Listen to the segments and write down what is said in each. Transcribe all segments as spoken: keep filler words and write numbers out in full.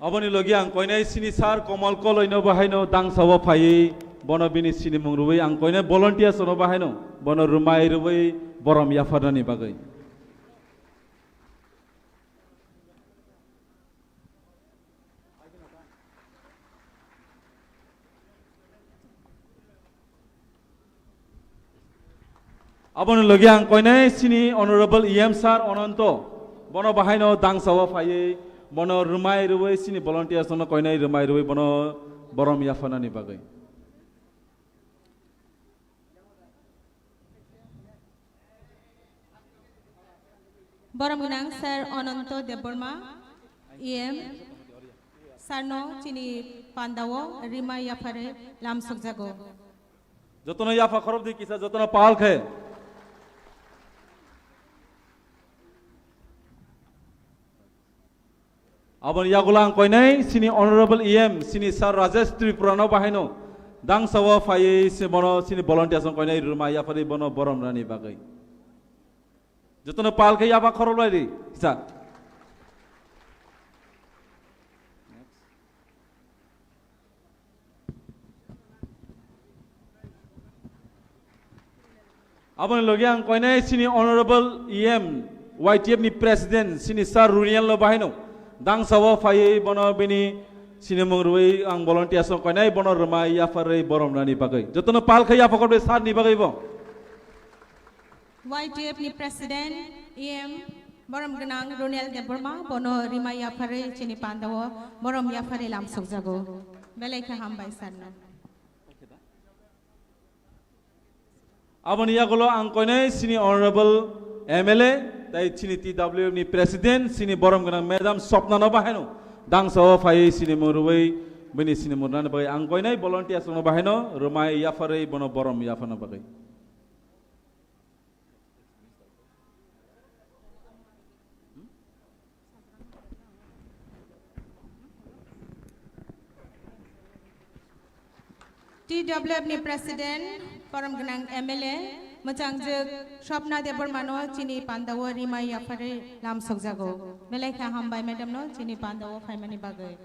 Aboni logi ang koinai sini sir Komal Koloi no bahaino dangsa o phaiwi bono bini sinimung rwui ang koinai volunteers no bahaino bono rwmai rwui borom yapharnani bagwi. Aboni logi ang koinai sini Honorable E M Sir Ononto, bono bahaino dangsa o phaiwi bono rwmai rwui sini volunteers no koinai rwmai rwui bono borom yapharnani bagwi. Borom gwnang Sir Ononto Debbarma, E M, Sir no chini pandao rwmai yapharwi lam sokjago. Jotono yapha khorop di kisa, jotono pal khe. Aboni yagulo ang koinai sini Honorable E M, sini Sir Rajesh Tripura no bahaino dangsa o phaiwi se bono sini volunteers no koinai rwmai yapharwi bono borom rwni bagwi. Jotono pal khe yapha khorop lai di kisa. Aboni logi ang koinai sini Honorable E M, Y T F ni President, sini Sir Runiel no bahaino dangsa o phaiwi bono bini sinimung rwui ang volunteers no koinai bono rwmai yapharwi borom rwni bagwi. Jotono pal khe yapha khorop di sir ni bagwi bo. Y T F ni President, E M, borom gwnang Runiel Debbarma, bono rwmai yapharwi chini pandao borom yapharwi lam sokjago. Belai khe hambai sir no. Aboni yagulo ang koinai sini Honorable M L A, tai sini T W F ni President, sini borom gwnang Madam Swapna no bahaino dangsa o phaiwi sinimung rwui bini sinimung rwnani bagwi ang koinai volunteers no bahaino rwmai yapharwi bono borom yapharna bagwi. T W F ni President, borom gwnang M L A, mwchangjwk Swapna Debbarma no chini pandao rwmai yapharwi lam sokjago. Belai khe hambai madam no chini pandao phaimani bagwi.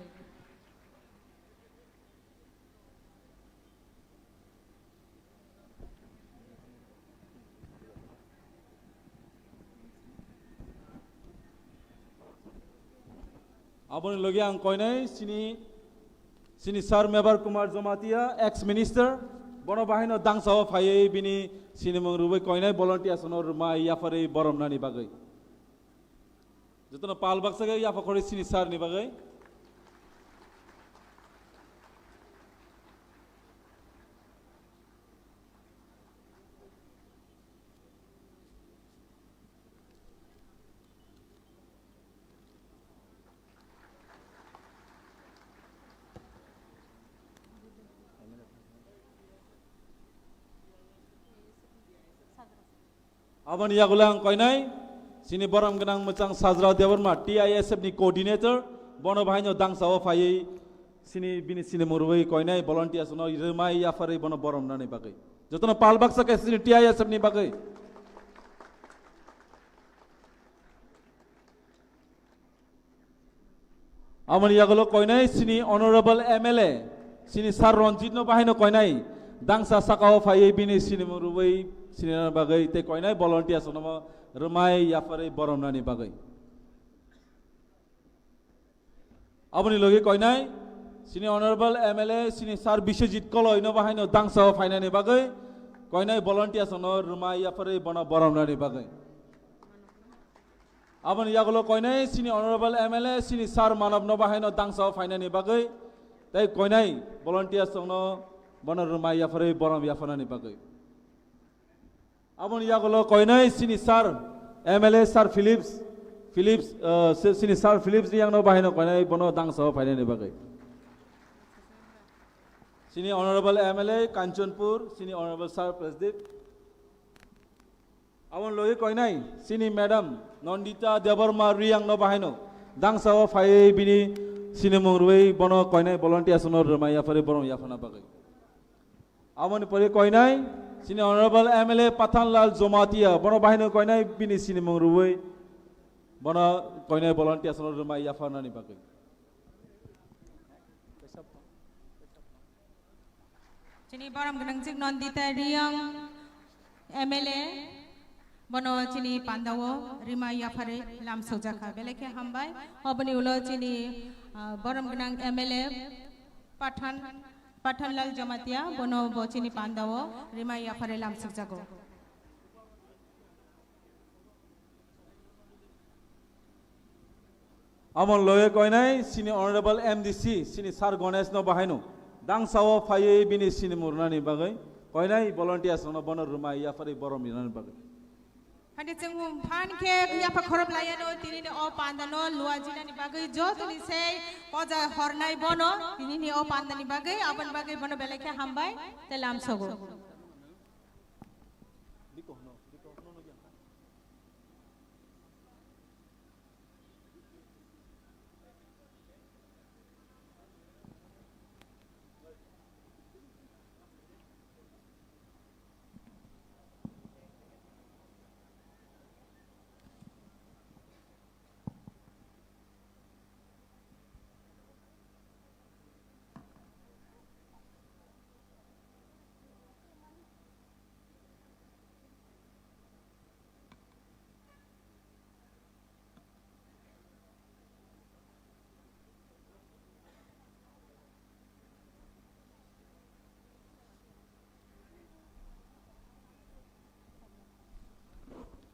Aboni logi ang koinai sini, sini Sir Mebar Kumar Jamatia, ex minister, bono bahaino dangsa o phaiwi bini sinimung rwui koinai volunteers no rwmai yapharwi borom rwnani bagwi. Jotono pal baksa khe yapha khorwi sini sir ni bagwi. Aboni yagulo ang koinai sini borom gwnang mwchang Sajra Debbarma, T I S F ni coordinator, bono bahaino dangsa o phaiwi sini bini sinimung rwui koinai volunteers no rwmai yapharwi bono borom rwnani bagwi. Jotono pal baksa khe sini T I S F ni bagwi. Aboni yagulo koinai sini Honorable M L A, sini Sir Ranjit no bahaino koinai dangsa saka o phaiwi bini sinimung rwui sinina bagwi tei koinai volunteers no rwmai yapharwi borom rwnani bagwi. Aboni logi koinai sini Honorable M L A, sini Sir Biswajit Koloi no bahaino dangsa o phainani bagwi koinai volunteers no rwmai yapharwi bono borom rwnani bagwi. Aboni yagulo koinai sini Honorable M L A, sini Sir Manav no bahaino dangsa o phainani bagwi, tei koinai volunteers no bono rwmai yapharwi borom yapharnani bagwi. Aboni yagulo koinai sini Sir M L A Sir Philips, Philips, uh, si-, sini Sir Philips Riyang no bahaino koinai bono dangsa o phainani bagwi. Sini Honorable M L A Kanchanpur, sini Honorable Sir Prasdeep. Aboni logi koinai sini Madam Nandita Debbarma Riyang no bahaino dangsa o phaiwi bini sinimung rwui bono koinai volunteers no rwmai yapharwi borom yapharna bagwi. Aboni pore koinai sini Honorable M L A Pathanlal Jamatia, bono bahaino koinai bini sinimung rwui Bono koinai volunteers no rwmai yapharnani bagwi. Chini borom gwnangjwk Nandita Riyang M L A, bono chini pandao rwmai yapharwi lamsokjakha, belai khe hambai. Oboni ulo chini, ah, borom gwnang M L A Pathan, Pathanlal Jamatia, bono bo chini pandao rwmai yapharwi lamsokjago. Amon loye koinai sini Honorable M D C, sini Sir Ganesh no bahaino. Dangsao phaiwi bini sini murnani bagwi koinai volunteers rokno bono rwmai yapharwi borom rinani bagwi. Hadi chwng phan khe yapha khorop layano tinini o pandano luajinani bagwi jotoni sei poja hornai bono tinini o pandani bagwi aboni bagwi bono belai khe hambai tei lamsogo.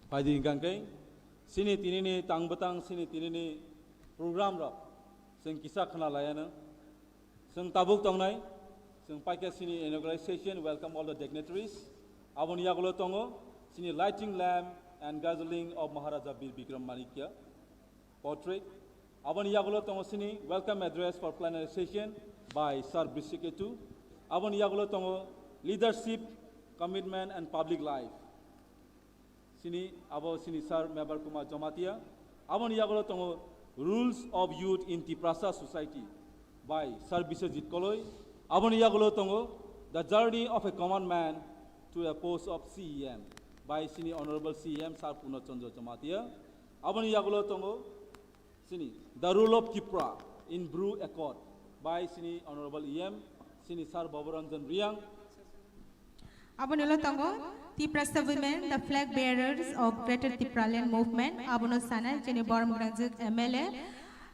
Phaidi hingkha khe, sini tinini tang bwtang, sini tinini program rok, chwng kisa khna laiano. Chwng tabuk tongnai, chwng paikha sini inauguration, welcome all the dignitaries. Aboni yagulo tongo, sini lighting lamp and gathering of Maharaja Bir Bikram Manikya portrait. Aboni yagulo tongo sini welcome address for plenary session by Sir Bisiketu. Aboni yagulo tongo leadership, commitment and public life. Sini abo sini Sir Mebar Kumar Jamatia. Aboni yagulo tongo rules of youth in Tiprasa society by Sir Biswajit Koloi. Aboni yagulo tongo the journey of a common man to a post of C E M by sini Honorable C E M Sir Purno Chandra Jamatia. Aboni yagulo tongo sini, The Role of Tipra in Bru Accord by sini Honorable E M, sini Sir Baburanjan Riang. Aboni ulo tongo Tiprasa Women, the flag bearers of Greater Tipraland Movement. Abono sanai chini borom gwnangjwk M L A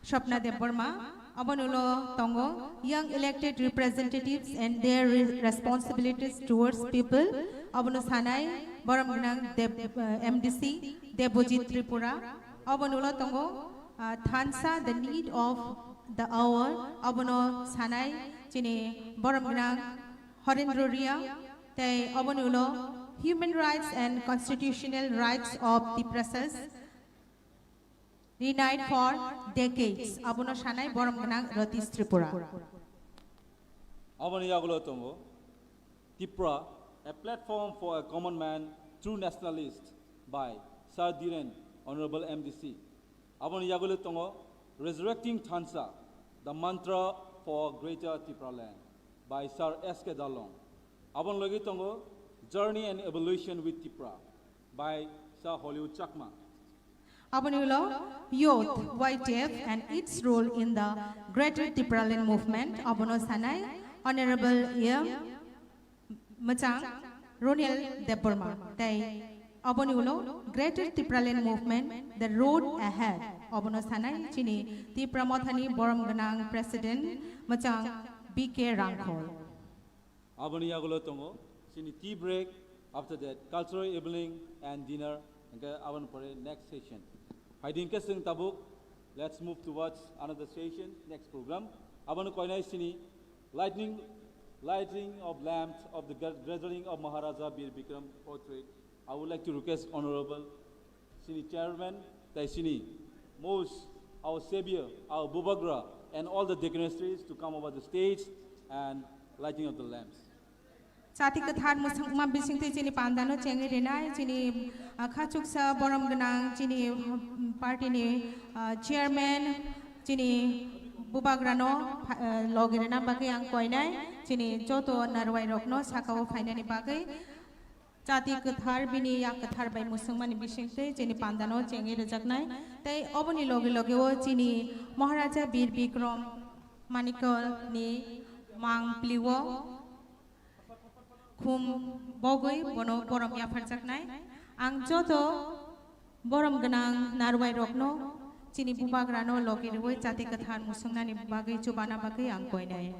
Swapna Debbarma. Aboni ulo tongo young elected representatives and their re-, responsibilities towards people. Abono sanai borom gnang Deb-, eh, M D C Debojit Tripura. Aboni ulo tongo, ah, thansa, the need of the hour. Abono sanai chini borom gnang Horendro Ria. Tei aboni ulo human rights and constitutional rights of Tiprasas. Denied for decades. Abono sanai borom gnang Ratish Tripura. Aboni yagulo tongo Tipra, a platform for a common man, true nationalist by Sir Dhiren, Honorable M D C. Aboni yagulo tongo Resurrecting Thansa, the mantra for greater Tipraland by Sir S K Darlong. Aboni logi tongo Journey and Evolution with Tipra by Sir Hollywood Chakma. Aboni ulo youth, Y T F and its role in the Greater Tipraland Movement, abono sanai Honorable M Mwchang Ronil Debbarma. Tei aboni ulo Greater Tipraland Movement, the road ahead, abono sanai chini Tipra Mothani borom gnang President Mwchang B K Rangkhol. Aboni yagulo tongo chini tea break, after that cultural evening and dinner, hingke aboni pore next session. Phaidi hingke chwng tabuk, let's move towards another session, next program. Aboni koinai chini lightning, lighting of lamps of the gra-, gathering of Maharaja Bir Bikram portrait. I would like to request Honorable sini chairman, tei sini most our savior, our Bubagra, and all the dignitaries to come over the stage and lighting of the lamps. Chati kwthar mwswkma bisingtwi chini pandano chengwi rinai, chini, ah, khachuksa borom gwnang, chini, um, party ni, ah, chairman, chini Bubagrano, ah, logi rina bagwi ang koinai, chini joto narwai rokno sakao phainani bagwi. Chati kwthar bini yak kwthar bai mwswngmani bisingtwi chini pandano chengwi rwjaknai. Tei oboni loge loge o chini Maharaja Bir Bikram Manikya ni mang plio khum bogwi bono borom yapharjaknai. Ang joto borom gwnang narwai rokno chini bubagrano loge rwui chati kwthar mwswngnani bagwi chubana bagwi ang koinai.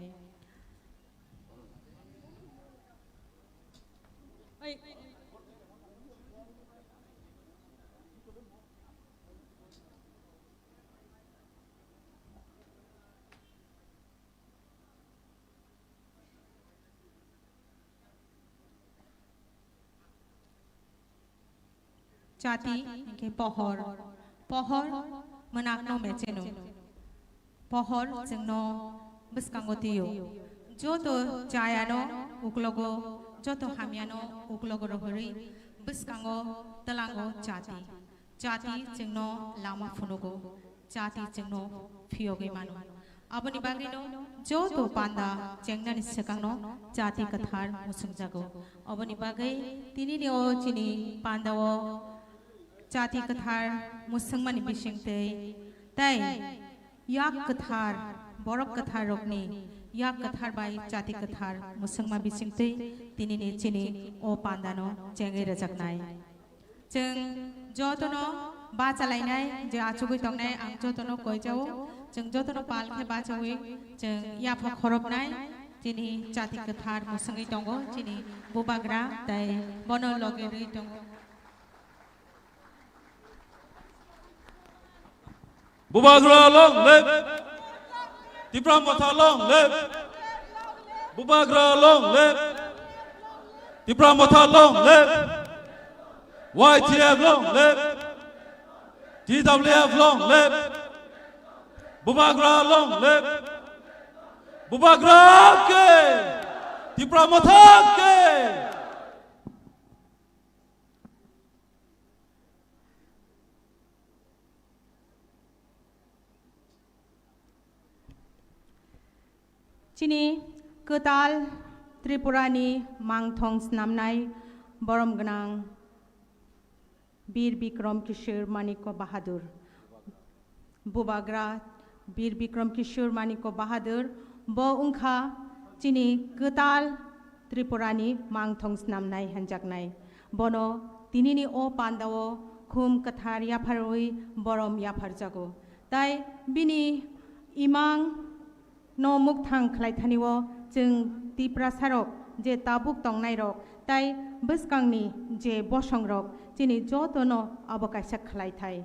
Chati hingke pohor, pohor mwnakno mecheno, pohor chwngno bwskango twiyo. Joto chayano uklogo, joto hamyano uklogo rohorwi bwskango twlango chati. Chati chwngno lama phunugo, chati chwngno phiyogwi mano. Aboni bagwino joto panda chengnani swkangno chati kwthar mwswngjago. Aboni bagwi tinini o chini pandao chati kwthar mwswngmani bisingtwi tei yak kwthar, borok kwthar rokni yak kwthar bai chati kwthar mwswngma bisingtwi tinini chini o pandano chengwi rwjaknai. Chwng jotono bachalainai je achugwi tongnai, ang jotono koijao. Chwng jotono pal khe bachawi chwng yapha khoroknai. Chini chati kwthar mwswngwi tongo, chini bubagra tei bono loge rwi tongo. Bubagra long live! Tipra Motha long live! Bubagra long live! Tipra Motha long live! Y T F long live! T W F long live! Bubagra long live! Bubagra ke! Tipra Motha ke! Chini kwtal Tripurani mangthong snamnai borom gwnang Bir Bikram Kishore Manikya Bahadur. Bubagra Bir Bikram Kishore Manikya Bahadur bo wngkha chini kwtal Tripurani mangthong snamnai hanjaknai. Bono tinini o pandao khum kwthar yapharwi borom yapharjago. Tai bini imang no mukthang khlaithani o chwng Tiprasarok je tabuk tongnairok tai bwskangni je bosongrok chini jotono abo kaisa khlaithai.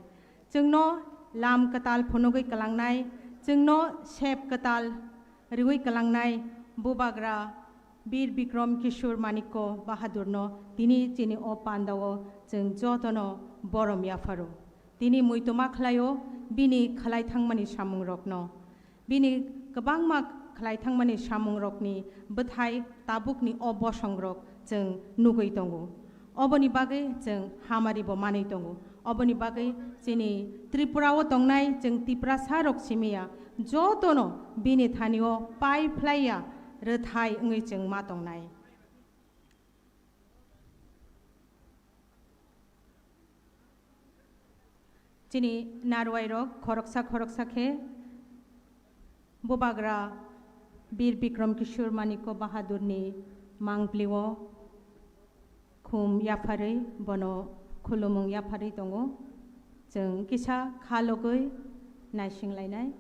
Chwngno lam kwtal phunugwi kwlangnai, chwngno sep kwtal riwi kwlangnai Bubagra Bir Bikram Kishore Manikya Bahadurno tini chini o pandao chwng jotono borom yapharo. Tini muitoma khlaio bini khlai thangmani samungrokno. Bini kwbangma khlai thangmani samungrokni bwthai tabukni o bosongrok chwng nugwi tongo. Oboni bagwi chwng hamari bo manwi tongo. Oboni bagwi chini Tripura o tongnai chwng Tiprasa rok simiya jotono bini thani o pai phlaiya rwthai wngwi chwng ma tongnai. Chini narwai rok khoroksa khoroksa khe Bubagra Bir Bikram Kishore Manikya Bahadurni mangpli o khum yapharwi bono khulumung yapharwi tongo. Chwng kisa kha logwi naising lainai.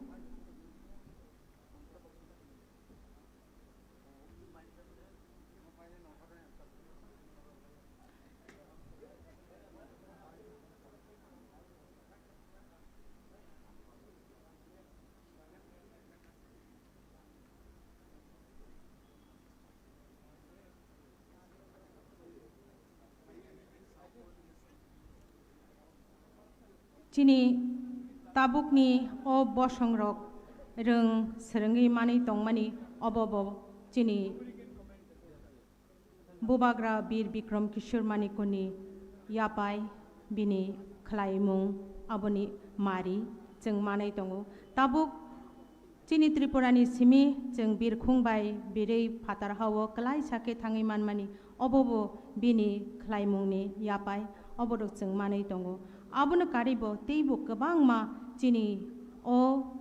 Chini tabukni o bosongrok rwng swrwngwi manwi tongmani obo bo chini Bubagra Bir Bikram Kishore Manikyani yapai bini khlaimung aboni mari chwng manwi tongo. Tabuk chini Tripurani simi chwng birkhung bai birwi phatar hao kwlaisa khe thangwi manmani Obo bo bini khlaimungni yapai, obo rok chwng manwi tongo. Abono karwi bo teibo kwbangma chini o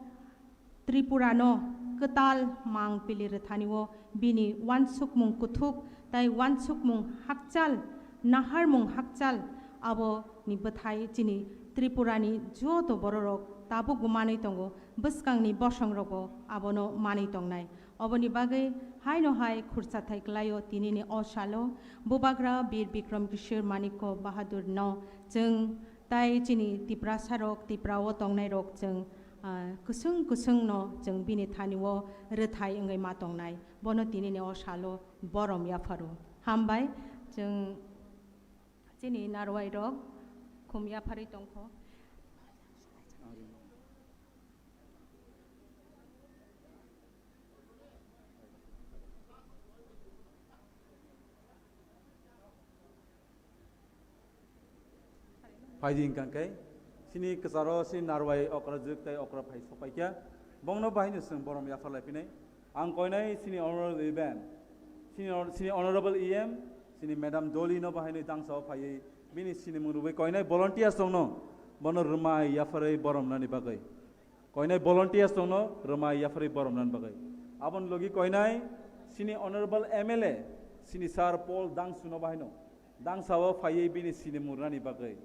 Tripura no kwtal mang pili rwthani o bini uansukmung kuthuk tai uansukmung hakchal, naharmung hakchal aboni bwthai chini Tripura ni joto bororok tabukbo manwi tongo, bwskangni bosongrogo abono manwi tongnai. Oboni bagwi haino hai khurchathai kwlaio tinini o salo Bubagra Bir Bikram Kishore Manikya Bahadur no chwng tai chini Tiprasa rok, Tipra o tongnai rok chwng, ah, kwswng kwswng no chwng bini thani o rwthai wngwi ma tongnai. Bono tinini o salo borom yapharo. Hambai chwng chini narwai rok khum yapharwi tongkho. Phaidi hwnkha khe, chini kwcharo chini narwai okra jwk tai okra phai sokpaikha, bongno bahaino chwng borom yaphar laiphinai. Ang koinai chini honorable event, chini hon-, chini honorable E M, chini madam Doli no bahaino dangsao phaiwi bini sinimung rwui koinai volunteers rokno bono rwmai yapharwi borom nani bagwi. Koinai volunteers tongno rwmai yapharwi borom nan bagwi. Aboni logi koinai chini honorable M L A, chini Sir Paul Dangsu no bahaino, dangsao phaiwi bini sinimung rwnani bagwi.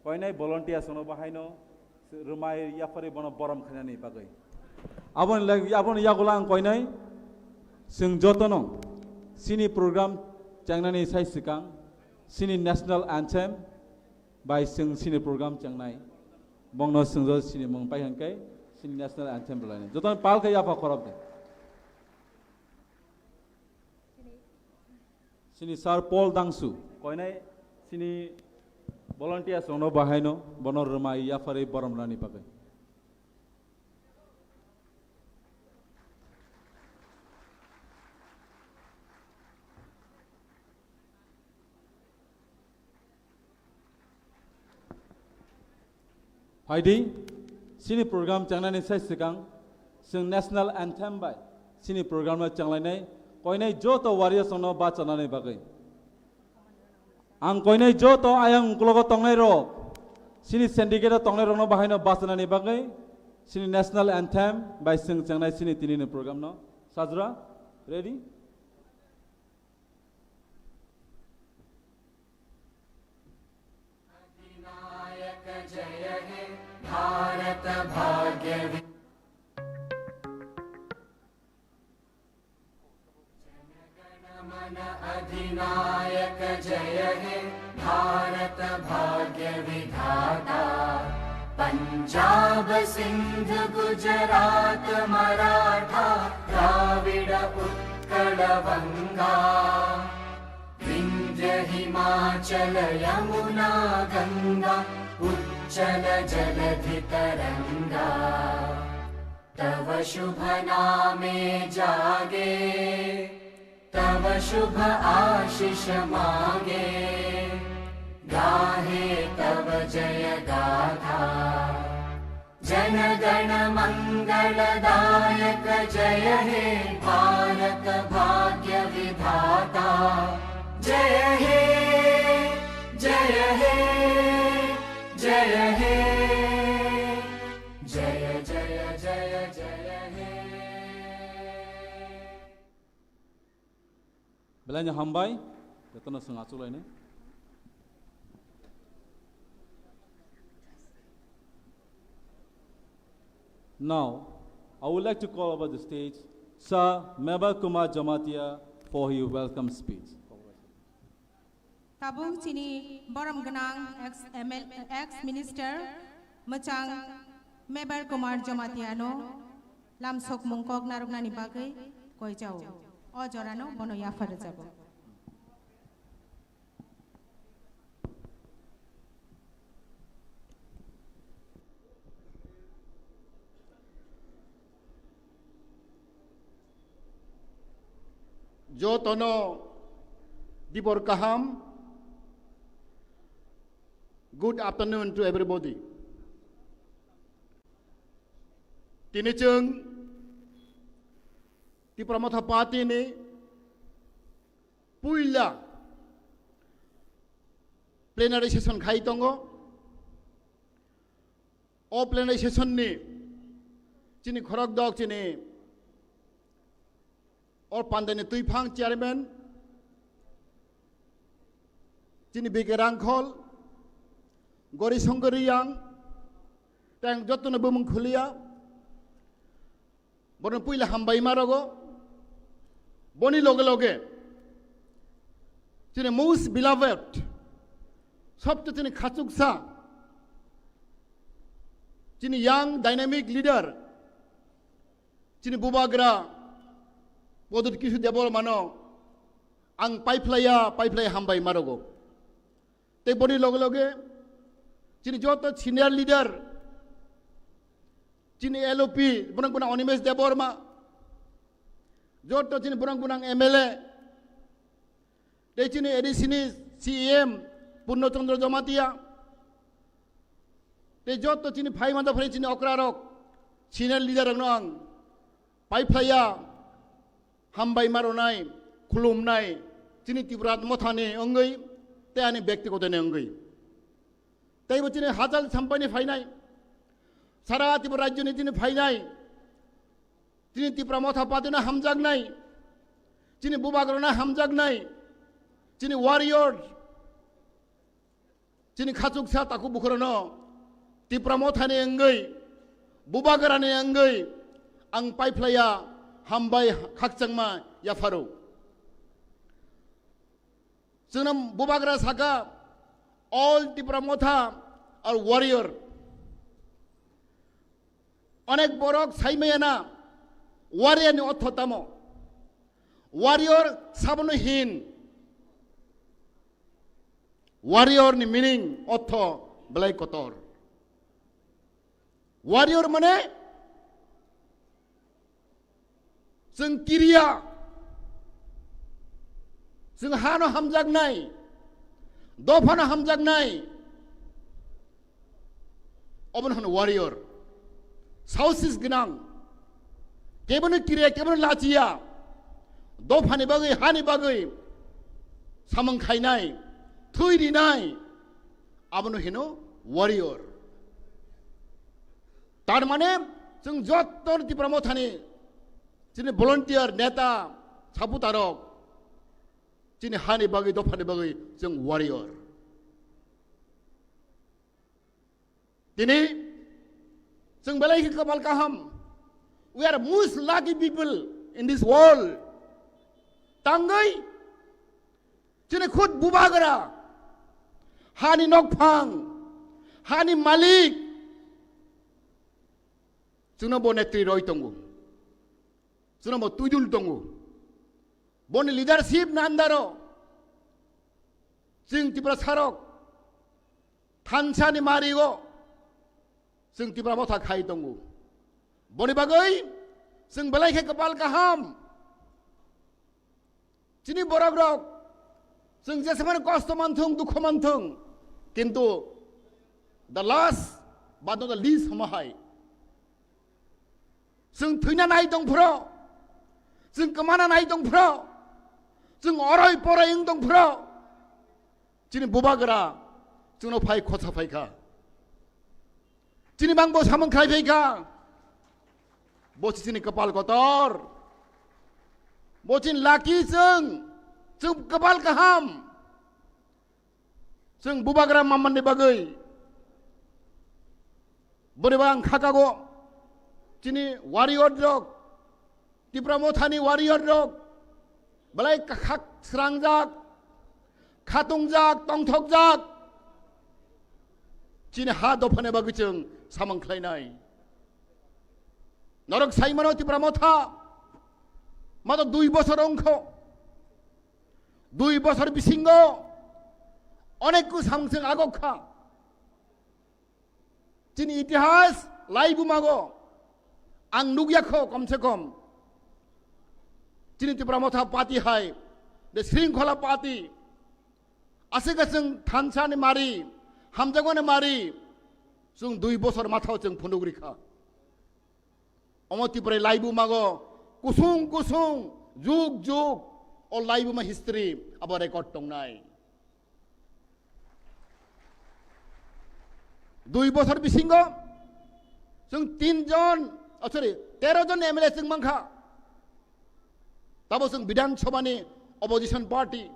Koinai volunteers tongno bahaino rwmai yapharwi bono borom khainani bagwi. Aboni lag-, aboni yagulo ang koinai chwng jotono chini program chengnani sai swkang chini national anthem bai chwng chini program chengnai. Bongno chwngjo chini mung pai hwnkhe chini national anthem rwlainai. Jotono pal khe yapha khorop de. Chini Sir Paul Dangsu, koinai chini volunteers rokno bahaino bono rwmai yapharwi borom nani bagwi. Phaidi, chini program chengnani sai swkang, chwng national anthem bai chini program no chenglainai, koinai joto warriors rokno bachanani bagwi. Ang koinai joto ayang uklogo tongnai rok, chini syndicate o tongnai rokno bahaino bachanani bagwi, chini national anthem bai chwng chengnai chini tinini program no. Sajra, ready? अधिनायक जय हे भारत भाग्य विधाता। पंजाब सिंध गुजरात मराठा द्राविड उत्कल वंगा। विंध्य हिमाचल यमुना गंगा उच्छल जलधि तरंगा। तव शुभ नामे जागे तव शुभ आशिष मागे। गाहे तव जय गाथा जन गण मंगल दायक। जय हे भारत भाग्य विधाता। जय हे जय हे जय हे। जय जय जय जय हे। Belai no hambai, jotono chwng achuk lainai. Now, I would like to call over the stage Sir Mebar Kumar Jamatia for his welcome speech. Tabuk chini borom gwnang ex M L, ex minister mwchang Mebar Kumar Jamatia no lamsokmung kok narwknani bagwi koi chao. O jorano bono yaphar rwjago. Jotono dibor kaham. Good afternoon to everybody. Tini chwng Tipra Motha Party ni puila Plenary session khai tongo. O plenary session ni chini khorok dok chini o pandani tuiphang chairman chini B K Rangkhol, Gori Songori yang, tang jotono bumung khuliya, bono puila hambai ma rogo. Boni loge loge chini most beloved, sobto chini khachuksa, chini young dynamic leader, chini bubagra Pradyut Kishore Debbarmano ang paiphlaiya, paiphlaiya hambai ma rogo. Tei boni loge loge chini joto senior leader, chini L O P, borok gwnang Animesh Debbarma, joto chini borok gwnang M L A, tei chini A D C ni C E M Purno Chandra Jamatia, tei joto chini phai manta phai chini okra rok, senior leader rokno ang paiphlaiya hambai ma ronai, khulumnai, chini Tipra Mothani wngwi tei ani bektigotoni wngwi. Tei bo chini hachal sampaini phainai, sara Tripura rajyoni chini phainai, chini Tipra Motha Partyno hamjaknai, chini bubagrano hamjaknai, chini warrior, chini khachuksa takhuk bukhurano Tipra Mothani wngwi, bubagrani wngwi ang paiphlaiya hambai khakchangma yapharo. Chwngno bubagra saka, "All Tipra Motha are warrior." Onek borok saimaya na, warrior ni ortho tamo? Warrior sabono hin? Warrior ni meaning, ortho belai kotor. Warrior mane chwng kiriya, chwng hano hamjaknai, dophano hamjaknai, obono hwno warrior. Saosis gwnang, kebono kiriya, kebono lachiya, dophani bagwi, hani bagwi samung khainai, thwi rinai, abono hino warrior. Tar mane chwng jotto Tipra Mothani chini volunteer, neta, saputarok, chini hani bagwi, dophani bagwi chwng warrior. Tini chwng belai khe kapal kaham. We are most lucky people in this world. Tangwi chini khud bubagra, hani nokphang, hani malik, chwngno bo netri roi tongo, chwngno bo tuidul tongo. Boni leadership ni under o chwng Tiprasarok thansa ni mari o chwng Tipra Motha khai tongo. Boni bagwi chwng belai khe kapal kaham. Chini borok rok, chwng jesemani kosto manthung, dukho manthung, kintu the last but not the least hwnma hai, chwng thwina nai tong phro, chwng kwmana nai tong phro, chwng oroi poroi wng tong phro, chini bubagra chwngno phai khotsa phai kha. Chini bangbo samung khlai phai kha. Bo si chini kapal kotor. Bo chini lucky chwng. Chwng kapal kaham. Chwng bubagra mamani bagwi. Boni bang khakago. Chini warrior rok. Tipra Mothani warrior rok belai khak srangjak, khatungjak, tongthokjak. Chini ha dophani bagwi chwng samung khlainai. Norok saimano Tipra Motha, mato dui bosor wngkho. Dui bosor bisingo onek ku samung chwng agok kha. Chini itihas laibumago ang nukya kho, kom se kom. Chini Tipra Motha Party hai, the Shringkhola Party, aswk chwng thansa ni mari, hamjakmani mari, chwng dui bosor mathao chwng phunuk rikha. Omo Tipra laibumago kusung kusung, jug jug, o laibuma history abo record tongnai. Dui bosor bisingo chwng tin jon, oh, sorry, tero jon M L A chwng mankha. Tabo chwng Bidhan Sabha ni opposition party,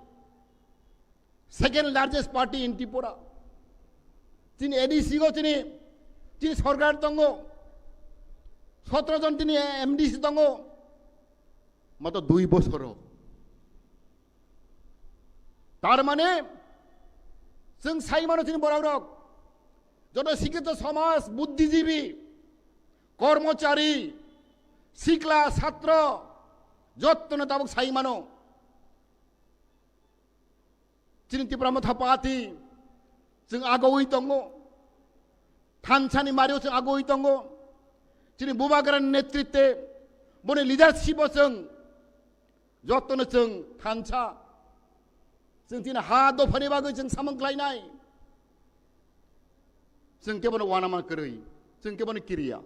second largest party in Tripura. Chini A D C go chini, chini sorkar tongo, sotro jon chini M D C tongo, mato dui bosoro. Tar mane, chwng sai mano chini borok rok, joto sikkito somaj, buddhijibi, kormochari, sikla, satro, jottono tabuk sai mano. Chini Tipra Motha Party chwng agoi tongo, thansani mario chwng agoi tongo, chini Bubagrani netritwe, boni leadership o chwng jottono chwng thansa, chwng chini ha dophani bagwi chwng samung khlainai, chwng kebono uanama kwrwi, chwng kebono kiriya.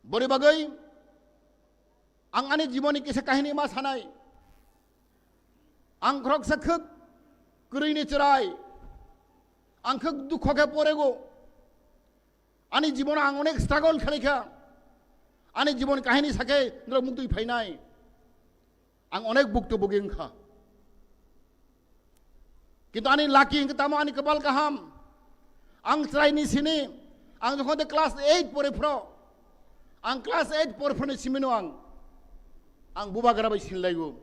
Boni bagwi ang ani jiboni kisa kahini ma sanai. Ang khoroksa khwk kwrwini chwrai. Ang khwk dukho khe porego. Ani jibono ang onek struggle khlaikha. Ani jibon kahini sakhe norok muktwi phainai. Ang onek bukto bugi wngkha. Kintu ani lucky hwnkhe tamo ani kwpal kaham. Ang chwraini sini, ang jokhon de class eight pore phro, ang class eight pore phroni simino ang, ang Bubagra bai sinlaigo.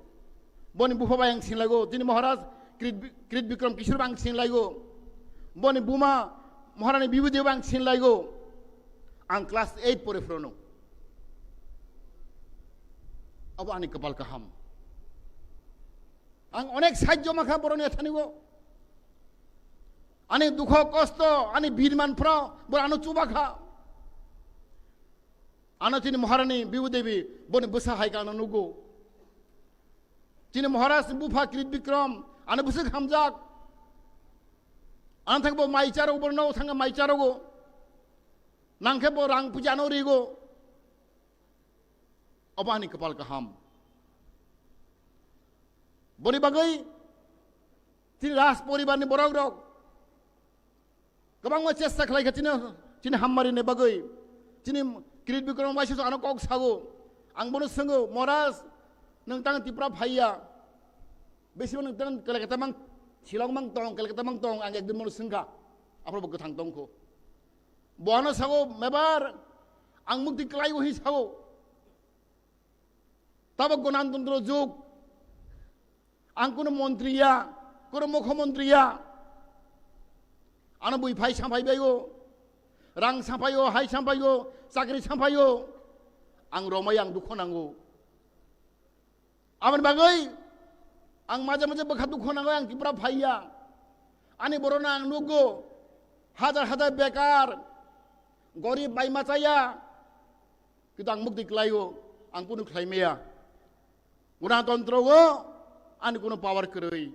Boni bupha bai ang sinlaigo. Tini Maharaj Krit, Krit Bikram Kishore bai ang sinlaigo. Boni buma Maharani Bibhuti bai ang sinlaigo. Ang class eight pore phrono. Abo ani kwpal kaham. Ang onek sahajjo mankha boroni thanigo. Ani dukho kosto, ani birman phro, bor ano chubakha. Ano chini Maharani Bibu Devi, boni bwsa hai khe ano nugo. Chini Maharaj ni bupha Krit Bikram, ano bwswk hamjak. Ano thangbo mai charogo, borno thangkhe mai charogo. Nangkhe bo rang puja ano rigo. Obo ani kwpal kaham. Boni bagwi chini Raj poribarni borok rok kwbangma chesta khlai kha chini, chini hammarini bagwi. Chini Krit Bikram waisa ano kok sago. Ang bono swngo, "Maharaj, nwng tang Tipra phaiya? Besi nwng tang Kolkata mang, Shillong mang tong, Kolkata mang tong?" Ang ekdin bono swngkha. Aphuru bo kwthang tongkho. Bo ano sago, "Mebar, ang mukti klaigo," hi sago. Tabo gonantantro jug. Ang kuno montri ya, kuno mukhyamantri ya. Ano bui phai samphai baigo. Rang samphaigo, hai samphaigo, chakri samphaigo. Ang romai ang dukho nango. Aboni bagwi ang maje maje bwkha dukho nango, ang Tripura phaiya. Ani borokno ang nugo, hajar hajar bekar, gorib bai machaya. Kintu ang mukti klaio, ang kunu khlai maya. Gonatantro o ani kuno power kwrwi.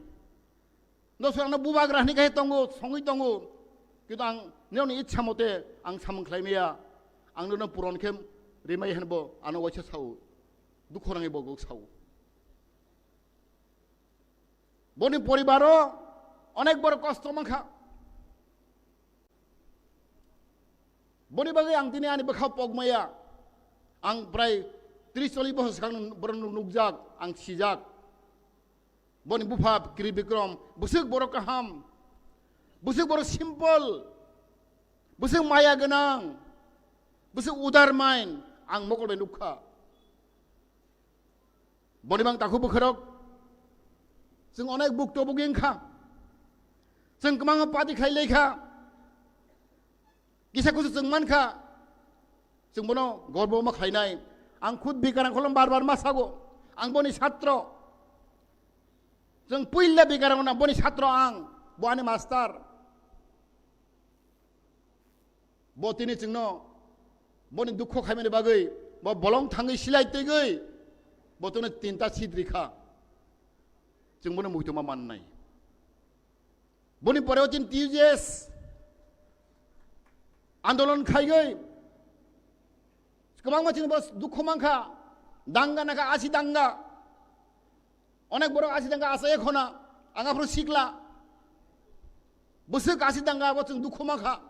Nosor ano bubagra hwnwi khe tongo, songwi tongo. Kintu ang nini ichha mote ang samung khlai maya. Ang nono puron khe rimai hwnbo ano waisa sao. Dukho nangwi bo sao. Boni poribaro onek bor kosto mankha. Boni bagwi ang tini ani bwkha pokmaya. Ang prai tris chollish bochor swkang borok nuk-, nukjak, ang sijak. Boni bupha Krit Bikram, bwswk borok kaham, bwswk borok simple, bwswk maya gwnang, bwswk udar mind, ang mokol bai nukha. Boni bang takhuk bwkhorok, chwng onek bukto bugi wngkha. Chwng kwbangma party khlai laikha. Kisa kusu chwng mankha. Chwng bono gorbo ma khlainai. Ang khud Bikarang kholom bar bar ma sago. Ang boni satro. Chwng puila Bikarang na boni satro ang. Bo ani master. Bo tini chwngno boni dukho khaimani bagwi, bo bolong thangwi silai twigwi, bo tongno tinta seat rikha. Chwng bono muitoma mannai. Boni pore o chini T U J S andolon khaigwi, kwbangma chini bo dukho mankha, danga naka asi danga. Onek borok asi danga asai khona, ang aphuru sikla. Bwswk asi danga bo chwng dukhu mankha.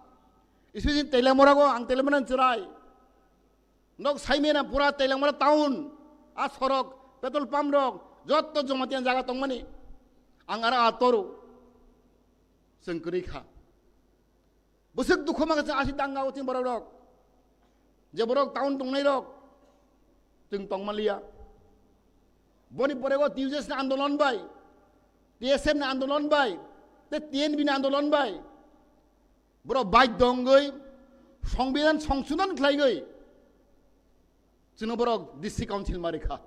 Especially Teliamura go, ang Teliamura ni chwrai. Nok saimena pura Teliamura town, a sorok, petrol pump rok, jotto Jamatia jaga tongmani. Ang aro a toru. Chwng kwrwi kha. Bwswk dukhu mangkha chwng asi danga o chini borok rok. Je borok town tongnai rok. Chwng tongmaliya. Boni pore o T U J S ni andolon bai, T S F ni andolon bai, te T N V ni andolon bai. Borok baidho wngwi Songbidan songsodon khlaigwi chwngno borok D C Council ma rikha.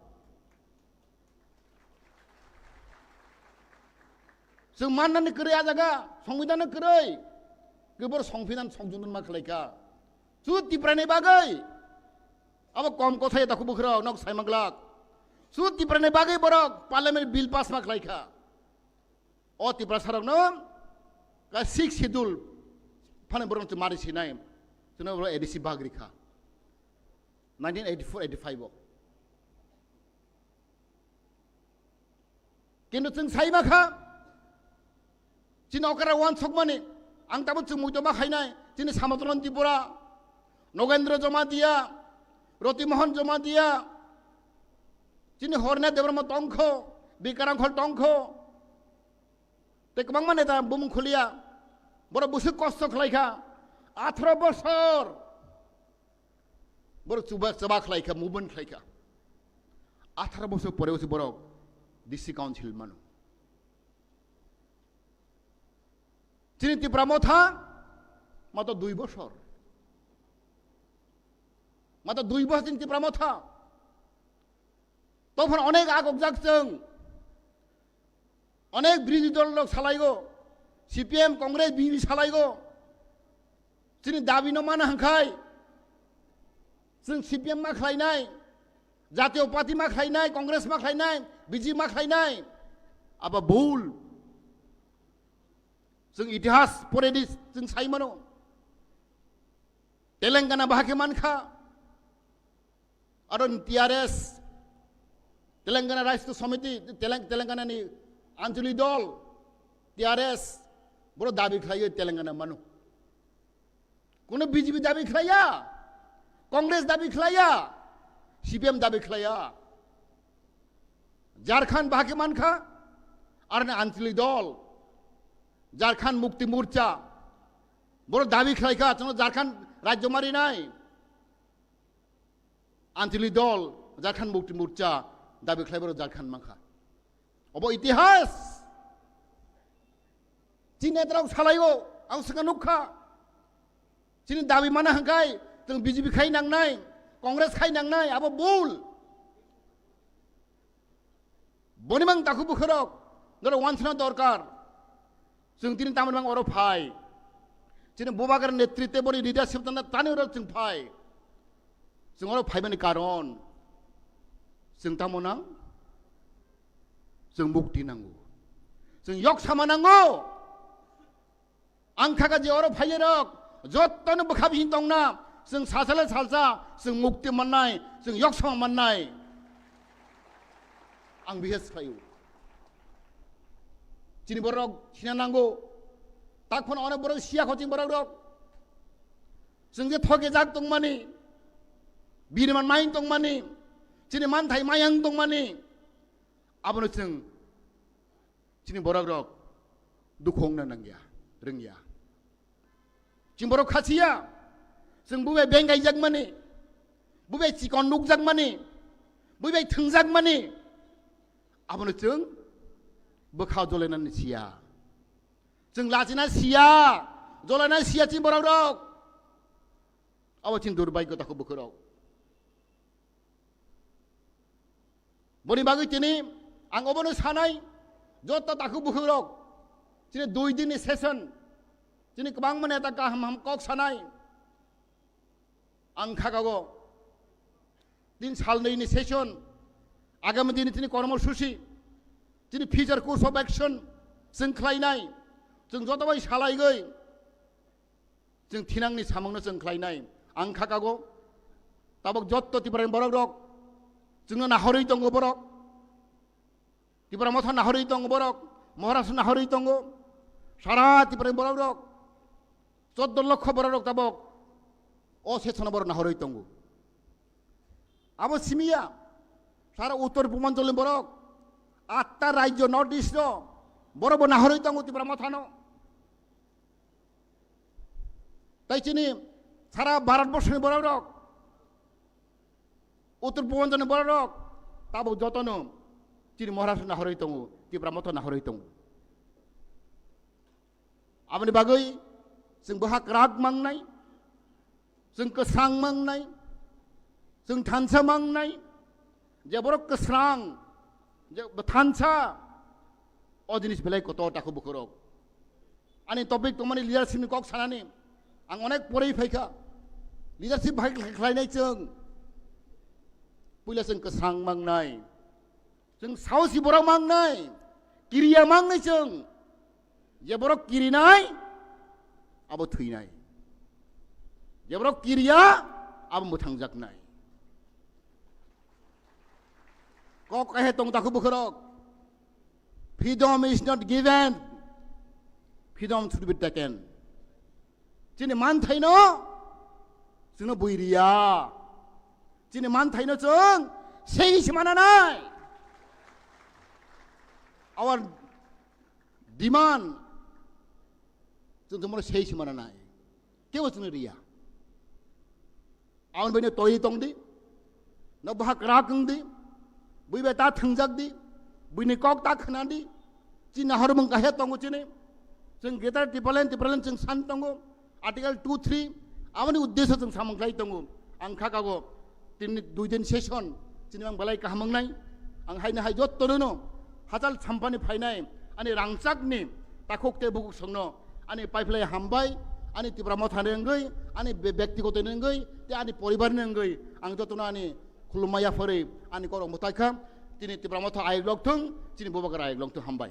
Chwng mannani kwrwi a jaga, Songbidan no kwrwi. Khe borok Songbidan songsodon ma khlaikha. Chu Tiprani bagwi. Abo kom kothai da khubu khwrao nok sai manglak. Chu Tiprani bagwi borok Parliament bill pass ma khlaikha. O Tiprasarokno ka sixth schedule phano borok mari sinai. Chwngno borok A D C bagri kha. Nineteen eighty-four eighty-five o. Kintu chwng sai ma kha. Chini okra wansokmani. Ang tabuk chwng muitu ma khainai. Chini Samatron Tripura, Nogendra Jamatia, Roti Mohan Jamatia, chini Horne Debbarma tongkho, Bikaram Khol tongkho. Tei kwbangma neta bumung khuliya. Borok bwswk kosto khlaikha. Atharo bosor. Borok chuba, chuba khlaikha, movement khlaikha. Atharo bosor pore usi borok D C Council mano. Chini Tipra Motha, mato dui bosor. Mato dui bosor chini Tipra Motha. Tophon onek agokjak chwng. Onek birodhi dol rok salaigo. C P M, Congress, B J P salaigo. Chini dabi no mana hwnkhe. Chwng C P M ma khlainai. Jatiyo Party ma khlainai, Congress ma khlainai, B J P ma khlainai. Abo bul. Chwng itihas poredi chwng sai mano. Telangana bahai khe mankha. Aro T R S, Telangana Rashtra Samiti, Telang-, Telangana ni Anchalik Dol, T R S, boro dabi khlaiwi Telangana mano. Kono B J P dabi khlaiya, Congress dabi khlaiya, C P M dabi khlaiya. Jharkhand bahai khe mankha, aro ni Anchalik Dol, Jharkhand Mukti Morcha, boro dabi khlaikha, chwngno Jharkhand rajyo marinai. Anchalik Dol, Jharkhand Mukti Morcha, dabi khlai borok Jharkhand mankha. Obo itihas. Chini netarok salaio, ang swkang nukha. Chini dabi mana hwnkhe, chwng B J P khai nangnai, Congress khai nangnai, abo bul. Boni mang takhuk bwkhwrok, norok wansana dorkar. Chwng tini tamoni mang oro phai. Chini Bubagra netritwe boni leadership tangna tani oro chwng phai. Chwng oro phaimani karon. Chwng tamo nang? Chwng mukti nango. Chwng yoksama nango. Ang kha kha je oro phainairok, jotono bwkha bihik tongna, chwng salsa le salsa, chwng mukti mannai, chwng yoksama mannai. Ang bihis khlaio. Chini borok sina nango. Tak phano onek borok siya kho chini borok rok. Chwng je thoke jak tongmani, biriman main tongmani, chini manthai mayang tongmani, abono chwng Chini borok rok dukhu wngna nangya, rwngya. Chini borok khasiya, chwng bubai beng gaijakmani, bubai chikon nukjakmani, bubai thwngjakmani, abono chwng bwkha jolainani siya. Chwng lachina siya, jolaina siya chini borok rok. Abo chini durbagyo takhuk bwkhwrok. Boni bagwi tini ang obono sanai, joto takhuk bwkhwrok, chini dui din ni session, chini kwbangma neta kaham ham kok sanai. Ang khakago tin salnwi ni session, agami dini tini kormosuchi, tini future course of action chwng khlainai, chwng joto bai salaigwi, Chwng thinangni samungno chwng khlainai. Ang khakago, tabok jotto Tiprani borok rok, chwngno nahorwi tongo borok. Tipra Motha nahorwi tongo borok, Maharashtra nahorwi tongo. Sara Tiprani borok rok, Choddo lokho borok rok tabok o session o borok nahorwi tongo. Abo simiya sara uttor purbanchal ni borok atta rajyo North East o borok bo nahorwi tongo Tipra Mothano. Tai chini sara Bharat borso ni borok rok, uttor purbanchal ni borok rok tabok jotono chini Maharashtra nahorwi tongo, Tipra Motha nahorwi tongo. Aboni bagwi chwng boha kwrak mangnai, chwng kwsang mangnai, chwng thansa mangnai, je borok kwsang, je thansa, o jinis belai kotor takhuk bukhurok. Ani topic tongmani leadership ni kok sanani, ang onek porwi phaikha, leadership bahai khlainai chwng, puila chwng kwsang mangnai. Chwng saosi borok mangnai, kiriya mangnai chwng. Je borok kirinai, abo thwinai. Je borok kiriya, abo mwthangjaknai. Kok kahe tong takhuk bukhurok. Freedom is not given. Freedom should be taken. Chini manthaino chwngno bui riya. Chini manthaino chwng sei se mananai. Our demand chwng chwngno sei se mananai. Kebo chwngno riya. Aboni baino twi tongdi. No boha kwrak wngdi. Bui bai ta thwngjak di. Buini kok ta khna di. Chini nahormung kahe tongo chini. Chwng Greater Tipraland, Tipraland chwng san tongo. Article two three, aboni uddesyo chwng samung khlai tongo. Ang kha kago tini dui din session chini ang belai kaham wngnai. Ang haino hai jottono no hachal sampani phainai ani rangchakni takhuk tei bukhuk songno ani paiphlai hambai, ani Tipra Mothani wngwi, ani be-, bektigoto ni wngwi, tei ani poribarni wngwi ang jotono ani khulumma yapharwi ani korok mwtai kha. Tini Tipra Motha ayuk lok thung, chini Bubagra ayuk lok thung, hambai.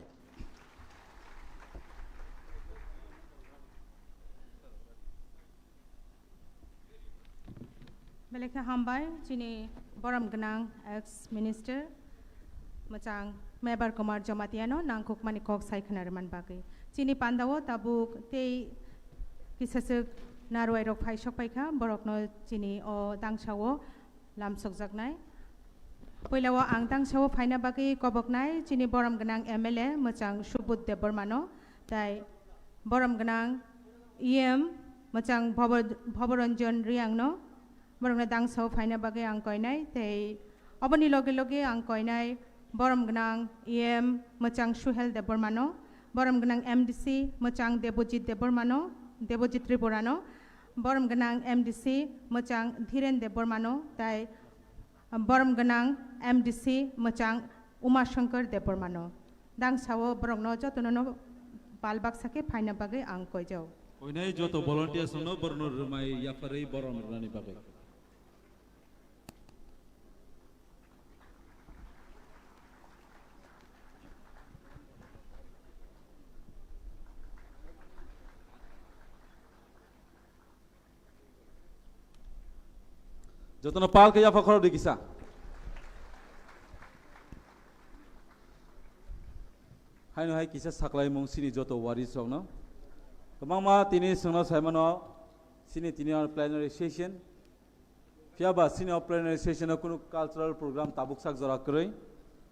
Belai khe hambai chini borom gwnang ex minister mwchang Mebar Kumar Jamatiano nangkukmani kok sai khna rwmani bagwi. Chini pandao tabuk tei kisaswk narwai rok phai sok paikha, borokno chini o tangsao lamsokjaknai. Puilao ang tangsao phaina bagwi koboknai chini borom gwnang M L A mwchang Subudh Debbarmano, tai borom gwnang E M mwchang Bhobo-, Bhoboranjan Riyangno, borokno tangsao phaina bagwi ang koinai, tei oboni loge loge ang koinai borom gwnang E M mwchang Suhel Debbarmano, borom gwnang M D C mwchang Debojit Debbarmano, Debojit Tripurano, borom gwnang M D C mwchang Dhiren Debbarmano, tai borom gwnang M D C mwchang Uma Shankar Debbarmano. Tangsao borokno jotono no bal baksa khe phaina bagwi ang koijao. Koinai joto volunteers no borokno rwmai yapharwi borom rwnani bagwi. Jotono pal khe yapha khorok di kisa. Haino hai kisa saklaimung chini joto waris rokno. Kwbangma tini chwngno saimano chini tini o plenary session. Phiya ba chini o plenary session o kunu cultural program tabuk sak jora kwrwi.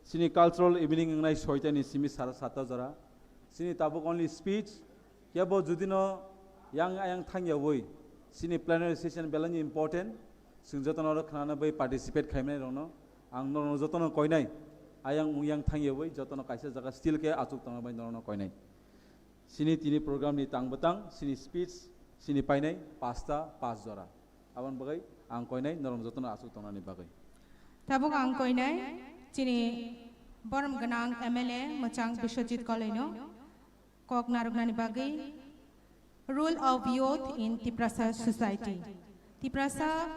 Chini cultural evening wngnai soita ni simi sara satta jora. Chini tabuk only speech. Kebo judino yang ayang thangyawi chini plenary session belai ni important. Chwng jotono oro khnana bai participate khaimani rokno ang norokno jotono koinai. Ayang mung yang thangyawi jotono kaisa jaga still khe achuk tongna bai norokno koinai. Chini tini program ni tang bwtang, chini speech, chini painai pasta pas jora. Aboni bagwi ang koinai norok jotono aswk tongnani bagwi. Tabuk ang koinai chini borom gwnang M L A mwchang Biswajit Koloino kok narwknani bagwi Role of Youth in Tiprasa Society. Tiprasa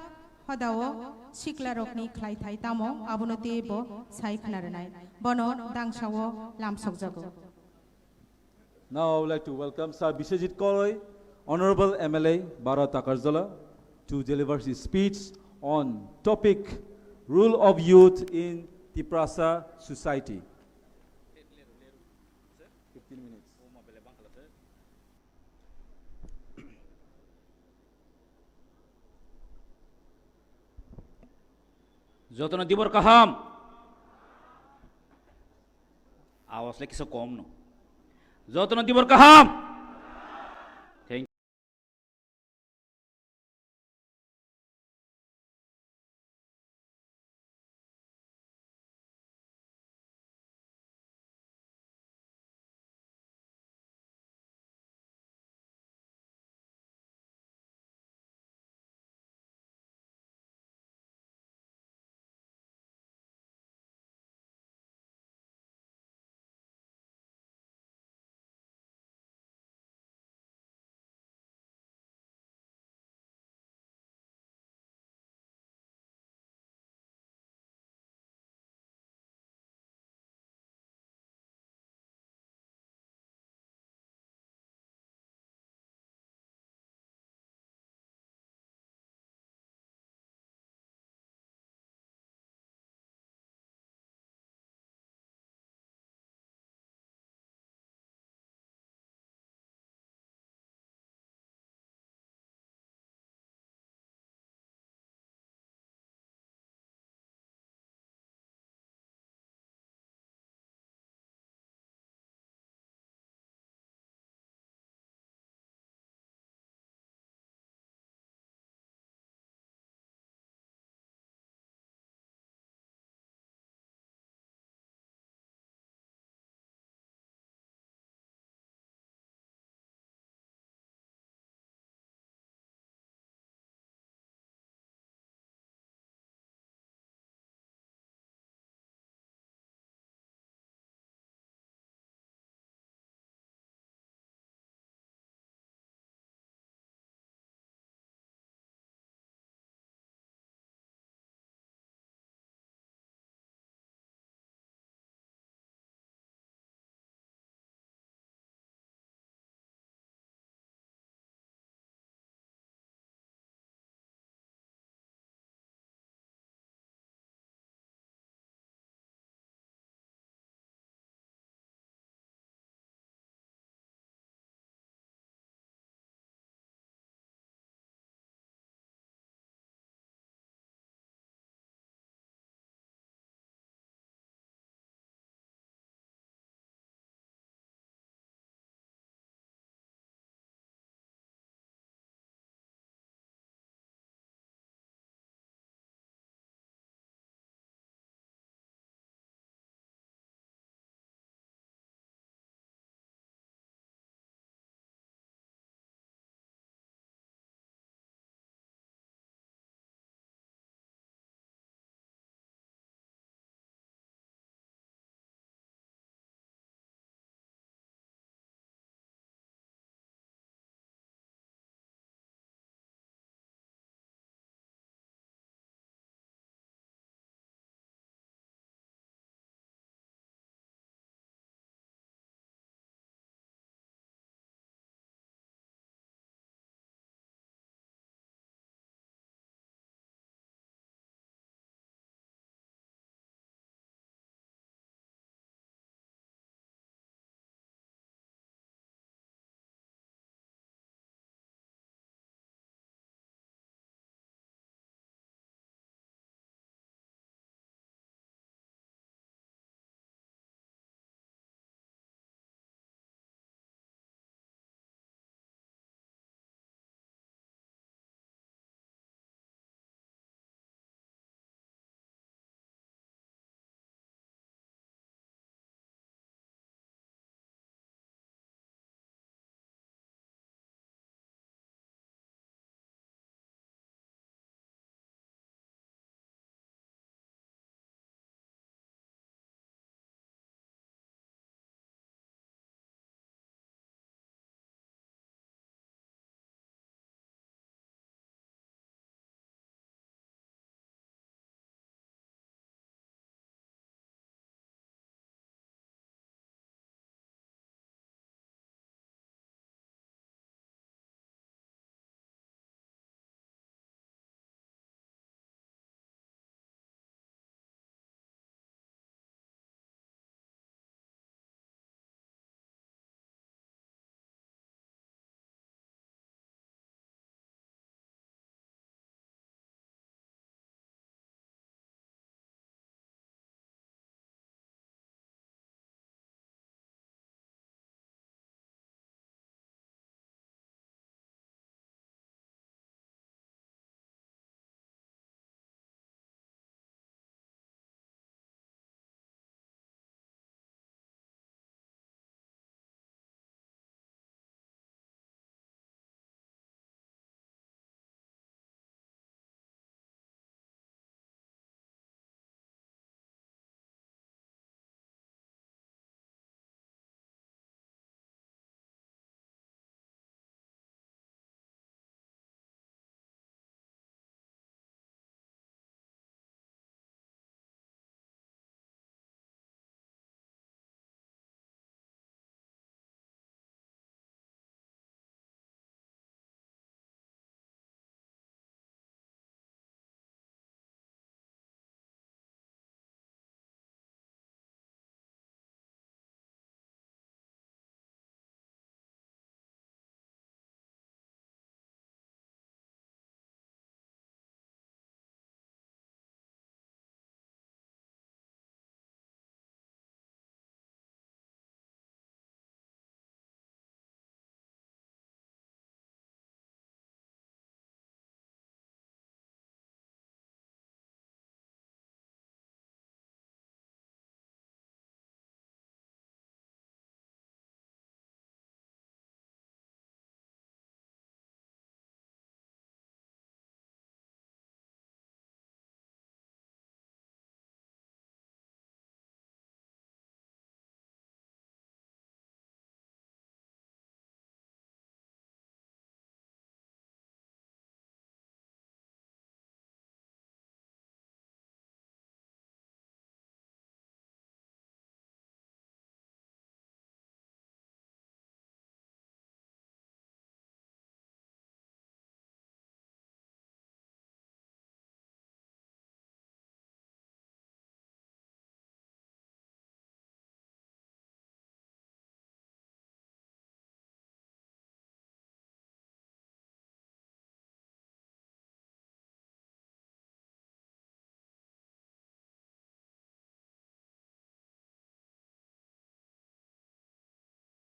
hodao siklarokni khlaithai tamo abono teibo sai khna rwnai. Bono dangsao lamsokjago. Now I would like to welcome Sir Biswajit Koloi, Honorable M L A, Bara Takarjala, to deliver his speech on topic Role of Youth in Tiprasa Society. Fifteen minutes. Jotono dibor kaham. Awas le kisa kom no. Jotono dibor kaham. Thank you.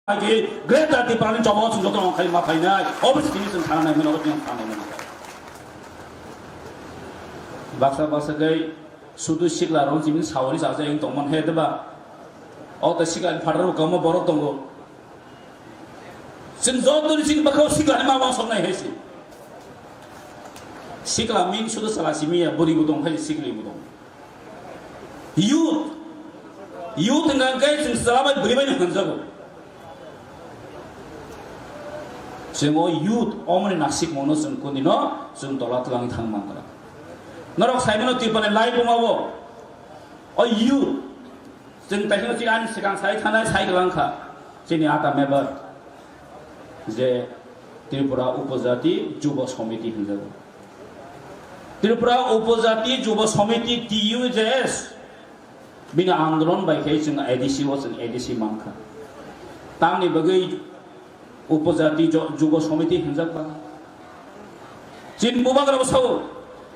Agi Greater Tipraland choba o chwng joto ongkhai ma phainai, obo se tini chwng sana nai mano, obo tini sana nai mano. Baksa baksa khe sudu sikla rok chini sawani sa jai tongmani he deba. O to sikla ni phataro kamo borok tongo. Chwng joto ni chini bakha o sikla ni ma wansok nai he si. Sikla min sudu sala simi ya, buri bo tong khai sikli bo tong. Youth, youth hwnkha khe chwng chwla bai bwrwi bai no hwnjago. Chwng o youth omoni nasikmungno chwng kunino chwng tola twlangwi thang mankha. Norok saimano Tripura ni lai buma bo o youth chwng taisano chini ani swkang sai thanai sai kwlangkha chini ata member je Tripura Upojati Jubo Somiti hwnjago. Tripura Upojati Jubo Somiti, T U J S, bini andolon bai khe chwng A D C o chwng A D C mankha. Tamni bagwi Upojati Jo-, Jubo Somiti hwnjak ba. Chini bubagra bo sao,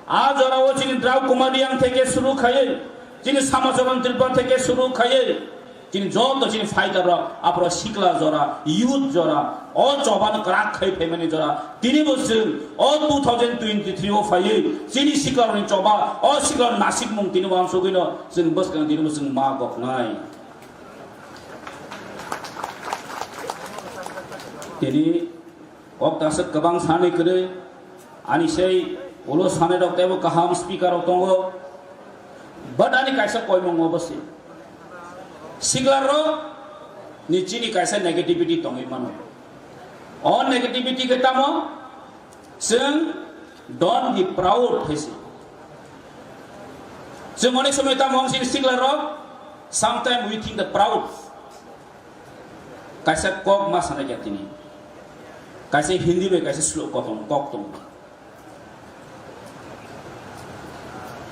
a jora o chini Drau Kumar Reang theke suru khaiwi, chini Samacharan Tripura theke suru khaiwi, chini joto chini fighter rok, aphuru sikla jora, youth jora, o choba no kwrak khai phaimani jora, tini bo chwng o two thousand twenty-three o phaiwi chini sikla rokni choba, o sikla rok nasikmung tini bo amsugwi no chwng bwskang tini bo chwng ma goknai. Tini kok ta aswk kwbang sanai kwrwi, ani sei ulo sanai rok teibo kaham speaker rok tongo, but ani kaisa koimung obo se sikla rok ni chini kaisa negativity tongwi mano. O negativity khe tamo chwng don't be proud hai se. Chwng onek somoi tamo wng sini sikla rok, sometimes we think the proud. Kaisa kok ma sana kya tini. Kaisa Hindi bai kaisa slow kok tong, kok tong.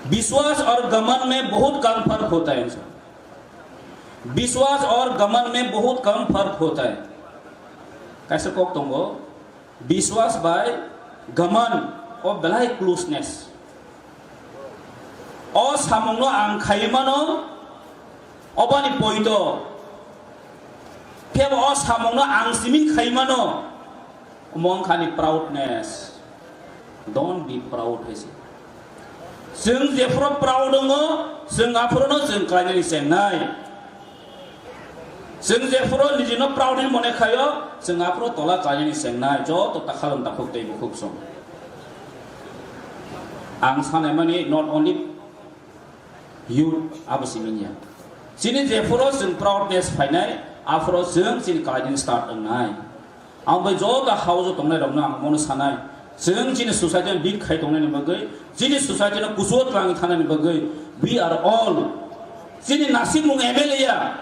विश्वास और घमंड में बहुत कम फर्क होता है। विश्वास और घमंड में बहुत कम फर्क होता है। Kaisa kok tongo, biswas bai gaman o belai closeness. O samungno ang khaiwi mano, obani poito. Phiya bo o samungno ang simi khaiwi mano, omo wngkha ni proudness. Don't be proud hai se. Chwng jephuru proud wngo, chwng aphuruno chwng klainani chengnai. Chwng jephuru nijino proud hinwi mone khaio, chwng aphuru tola klainani chengnai, joto ta khalon takhuk tei bukhuk song. Ang sanaimani not only youth abo simi ya. Chini jephuru chwng proudness phainai, aphuru chwng chini klainani start wngnai. Ang bai joto house o tongnai rokno ang mono sanai, chwng chini society no lead khai tongnani bagwi, chini society no kuchugo twlangwi thanani bagwi, we are all, chini nasikmung M L A ya,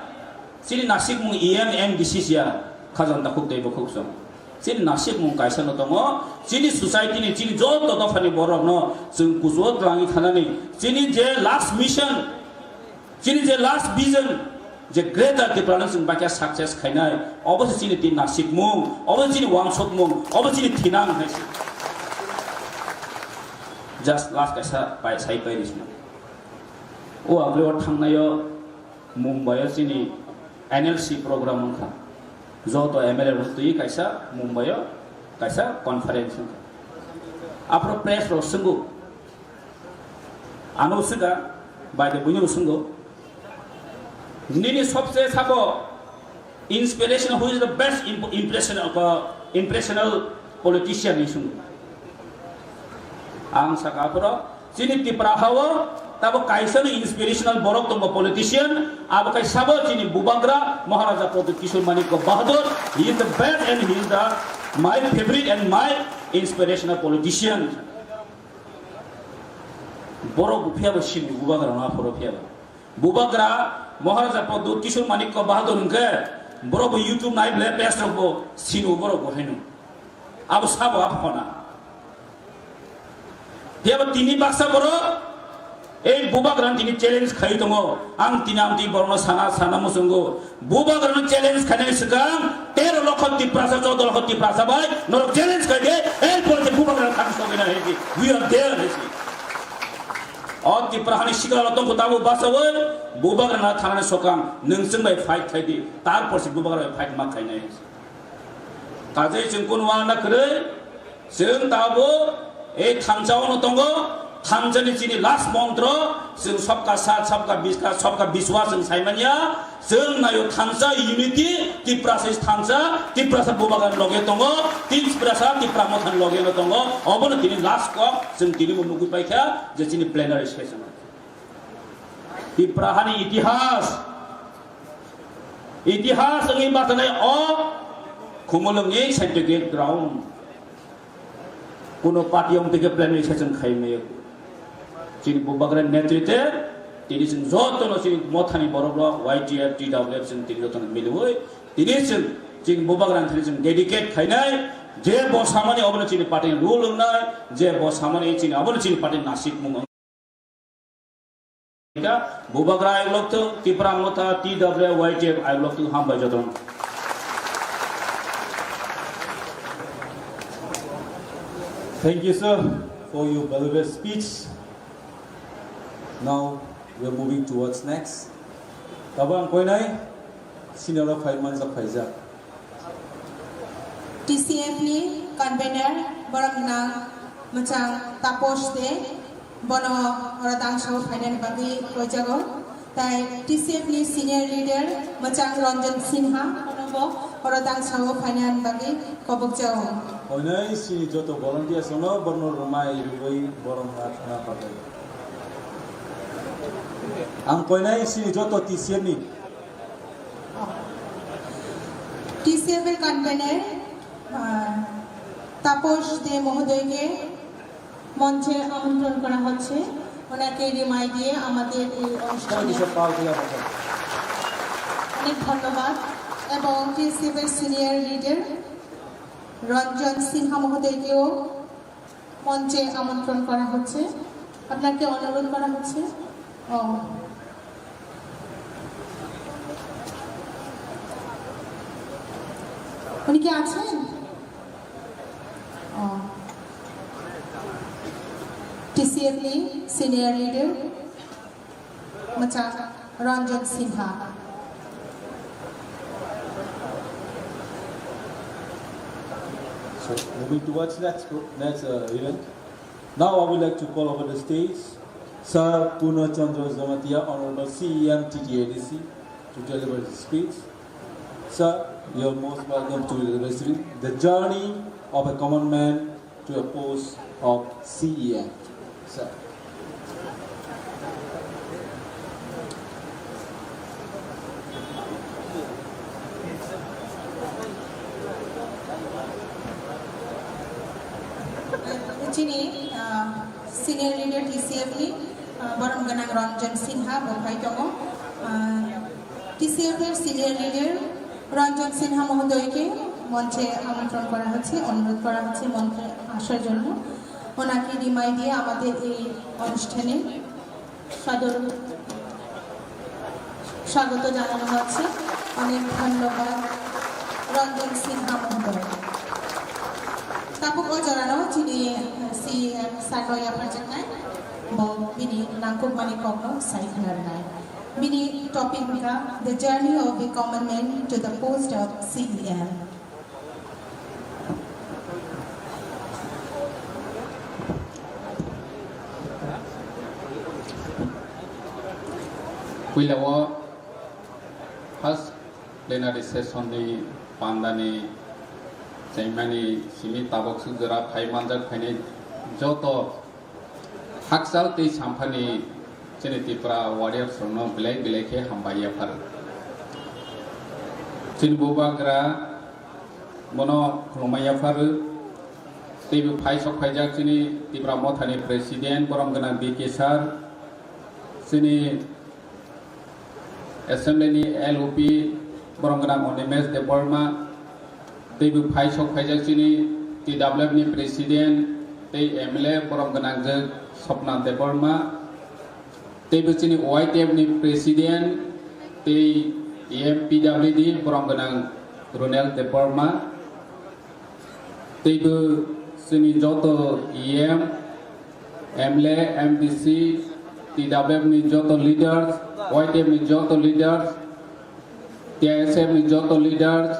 chini nasikmung E M, M D C ya, khajang takhuk tei bukhuk song. Chini nasikmung kaisa no tongo, chini society ni, chini joto dophani borok no chwng kuchugo twlangwi thanani, chini je last mission, chini je last vision, je Greater Tipraland chwng bakya success khainai, obo se chini tin nasikmung, obo se chini wansukmung, obo se chini thinang hai se. Just last kaisa pai, sai pai ri sina. O agre o thangnaio Mumbai o chini N L C program wngkha. Joto M L A rok twi kaisa Mumbai o kaisa conference wngkha. Aphuru press rok swngo, ano swkha, bai de buino swngo, nini sobse sabo inspiration, who is the best imp-, impression of a impressional politician ni swngo. Ang saka aphuru chini Tipra hao tabo kaisa ni inspirational borok tongo politician, abo kai sabo chini Bubagra Maharaja Pradyut Kishore Manikya Bahadur, he is the best and he is the my favorite and my inspirational politician. Borok bo phiya bo sini Bubagra no aphuru phiya bo. Bubagra Maharaja Pradyut Kishore Manikya Bahadur hwnkhe borok bo YouTube nai ble page rok bo sini borok bo haino. Abo sabo abo khona. Phiya bo tini baksa borok ei Bubagra no tini challenge khai tongo. Ang tini amtwi borok no sana sana muchungo. Bubagra no challenge khainani swkang tero lokho Tiprasa, choudo lokho Tiprasa bai norok challenge khai de, el pore je Bubagra thang sogwi na hedi. We are there, hedi. O Tipra hani sikla rok tongkho tabuk bachawi, bubagra na thanani sokang, nwng chwng bai fight khai di, tarpor se bubagra bai fight ma khainai. Kajai chwng kunu wana kwrwi, chwng tabuk ei thansa ono tongo, thansa ni chini last montro, chwng sabka saath, sabka bishwas, sabka bishwas chwng saimanya, chwng nayo thansa unity, Tiprasa is thansa, Tiprasa bubagra loge tongo, Tiprasa, Tipra motha loge no tongo, obono tini last kok, chwng tini bo nugwi paikha, je chini plenary session. Tipra hani itihas, itihas wngwi batanai o Khumulwngni scientific ground. Kuno party wng tike plenary session khai maya. Chini bubagra netrite, tini chwng jotono chini mothani borok rok, Y T F, T W F chwng tini jotono miliwi, tini chwng chini bubagra thani chwng dedicate khainai, je bo samani obono chini party rule wngnai, je bo samani chini obono chini party nasik mung. Bubagra ayuk lokthung, Tipra Motha, T W Y T F ayuk lokthung, hambai jotono. Thank you, sir, for your valuable speech. Now we are moving towards next. Tabang koinai senior rok phai manjak phaijak. T C F ni convener borok nang mwchang Taposh de bono oro dangsa o phainani bagwi koijago. Tai T C F ni senior leader mwchang Ranjan Sinha bono bo oro dangsa o phainani bagwi kobokjago. Koinai sini joto volunteers ono borno rwmai rwui borok na thana bagwi. Ang koinai sini joto T C F ni. T C F এর কনভেনর, আহ, তাপস দে মহোদয়কে মঞ্চে আমন্ত্রণ করা হচ্ছে। ওনাকে রিমাই দিয়ে আমাদের এই অনুষ্ঠানে অনেক ধন্যবাদ। এবং টিএসএফ এর সিনিয়র লিডার রঞ্জন সিনহা মহোদয়কেও মঞ্চে আমন্ত্রণ করা হচ্ছে, আপনাকে অনুরোধ করা হচ্ছে। ও, উনি কি আছেন? ও, টিসিএফ নি senior leader Machang Ranjan Sinha. So, moving towards next pro-, next, uh, event. Now I would like to call over the stage Sir Purna Chandra Jamatia, Honorable C E M T T A D C, to deliver his speech. Sir, you're most welcome to deliver the journey of a common man to a post of C E M. Sir. Chini, ah, senior leader T C F ni, ah, borom gwnang Ranjan Sinha bo phai tongo. Ah, T C F এর senior leader Ranjan সিনহা মহোদয়কে মঞ্চে আমন্ত্রণ করা হচ্ছে, অনুরোধ করা হচ্ছে মঞ্চে আসার জন্য। ওনাকে রিমাই দিয়ে আমাদের এই অনুষ্ঠানে সাদর স্বাগত জানানো হচ্ছে। অনেক ধন্যবাদ রঞ্জন সিনহা মহোদয়। Tabuk o jorano chini C E M sir no yapharjaknai, bo bini nangkukmani kokno sai khwnarnai. Bini topic wngkha The Journey of a Common Man to the Post of C E M. Puila o first plenary session ni panda ni chaimani simi tabuk suk jora phai manjak phainai joto Hakchal tei samphani chini Tripura warriors rokno belai belai khe hambai yapharo. Chini bubagra bono khulumai yapharo. Teibo phai sok phaijak chini Tripura mothani president borom gwnang D K sir, chini Assembly ni L O P borom gwnang Animesh Debbarma, teibo phai sok phaijak chini T W F ni President tei M L A borom gwnang jwk Swapna Debbarma, teibo chini Y T F ni President tei M P W D borom gwnang Ronel Debbarma, teibo chini joto E M, M L A, M D C, T W F ni joto leaders, Y T F ni joto leaders, T I S F ni joto leaders,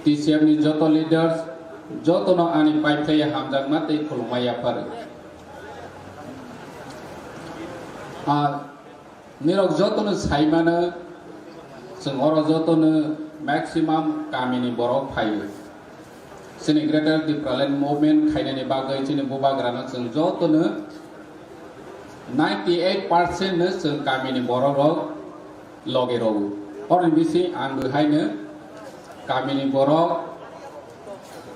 T C F ni joto leaders, jotono ani paiphlaiya hamjakma tei khulumma yapharo. Ah, nirok jotono saimano, chwng oro jotono maximum kamini borok phaio. Chini Greater Tipraland Movement khainani bagwi chini bubagrano chwng jotono ninety eight percent no chwng kamini borok rok loge rwo. Oroni bising ang bo haino kamini borok,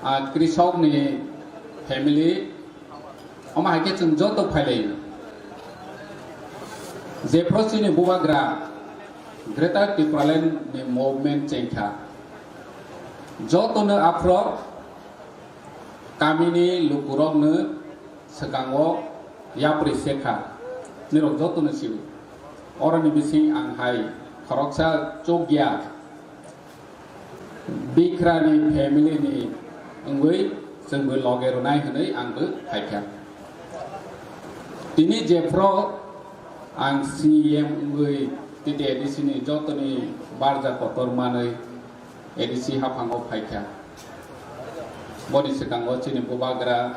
ah, krisok ni family, omo hai khe chwng joto phailai. Jephru chini bubagra Greater Tipraland ni movement chengkha. Jotono aphro kamini lukurokno swkango yapri sekha, nirok jotono sio. Oroni bising ang hai khoroksa chukya bikrani family ni wngwi chwngbo loge rwnai hwnwi angbo phaikha. Tini jephru ang C E M wngwi T T A D C ni jotoni barja kotor manwi A D C haphango phaikha. Boni swkango chini bubagra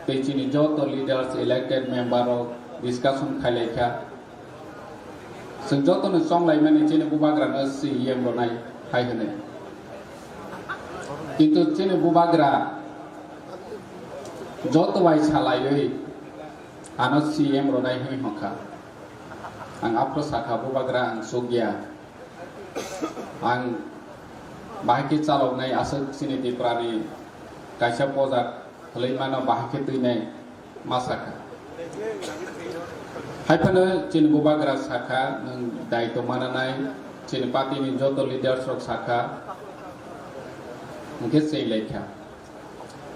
tei chini joto leaders, elected member rok discussion khailaikha. Chwng jotono chonglaimani chini bubagrano C E M rwnai hai hwnwi. Kintu chini bubagra joto bai salaiwi ano C E M rwnai hwnwi hwnkha. Ang aphro sakha, bubagra ang chukya. Ang bahai khe chaloknai aswk chini Tiprani kaisa pojak khwlwi mano, bahai khe twinai ma sakha. Hai phano chini bubagra sakha, nwng daitw mananai, chini party ni joto leaders rok sakha, hwnkhe chenglaikha.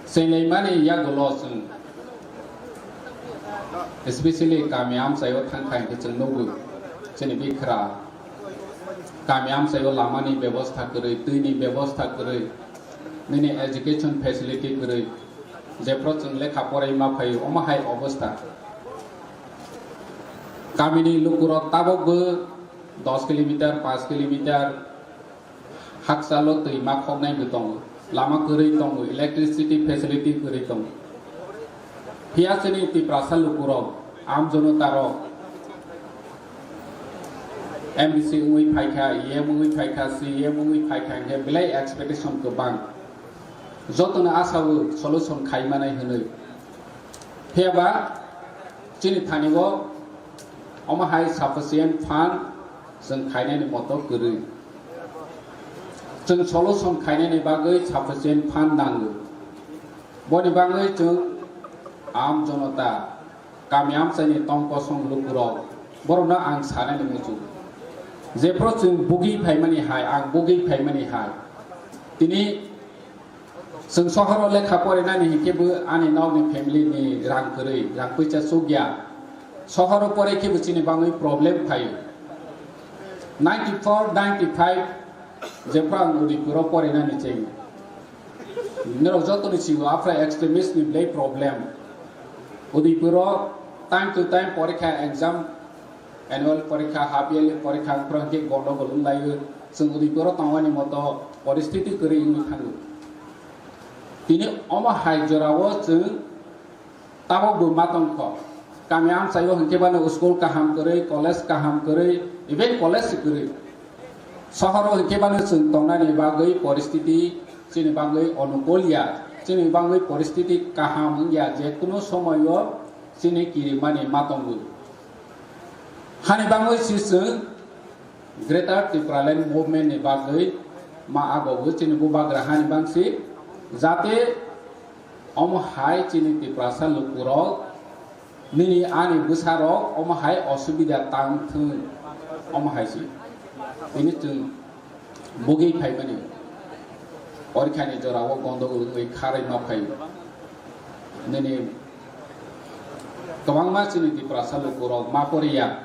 Chenglaimani yagulo chwng, especially kami amchaio thangkha hinkhe chwng nugwi, chini bikhra kami amchaio lamani bebosta kwrwi, twini bebosta kwrwi, nini education facility kwrwi, jephru chwng lekha porai ma phaio, omo hai obostha. Kamini lukurok tabukbo dos kilometer, panch kilometer, hakchalo twi ma khoknai bo tongo, lama kwrwi tongo, electricity facility kwrwi tongo. Phiya chini Tiprasa lukurok, amjono tarok, M D C wngwi phaikha, E M wngwi phaikha, C E M wngwi phaikha, hinkhe belai expectation kwbang. Jotono asao solution khaimanai hwnwi. Phiyaba chini thani-o omo hai sufficient fund chwng khainani moto kwrwi. Chwng solution khainani bagwi sufficient fund nango. Boni bagwi chwng aam jonota, kami amchaini tong kosong lukurok, borokno ang sanani muchungo. Jephru chwng bugwi phaimani hai, ang bugwi phaimani hai. Tini Chwng sohoro lekha porinani hinkhe bo ani nokni family ni rang kwrwi, rang puisa chukya. Sohoro porai khe bo chini bangwi problem phaio. Ninety four, ninety five jephru ang Udaipuro porinani cheng. Norok jotoni sigo aphra extremist ni belai problem. Udaipuro time to time porikha exam, annual porikha, half yearly porikha, wngphru hwnkhe gondogol wnglaio. Chwng Udaipuro tongmani moto poristiti kwrwi wngwi thango. Tini omo hai jorao chwng tabukbo ma tongkho. Kami amchaio hwnkhe bano school kaham kwrwi, college kaham kwrwi, even college se kwrwi. Sohoro hwnkhe bano chwng tongnani bagwi poristiti chini bagwi onukul ya, chini bagwi poristiti kaham wngya, je kunu somoio chini kirimani ma tongo. Hani bangwi si chwng Greater Tipraland Movement ni bagwi ma agogo chini bubagra hani bangsi, jate omo hai chini Tiprasa lukurok nini ani bwsarok omo hai osubida tang thung, omo hai si. Tini chwng bugwi phaimani. Orikhani jorao gondogol wngwi kharwi ma phai. Nini kwbangma chini Tiprasa lukurok ma poriya,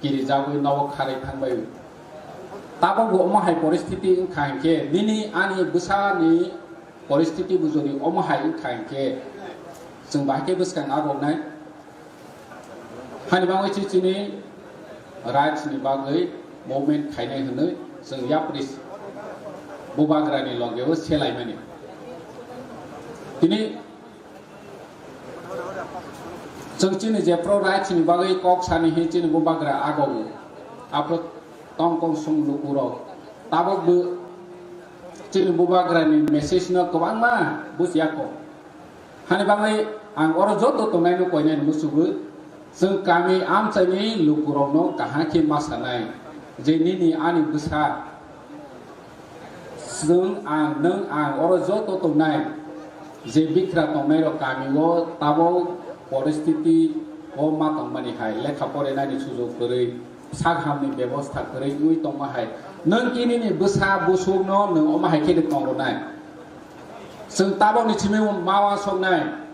kirijagwi nogo kharwi thangbai. Tabukbo omo hai poristiti wngkha hinkhe, nini ani bwsani poristiti bo jodi omo hai wngkha hinkhe, chwng bahai khe bwskang agoknai. Hani bagwi se chini rights ni bagwi movement khainai hwnwi chwng yapri bubagrani logeo selaimani. Tini chwng chini je pro rights ni bagwi kok sani hi chini bubagra agogo. Aphro tongkong sung lukurok tabok bo chini bubagrani message no kwbangma bujiya kok. Hani bagwi ang oro joto tongnaino koinai musugo, chwng kami amchaini lukurokno kaham khe ma sanai je nini ani bwsa, chwng ang nwng ang oro joto tongnai je bikra tongnairok kamio tabok poristiti o ma tongmani hai lekha porinani sujok kwrwi, sak hamni bebosta kwrwi wngwi tongma hai. Nwng kinini bwsa busukno nwng omo hai khe tongrwnai. Chwng tabokni simi ma uansuknai.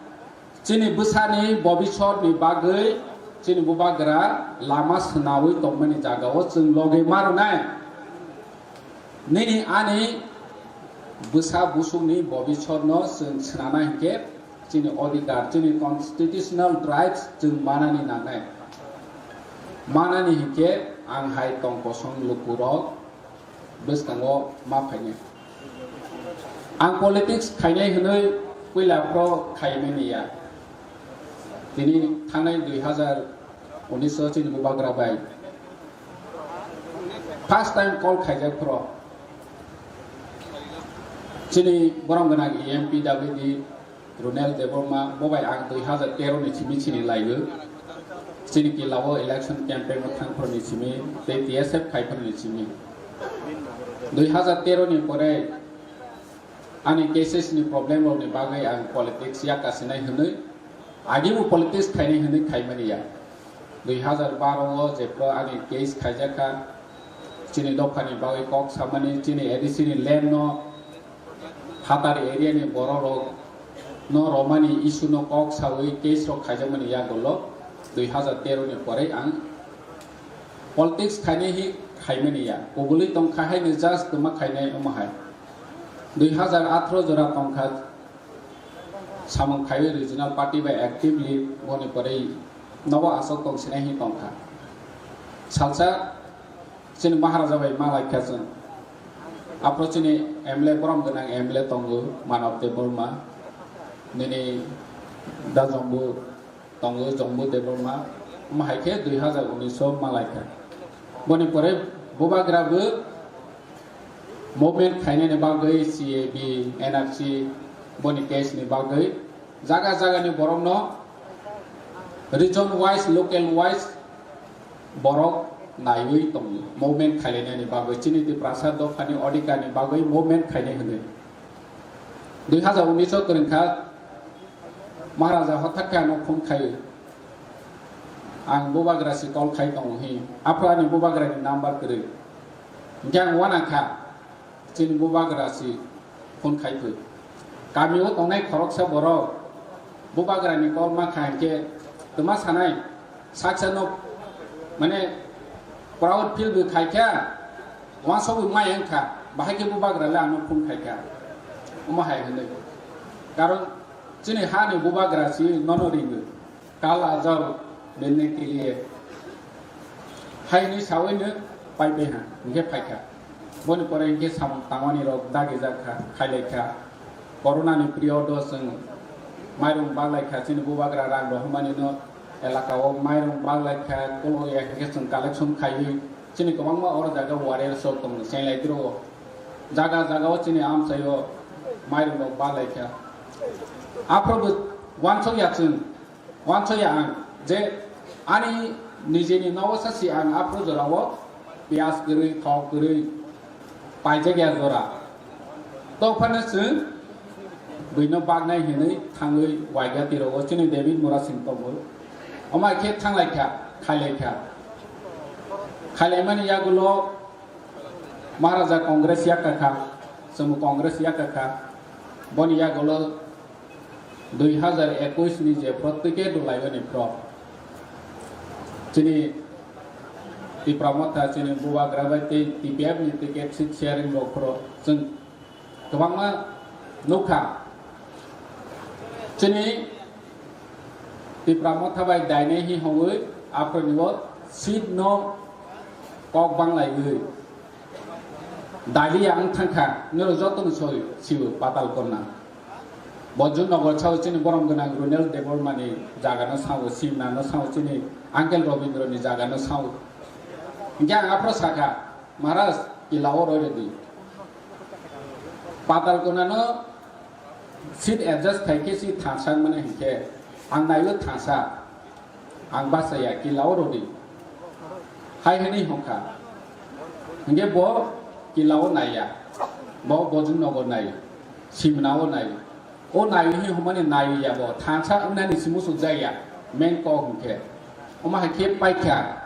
Chini bwsani bobisotni bagwi chini bubagra lama swnawi tongmani jagao chwng logi ma rwnai. Nini ani bwsa busukni bobisotno chwng swnana hinkhe chini odhikar, chini constitutional rights chwng manani nangnai. Manani hinkhe ang hai tong kosong lukurok bwskango ma phainai. Ang politics khainai hwnwi puila phro khaimani ya. Tini thangnai dui hazar unis o chini bubagra bai first time call khaijak phro. Chini borom gwnang E M P W D Runel Debbarma, bo bai ang dui hazar tero ni simi chini laiwi. Chini kila o election campaign o thang phro ni simi, tei T S F khai phro ni simi. Dui hazar tero ni pore ani cases ni problem rok ni bagwi ang politics yakasinai hwnwi, agi bo politics khainai hwnwi khaimani ya. Dui hazar baro o jephru ani case khaijakha, chini dophani bagwi kok samani, chini A D C ni land no Hatari area ni borok rok no romani issue no kok sawi case rok khaijakmani yagulo dui hazar tero ni pore ang politics khainai hi khaimani ya. Kubului tongkha hai ni just kwma khainai omo hai. Dui hazar atharo jora tongkha samung khaiwi regional party bai actively boni pore nobo aswk tongsinai hi tongkha. Salsa Chini Maharaja bai ma laikha chwng. Aphro chini M L A borom gwnang M L A tongo Manav Debbarma, nini da Jombu tongo Jombu Debbarma, omo hai khe dui hazar unis o ma laikha. Boni pore bubagra bo movement khainani bagwi C A B, N R C boni case ni bagwi jaga jaga ni borok no region wise, local wise borok naiwi tongo movement khailainani bagwi, chini Tiprasa dophani odhikar ni bagwi movement khainai hwnwi. Dui hazar unis o kwrwngkha Maharaja hothat khe ano phone khai, ang bubagra si call khai tongo hi, aphro ani bubagra ni number kwrwi, hinkhe ang uanang kha. Chini bubagra si phone khai thwi. Kami o tongnai khoroksa borok bubagra ni call ma kha hinkhe twma sanai saksa no mane proud feel bo khai kha, uansuk bo mai wng kha, bahai khe bubagra le ano phone khai kha. Omo hai hwnwi. Karon chini ha ni bubagra si nono ringo. Kal ajal milne ke liye. Haini sawino pai pai ha, hinkhe phaikha. Boni pore hinkhe samung tangmani rok dagi jak kha, khailai kha. Corona ni period o chwng mairung baglai kha, chini bubagra rang rohormani no elaka o mairung baglai kha, kolo ya hinkhe chwng collection khaiwi chini kwbangma oro jaga warrior sok tongo, chenglai dro o. Jaga jaga o chini amchai o mairung rok baglai kha. Aphro bo uansuk ya chwng. Uansukya ang je ani nijeni nogo sa si ang aphuru jorao piyaj kwrwi, thok kwrwi paijakya jora. Tophano chwng buino baknai hinwi thangwi waigati rogo chini David Murasing tongo. Omo hai khe thanglaikha, khailaikha. Khailaimani yagulo Maharaja Congress yakakha, chwngbo Congress yakakha. Boni yagulo dui hazar ekush ni je pro ticket rwlaimani pro. Chini Tipra Motha chini bubagra bai tei T P F ni ticket seat sharing rok pro chwng kwbangma nukha. Chini Tipra Motha bai dainai hi hongwi Aphro ni bo seat no kok banglaiwi. Dalia ang thangkha, nirok joto no soi sibo Patal Kona. Bojong Nogor sao chini borom gwnang Runel Debbarma ni jaga no sao, Simna no sao, chini Uncle Robindra ni jaga no sao. Hingke ang aphro sakha, Maharaj, kila o roi redi. Patal Kona no seat adjust khai khe si thangsa mane hingke ang naio thangsa. Ang bachaya, kila o rodi. Hai hwnwi hwnkha. Hingke bo kila o naiya. Bo Bojong Nogor nai. Simna o nai. O nai hi hwnmani naiya bo. Thangsa wngnani si musuk jaya. Main kok hwnkhe. Omo hai khe paikha.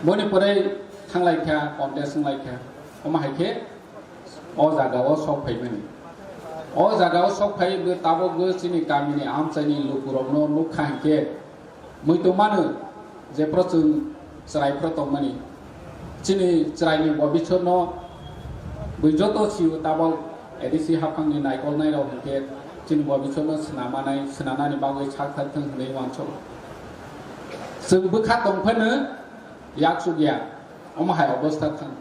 Boni pore thanglaikha, contest wnglaikha. Omo hai khe o jaga o sok phaimani. O jaga o sok phai bo tabok bo chini kamini amchaini lukurokno nukha hinkhe muitu mano je phoro chwng chwrai phoro tongmani. Chini chwraini bobisotno bui joto sio tabok A D C haphangni naikolnairok hinkhe chini bobisotno swnamanai, swnanani bagwi sak sak thwng hwnwi uansukgo. Chwng bwkha tongphano yaksukya, omo hai obostha thang.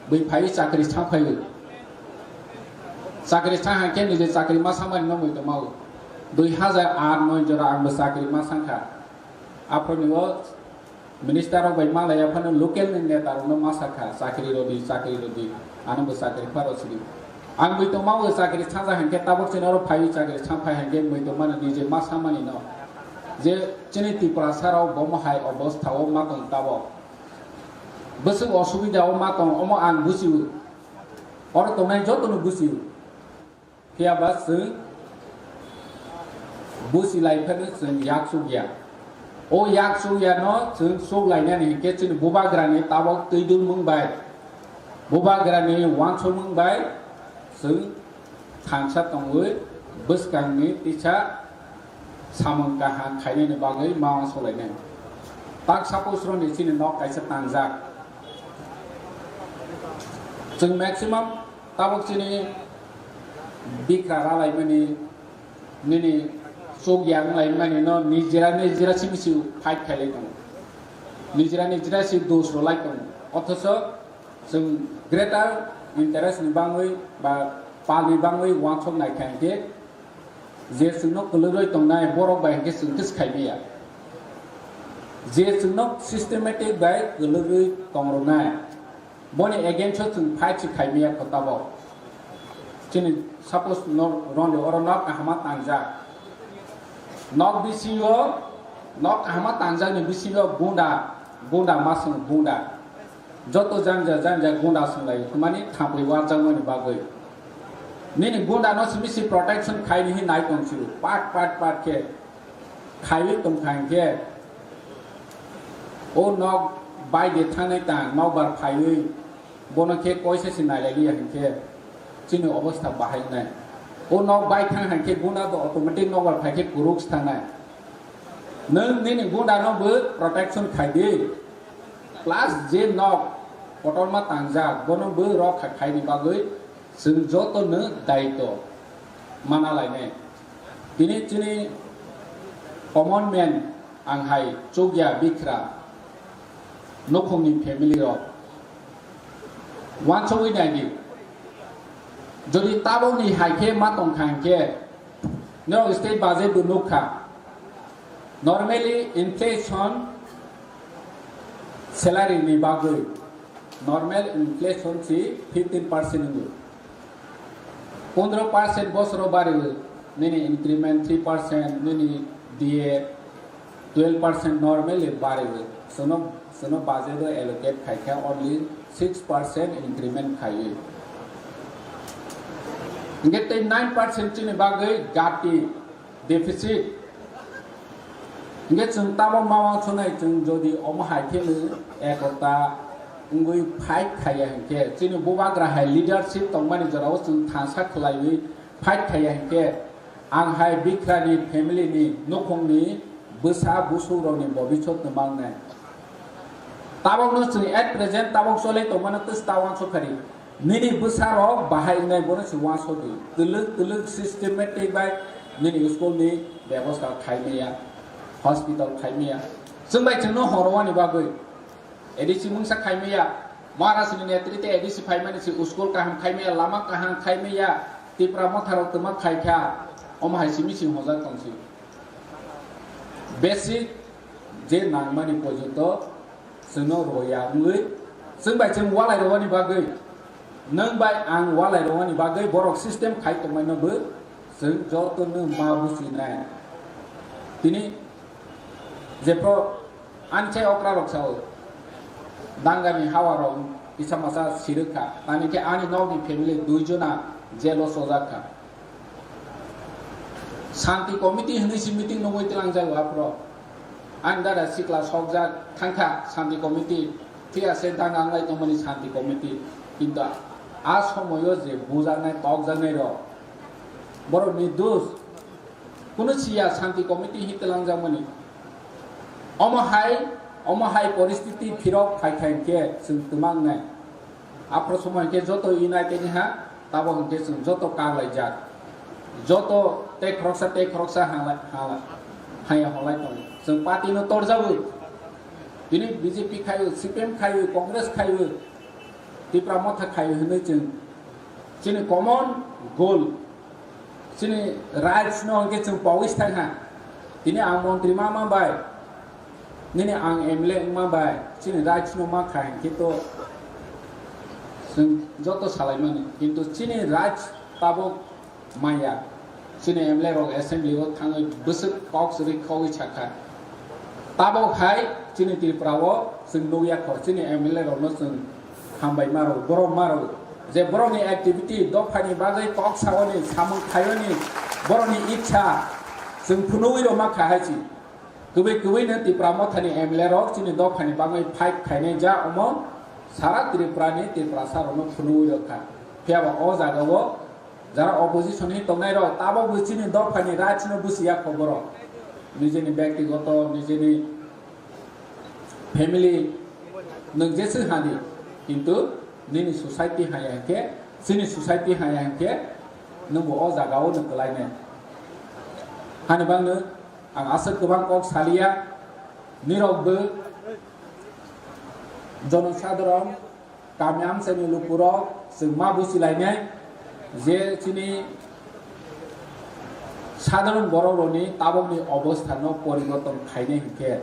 Bui phai chakri sang phai. Chakri sang hai khe nije chakri ma samani no mui tongmao. Dui hazar aat noi jora ang bo chakri ma sang kha. Aphro ni o minister rok bai ma laya phano local ni neta rok no ma sa kha chakri rodi, chakri rodi. Ano bo chakri pharo sidi. Ang bui tongmao chakri sanja hai khe tabok chini oro phai chakri sang phai hai khe mui tongmani nije ma samani no. Je chini Tiprasa rok bo mo hai obostha o ma tong tabok. Bwswk osubida o ma tong, omo ang busiu. Oro tongnai jotono busiu. Phiya ba chwng busi lai phano chwng yaksuk ya. O yaksuk ya no chwng suk lainani hinkhe chini bubagrani tabok twi dul mung bai, bubagrani uansuk mung bai chwng thangsa tongwi bwskangni tisa samung kaham khainani bagwi ma uansuk lainai. Tak suppose roni chini nok kaisa tangjak. Chwng maximum tabok chini bikra ralaimani, nini chuk yang laimani no nijera nijera simi si fight khailai tongo. Nijera nijera si dos rwlai tongo. Othoso chwng greater interest ni bangwi ba pal ni bangwi uansuk nai kha hinkhe je chwngno kwlwrwi tongnai borok bai hinkhe chwng khe swkhaimaya. Je chwngno systematic bai kwlwrwi tongrwnai, boni against o chwng fight se khaimaya kho tabok. Chini suppose no, roni oro nok kahama tangjak. Nok bisingo, nok kahama tangjakni bisingo gunda, gunda ma swngo gunda. Joto janja janja gunda swnglai, hwnmani thapwi warjakmani bagwi. Nini gunda no simi si protection khaini hin nai tong si, pat pat pat khe khaiwi tong kha hinkhe, o nok bai de thangnai tang, nok bar phaiwi bono khe koisa se nai lai liya hinkhe chini obostha bahai wngnai. O nok bai thang hai khe gunda do automatic nok bar phai khe kwrwk se thangnai. Nwng nini gunda no bo protection khai di. Plus je nok kotorma tangjak bono bo rok kha khaini bagwi chwng joto no daito mana lainai. Tini chini common man ang hai chukya bikra nukhungni family rok uansugwi naidi. Jodi tabokni hai khe ma tong kha hinkhe norok state budget bo nukha. Normally inflation salary ni bagwi normal inflation si fifteen percent wngo. Pondro percent bosoro bariwi, nini increment three percent, nini D A twelve percent normally bariwi. Sono, sono budget o allocate khai kha only six percent increment khaiwi. Hingke tei nine percent chini bagwi gati deficit. Hingke chwng tamo ma uansuknai chwng jodi omo hai khe ekota wngwi fight khaiya hinkhe chini bubagra hai leadership tongmani jorao chwng thansa khwlaiwi fight khaiya hinkhe ang hai bikrani family ni nukhungni bwsa busukrokni bobisot no mangnai. Tabokno chwng at present tabok cholai tongmano twis ta uansuk khari. Nini bwsarok bahai wngnai bono se uansukdi. Twlwk twlwk systematic bai nini school ni bebosta khaimaya, hospital khaimaya. Chwng bai chwngno horwani bagwi A D C mungsa khaimaya, Maharashtra ni netrite A D C phaimani si school kaham khaimaya, lama kaham khaimaya, Tipra motharok twma khaikha, omo hai simi simi hojak tongsi. Basic je nangmani porjonto chwngno roya wngwi, chwng bai chwng walai rwani bagwi, nwng bai ang walai rwani bagwi borok system khai tongmano bo chwng joto no ma businai. Tini jepro ani chai okra rok sao, dangani hawa rok kisa masa sirwk kha, tani khe ani nokni family dui jona jail o sojak kha. Shanti committee hwnwi si meeting nungwi twlang jago aphro. Ani dada sikla sokjak thangkha Shanti committee, phiya se danga wnglai tongmani Shanti committee. Kintu a somoyo je bujaknai tokjaknai rok, borok ni dos, kunu siya Shanti committee hi twlangjakmani. Omo hai, omo hai poristiti phirok phai khai khe chwng twma wngnai. Aphro somo hinkhe joto united ha, tabok hinkhe chwng joto kak laijak. Joto tei khoroksa tei khoroksa hangla-, hangla-, haya hwnlai tongo. Chwng party no torjago. Tini B J P khaio, C P M khaio, Congress khaio, Tipra Motha khaio hwnwi chwng chini common goal, chini rights no hinkhe chwng pogwi thang ha. Tini ang montri ma ma bai, nini ang M L A wngma bai, chini rights no ma kha hinkhe to chwng joto salaimani. Kintu chini rights tabok maya, chini M L A rok assembly o thangwi bwswk kok swrwi khogwi sakha. Tabok hai chini Tripura o chwng nukya kho, chini M L A rokno chwng hambai maro, borom maro. Je borokni activity dophani bagwi kok saoni, samung khayoni, borokni ichha chwng phunugwi rwma kha hai si. Kwbwi kwbwino Tipra Mothani M L A rok chini dophani bagwi fight khainai ja omo sara Tripurani Tiprasa rokno phunugwi rwkha. Phiyaba o jagao jara opposition hi tongnai rok tabokbo chini dophani rights no busiya kho borok. Nijeni byaktigoto, nijeni family nwng jeswk hani, kintu nini society haya hinkhe, chini society haya hinkhe nwngbo o jagao nwng kwlainai. Hani bagwi ang aswk kwbang kok saliya, nirokbo jonosadharon, kami amchaini lukurok chwng ma buchilainai je chini sadharon borokrokni tabokni obostha no poriborton khainai hinkhe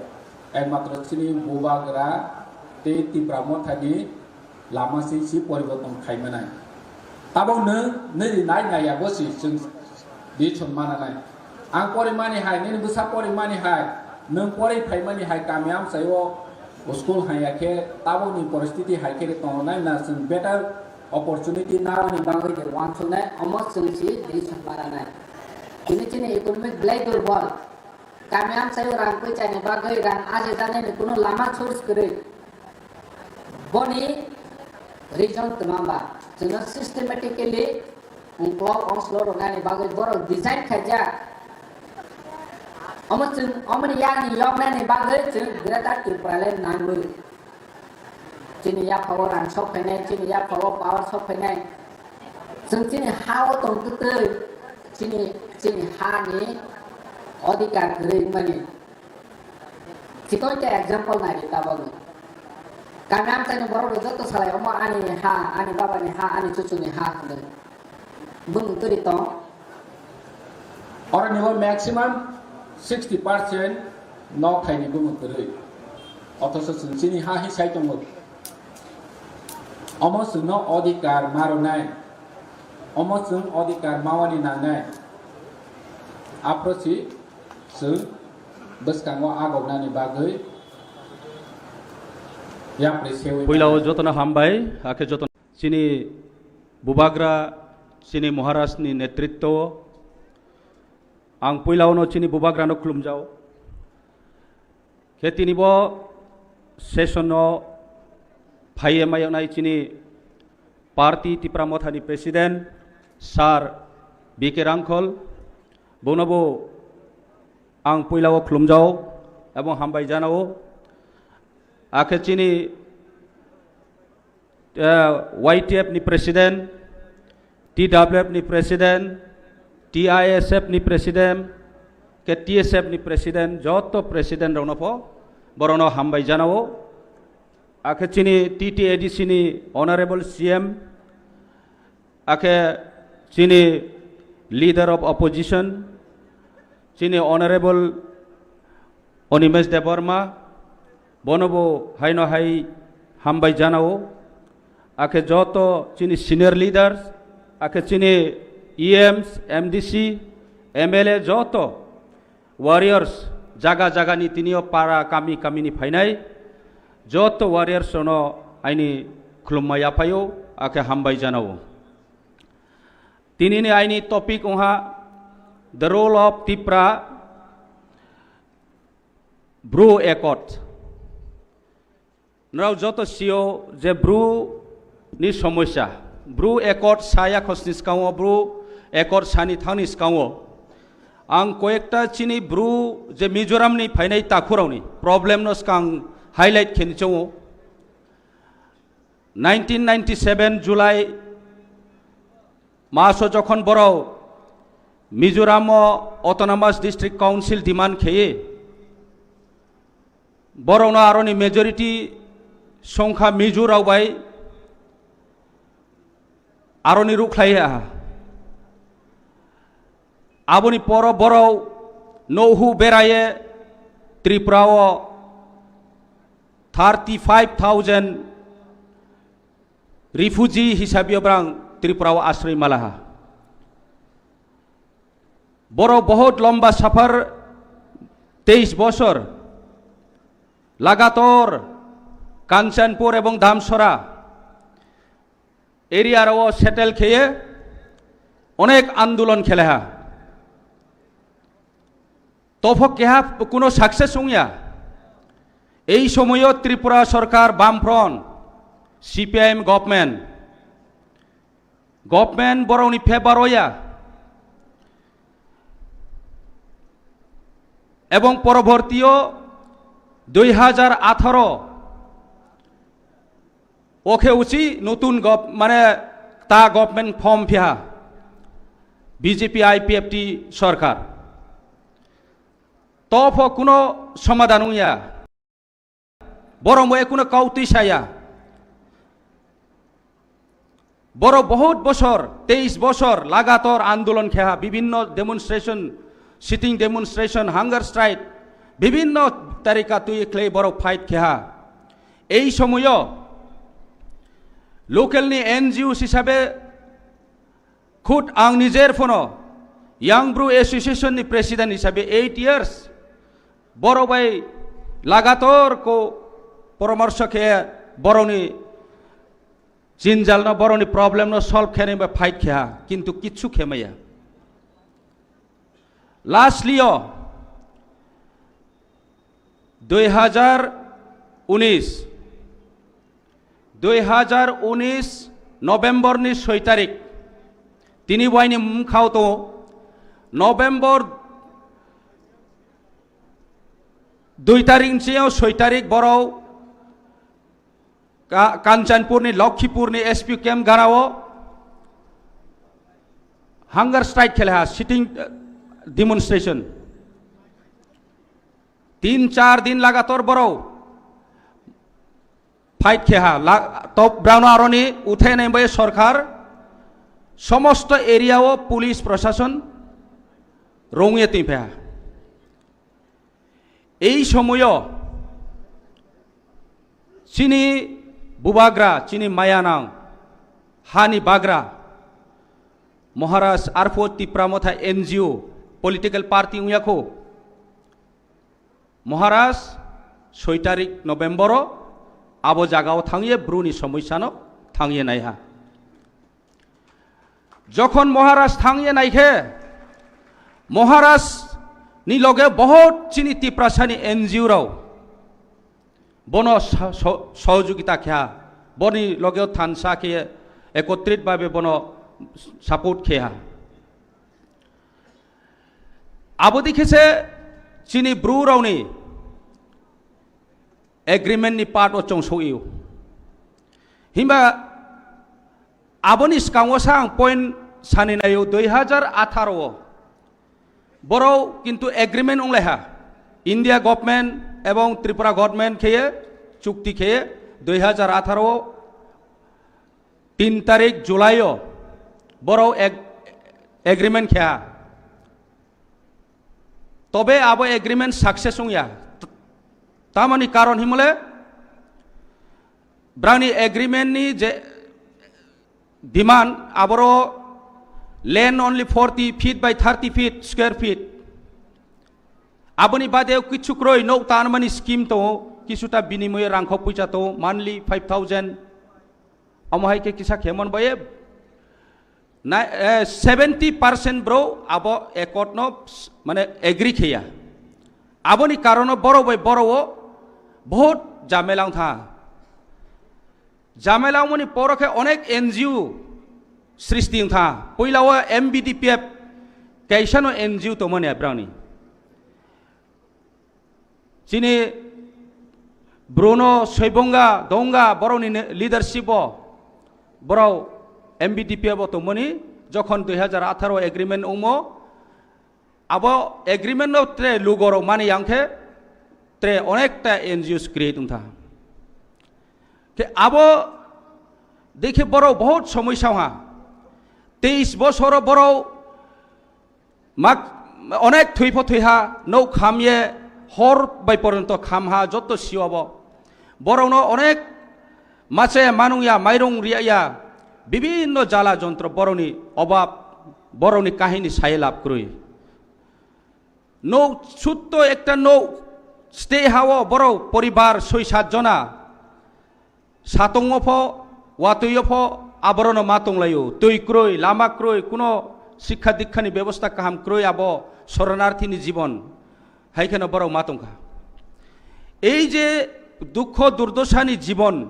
ekmatro chini Bubagra tei Tipra Mothani lama se si poriborton khai manai. Tabok nwng nini nai nai yago si chwng di chwng mana nai. Ang pori mani hai, nini bwsa pori mani hai, nwng pori phai mani hai, kami amchai o school hai ya khe tabok ni poristiti hai khe tongo nai na chwng better opportunity nawani bagwi de wansuk nai, omo chwng si di chwng mana nai. Tini chini economic belai durbol. Kami amchai o rang poichani bagwi rang aje janani kuno lama source kwrwi. Boni reason twma ba? Chwngno systematically ungklok ongslo rwnani bagwi borok design khaijak. Omo chwng, omoni yani yoknani bagwi chwng Greater Tripura Land nangwi. Chini yaphao rang sok phainai, chini yaphao power sok phainai. Chwng chini ha-o tong twtwi, chini, chini hani odhikar kwrwi wngmani. Chikon khe example nai di tabokni. Kami amchaini borok rok joto salai, "Omo ani ha, ani babani ha, ani chuchuni ha," hwnwi. Bumung turi tong. Oroni o maximum sixty percent nok thaini bumung kwrwi. Othoso chwng chini ha hi sai tongo. Omo chwngno odhikar ma rwnai. Omo chwng odhikar mawani nangnai. Aphro si chwng bwskango agoknani bagwi yapri sewi Puila o mano. Jotono hambai, hakhe jotono chini Bubagra, chini Maharaj ni netritwo o ang puila o no chini Bubagra no khulumjao. Khe tini bo session no phaiye mayoknai chini party Tipra Motha ni president Sir B K Rangkhol, bono bo ang puila o khulumjao ebong hambai janao. Akhe chini eh, Y T F ni president, T W F ni president, T I S F ni president, ke T S F ni president, joto president rokno pho Borokno hambai janao. Akhe chini T T A D C ni Honorable C M, akhe chini Leader of Opposition, chini Honorable Animesh Debbarma, bono bo haino hai hambai janao. Akhe joto chini senior leaders, akhe chini E Ms, M D C, M L A joto warriors, jaga jaga ni tinio para kami kami ni phainai joto warriors no aini khulumma yaphaio, akhe hambai janao. Tinini aini topic wngha the role of Tipra Bru Accord. Norok joto sio je Bru ni somosya, Bru Accord saya khosni skango, Bru Accord sani thangni skango ang koyekta chini Bru je Mizoram ni phainai takhurokni problem no skang highlight kheni chongo. Nineteen ninety-seven July maso jokhon borok Mizoram o Autonomous District Council demand kheye, borokno aroni majority songkha Mizo rok bai aroni rukhlai ha. Aboni poro borok nouhu beraye Tripura o thirty five thousand refugee hisabe borang Tripura o asroi malaha. Borok bahut lomba safar, teis bosor lagator Kanchanpur ebong Damsora area rao settle kheye onek andolon kheleha. Topho keha kuno success wngya. Ei somoyo Tripura sorkar Bamfront, C P I M government, government borokni favour o ya. Ebong porobortio dui hajar atharo okhe uchi nutun gov-, mane ta government form phiha B J P I P F T sorkar. Topho kuno somadan wngya. Borok bo ekuno kautwi saya. Borok bahut bosor, teis bosor lagator andolon kheha, bibinno demonstration, sitting demonstration, hunger strike, bibinno tarika twi khlai borok fight kheha. Ei somoyo local ni N G O hisabe khud ang nijer phono Young Bru Association ni president hisabe eight years borok bai lagator ko poramorsho khe borokni jinjalno, borokni problemno solve khenai bai fight kheha, kintu kichu khemaya. Lastly o dui hajar unis, dui hajar unis November ni soi tarik, tini waini mkhao to November dui tarik ni soi tarik borok Ka-, Kanchanpur ni, Lokhipur ni S P camp garao hunger strike kheleha, sitting, eh, demonstration. Tin char din lagator borok fight kheha, la-, top brown aroni uthai nai bai sorkar somosto area o police proshashon rongye twi pheha. Ei somoyo chini bubagra, chini mayanang hani bagra Maharaj arphuh Tipra Motha N G O political party wngya kho. Maharaj soi tarik November o abo jagao thangye bruni somoisano thangye naiha. Jokhon Maharaj thangye naikhe, Maharaj ni loge bahut chini Tiprasani N G O rao bono sa-, so-, sohojogita kheha, boni logeo thansa khe ekotrit bhabe bono support kheha. Abodi khe se chini Bru raoni agreement ni part o chong sogio. Himba aboni skango sa ang point sani naio, dui hajar atharo o borok kintu agreement onglaiha. India government ebong Tripura government kheye chukti kheye dui hazar atharo tin tarik July o borok ag-, agreement kheya. Tobe abo agreement success wngya. Tamani karon himole brani agreement ni je demand aboro land only forty feet by thirty feet square feet. Aboni bade kichu kroi nok tanmani scheme tongo, kisuta binimoye rangkho puisa tongo, monthly five thousand. Omo hai khe kisa khemon baye na, eh, seventy percent bro abo accord no s-, mane agree kheya. Aboni karono boro bai boro o bahut jamela wngtha. Jamela wngmani poro khe onek N G O srishti wngtha. Puila o M B D P F kaisa no N G O tongmani abrangni. Chini Bruno Soibonga Donga borokni ne-, leadership o borok M B D P F o tongmani jokhon dui hazar atharo agreement wngmo abo agreement no tre lugorok mani yang khe tre onekta N G Os create wngtha. Khe abo dekhe borok bahut somoi saha. Teis bosoro borok mak onek thwi pho thwi ha, nok kham ye hor bai poronto kham ha, jotto sio bo. Borokno onek mache manung ya, mairung riya ya, bibinno jala jontro borokni obab, borokni kahini saye lab kwrwi. Nok sutto ekta nok stay ha o borok poribar soi sat jona. Satungo pho, watwi o pho, aborokno ma tonglaio. Twi kwrwi, lama kwrwi, kuno sikha dikhani bebosta kaham kwrwi abo soronarthini jibon. Hai kheno borok ma tongkha. Ei je dukho durdosani jibon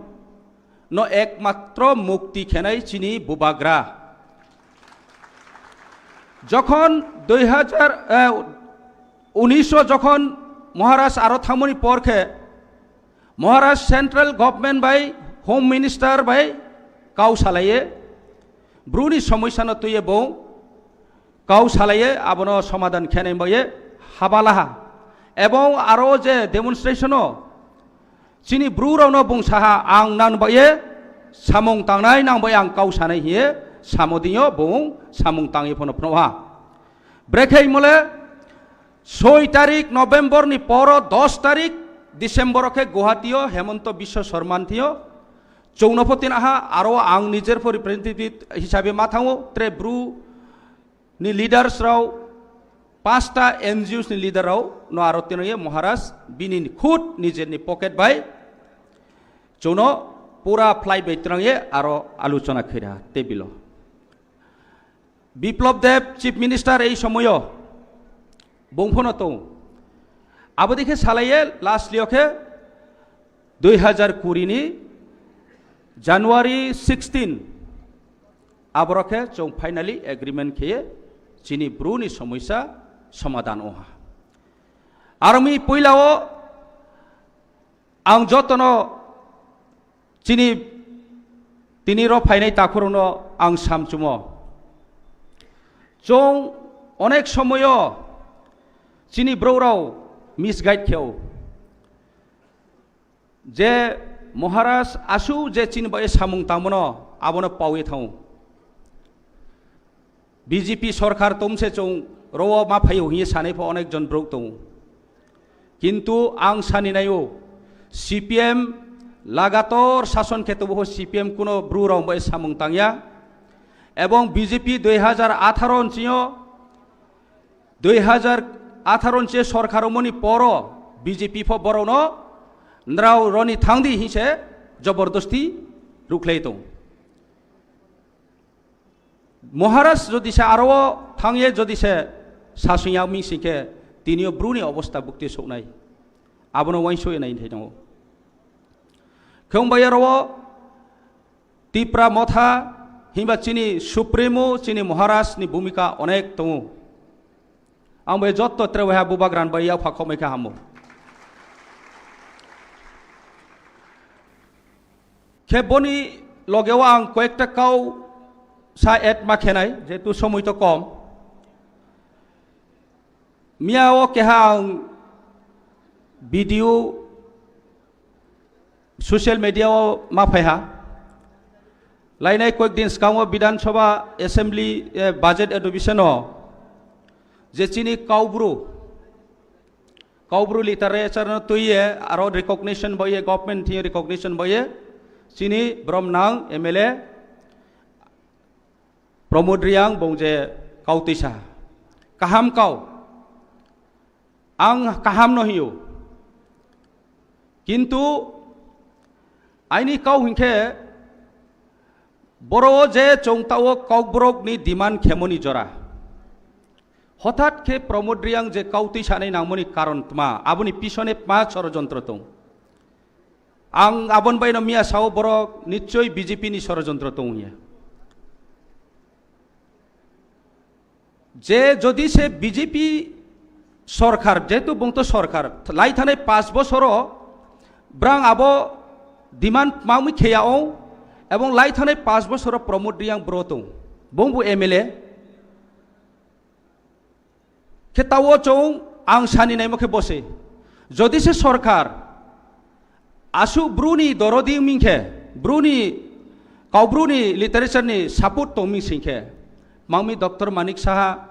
no ekmatro mukti khenai chini bubagra. Jokhon dui hazar, eh, unisho jokhon Maharaj aro thangmani por khe Maharaj central government bai home minister bai kau salaye, Bruni somosya no twiye bo kau salaye abono somadan khenai baye habalaha. Ebong aro je demonstration o chini Bru rokno bung saha ang nang baye samung tangnai nang bai ang kau sanai hiye samodinyo bung samung tangye phono phnoha. Brekhe mole soi tarik November ni poro dos tarik December o khe Guwahati o Hemonto Biswa Sarma thio chwngno pho tin aha aro ang nijer pho representative hisabe ma thango tre Bru ni leaders rao pasta N G Os ni leader rao no aro tino ye Maharaj bini khud nijer ni pocket bai chwngno pura fly bai twrang ye aro aluchona khaira table o. Biplab Deb Chief Minister ei somoyo bung phono tong. Abo dikhe salaye last liyo khe dui hazar kuri ni January sixteen aboro khe chwng finally agreement kheye chini Bru ni somosya somadan oha. Aroni puila o ang jotono chini tini ro phainai takhurokno ang samchumo. Chwng onek somoyo chini broukrok misguide kheo. Je Maharaj aswk je chini bai samung tangmano abono pawi thango. B J P sorkar tomse chwng rowo ma phaio hiye sanai pho onek jon brouh tongo. Kintu ang sani naio, C P M lagator sason khe tobo C P M kuno bru rok bai samung tangya. Ebong B J P dui hazar atharo nchio, dui hazar atharo nche sorkar moni poro B J P pho borokno nrao roni thangdi hinse jobordosti rukhlai tong. Maharaj jodi se aro thangye jodi se sasungya ming singkhe tinio bruni obosta bukti soknai. Abono wainso enai thai tongo. Khong bai aro Tipra Motha himba chini Supremo chini Maharaj ni bhumika onek tongo. Ang bai jotto tre waiha bubagra bai yapha khomai kha hamo. Khe boni logeo ang koyekta kau sa add ma khenai, jehetu somoi to kom. Miya o keha ang Video social media o ma phaiha. Lainai koyek din skango Bidhan Sabha Assembly, eh, budget adhibesion o je chini Kaubru, Kaubru literature no twiye aro recognition boye, government thing recognition boye, chini brom nang M L A Pramod Reang bong je kau twisa. Kaham kau. Ang kaham no hiyo. Kintu aini kau hinkhe boro je chongtao Kokborok ni demand khemoni jora. Hothat khe Pramod Reang je kau twisanai nangmoni karon tma, aboni pisone tma sorojontro tong. Ang abon baino miya sao borok nichoi B J P ni sorojontro tong ya. Je jodi se B J P sorkar, jehetu bongto sorkar, lai thanai paanch bosoro brang abo demand mangmi kheya o, ebong lai thanai paanch bosoro Pramod Reang bro tong, bongbu M L A. Khe tao chong ang sani naimo khe bose. Jodi se sorkar asuk bruni dorodi ming khe, bruni, Kaubruni literature ni support tong ming sing khe, mangmi Doctor Manik Saha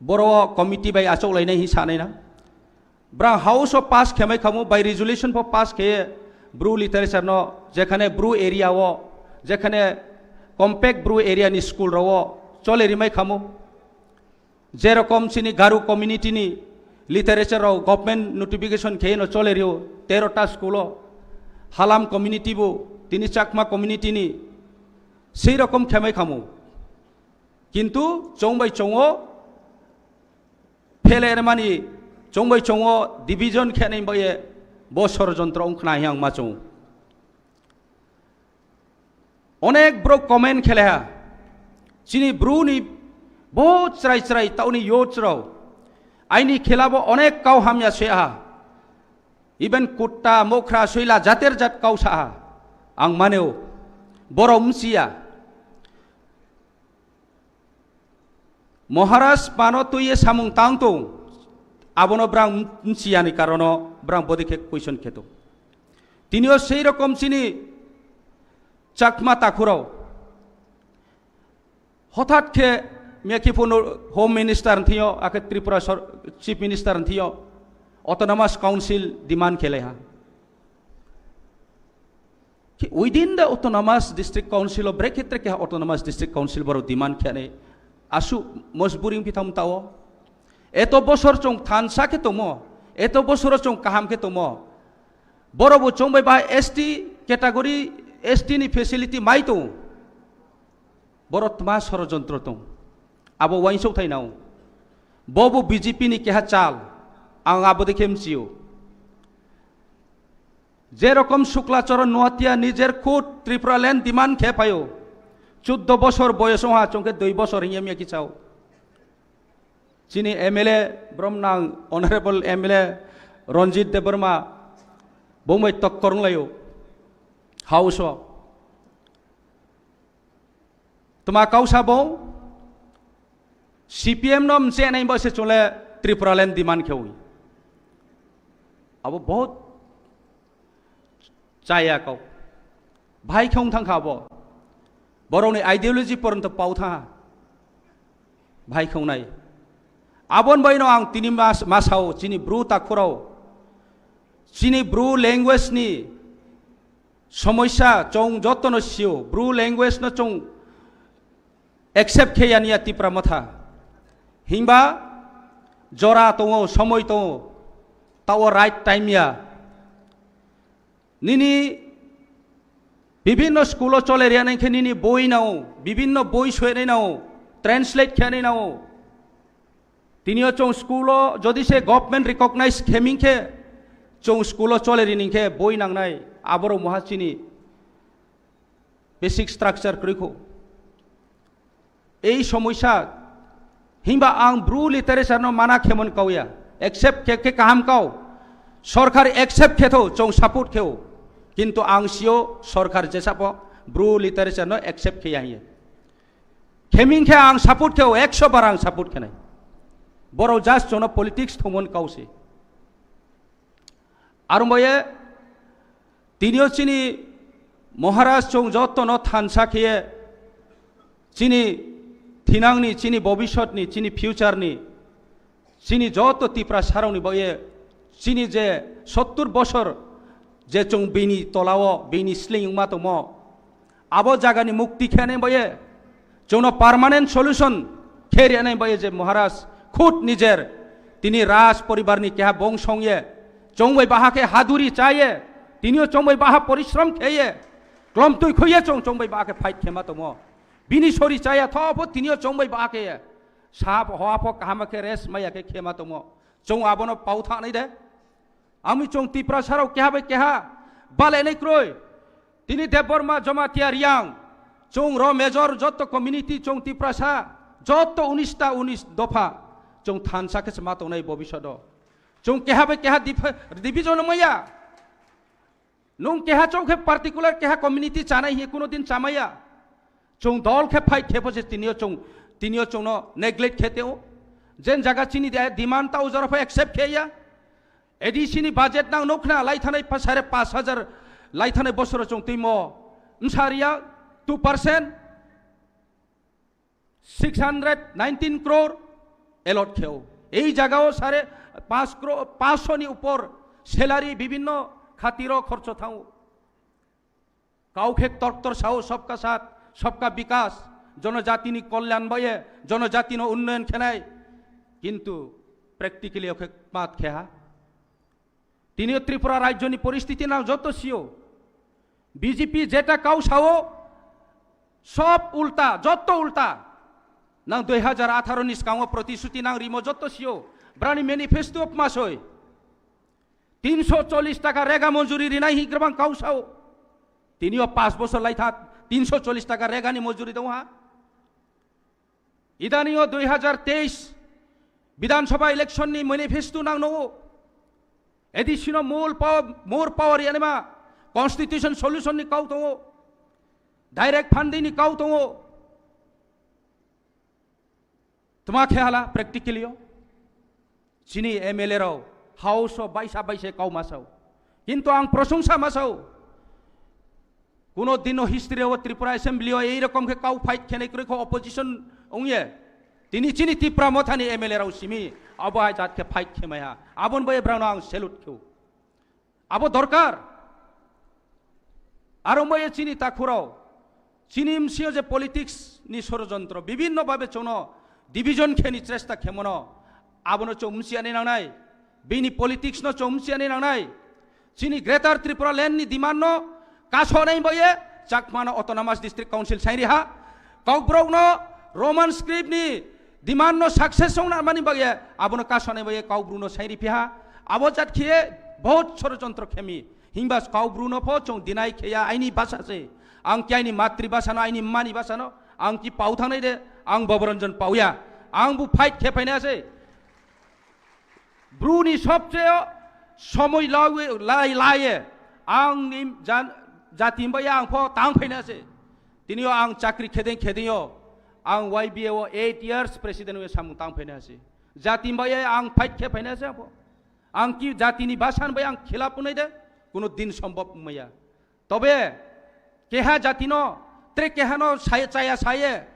boro committee bai achok lainai hi sanai na. Brang house o pass khemai khamu, by resolution pho pass khe Bru literature no, jekhane Bru area o, jekhane compact Bru area ni school ro o chole rimai khamu. Jerokom chini Garu community ni literature rok government notification khe no chole rio, tero ta school o, Halam community bo, tini Chakma community ni, sei rokom khemai khamu. Kintu chong bai chongo phele mani, chong bai chongo division khenai bai bo sorojontro wng khna yang ma chong. Onek bro comment khele ha. Chini bru ni bo chrai chrai tauni yo chrao. Aini khela bo onek kau hamya se ha. Even kutta, mokhra, soila jater jat kau sa ha. Ang maneo. Boro msiya. Maharaj pano tuiye samung tang tong, abono brang msiyani karono brang bodi khe question kheto. Tinio sei rokom chini Chakma takhurao hothat khe mekhi phunu Home Minister thio, akhe Tripura sor-, Chief Minister thio, Autonomous Council demand khelai ha. Ki within the autonomous district council of brekhetre ke autonomous district council boro demand khane asu mojburi pi tham tao. Eto bosor chong thansa khe tomo, eto bosor chong kaham khe tomo. Boro bo chong bai ba S T category, S T ni facility mai to. Boro tma sorojontro tong. Abo waisok thai nao. Bobo B J P ni keha chal. Ang abo dekhe mchio. Jerokom Shukla Charan Noatia nijer khud Tripura land demand khe phaio. Chuddo bosor boyos wngha chongkhe dui bosor hinya miya kichao. Chini M L A brom nang Honorable M L A Ranjit Debbarma bongbai tokkor wnglaio. House o. Tma kausa bo C P M no mche nai bo se chole Tripura land demand khewi. Abo bahut chaya kau. Bhai khong thang kha bo. Borok ni ideology poronto pau tha. Bhai khong nai. Abon bai no ang tini mas-, masao chini bru takhurao. Chini bru language ni somosya chong joto no sio. Bru language no chong accept khe ya niya Tipra Motha. Himba jora tongo, somoi tongo, tao right time ya. Nini bibinno school o chole riya nai khe nini boi nao, bibinno boi soe nai nao, translate khe nai nao. Tinio chong school o jodi se government recognize kheming khe, chong school o chole rining khe boi nangnai, aboro muha chini basic structure kwrwi kho. Ei somosya, himba ang bru literature no mana khemon kauya, accept khe khe kaham kau, sorkar accept khe tho, chong support khe o, kintu ang sio sorkar jesapo bru literature no accept khe ya hiye. Kheming khe ang support khe o, ekso bar ang support khe nai. Boro just jono politics thumon kau se. Aro boye, tinio chini Maharaj chong joto no thansa kheye, chini thinangni, chini bobisotni, chini future ni, chini joto Tiprasarokni boye, chini je sottur bosor je chong bini tolao, bini sling wngma tongmo, abo jagani mukti khenai boye, chongno permanent solution khe rinai boye je Maharaj khud nijer tini Raj poribarni keha bong songye, chongbai baha khe haduri chaye, tinio chongbai baha porishrom kheye, klomtwi khoye chong chongbai baha khe fight khema tongmo. Bini sori chaya thobo tinio chongbai baha khe sap hoa pho kahama khe rest maya khe khema tongmo. Chong abono pau thanai de. Ami chong Tiprasarok keha bai keha balenai kroi. Tini Debbarma, Jamatia, Riang, chong ro major joto community chong Tiprasa, joto unis ta unis dopha, chong thansa khe ma tongnai bobishodo. Chong keha bai keha dipha-, division maya. Nung keha chong khe particular keha community chanai hi kuno din chamaya. Chong dol khe fight khe pose tinio chong, tinio chongno neglect khe teo. Jen jaga chini de-, demand ta ujara pha accept khe ya. A D C ni budget nang nokna lai thanai pa sare pas hajar lai thanai bosoro chong timo. Msaria two percent, six hundred nineteen crore allot kheo. Ei jagao sare pas crore, paanch sho ni upor salary bibhinno khatiro khorcho thango. Kau khe torktor sao, sabka saath, sabka bikas, jonojatini kolyan baye, jonojatino unnoyon khenai. Kintu practically okhe mat kheha. Tinio Tripura rajyoni poristiti nang joto sio. B J P jeta kau sao, sob ulta, joto ulta. Nang dui hajar atharo ni skango protisruti nang rimo joto sio. Brani manifesto masoi. Tinsho chollish taka rega mojuri rinai hi grbang kau sao. Tinio pas bosor lai thak, tinsho chollish taka rega ni mojuri dong ha. Idani o dui hajar teis Bidhan Sabha election ni manifesto nang no. A D C no more power, more power yanima, constitution solution ni kau tongo, direct funding ni kau tongo. Tma khe hala practically o. Chini M L A rao house o baisa baisa kau masao. Kintu ang prosongsa masao. Kuno dino history o Tripura Assembly o ei rokom khe kau fight khenai kwrwi kho opposition ongye. Tini chini Tipra Motha ni M L A rao simi abo hai jat khe fight khemai ha. Abon bai brano ang salute kheo. Abo dorkar. Aro moye chini takhurao, chini msio je politics ni sorojontro, bibhinno bhabe chwngno division kheni chesta khemono, abono chwng msiani nangnai, bini politics no chwng msiani nangnai. Chini Greater Tripura Land ni demand no kasonai boye Chakma no Autonomous District Council sairi ha, Kokborok no Roman script ni demand no success ong nangmani bagwi abono kasonai bai kau bru no sairi phiha. Abo jat khiye bahut sorojontro khemi. Himba kau bru no pho chwng deny khiya aini basa se. Ang khe aini matri basa no, aini mani basa no, ang ki pau thangnai de, ang Boboranjan pauya. Ang bu fight khe phaina se. Bru ni sobcheo somoi lawi-, lai, laye. Ang ni jan-, jati baya ang pho tang phaina se. Tinio ang chakri khedeng khedeng yo, ang Y B A o eight years president we samung tang phaina se. Jati baya ang fight khe phaina se ang pho. Ang ki jati ni basan bai ang khilap unai de, kuno din sombhob maya. Tobe keha jati no, tre keha no sai-, chaya saye,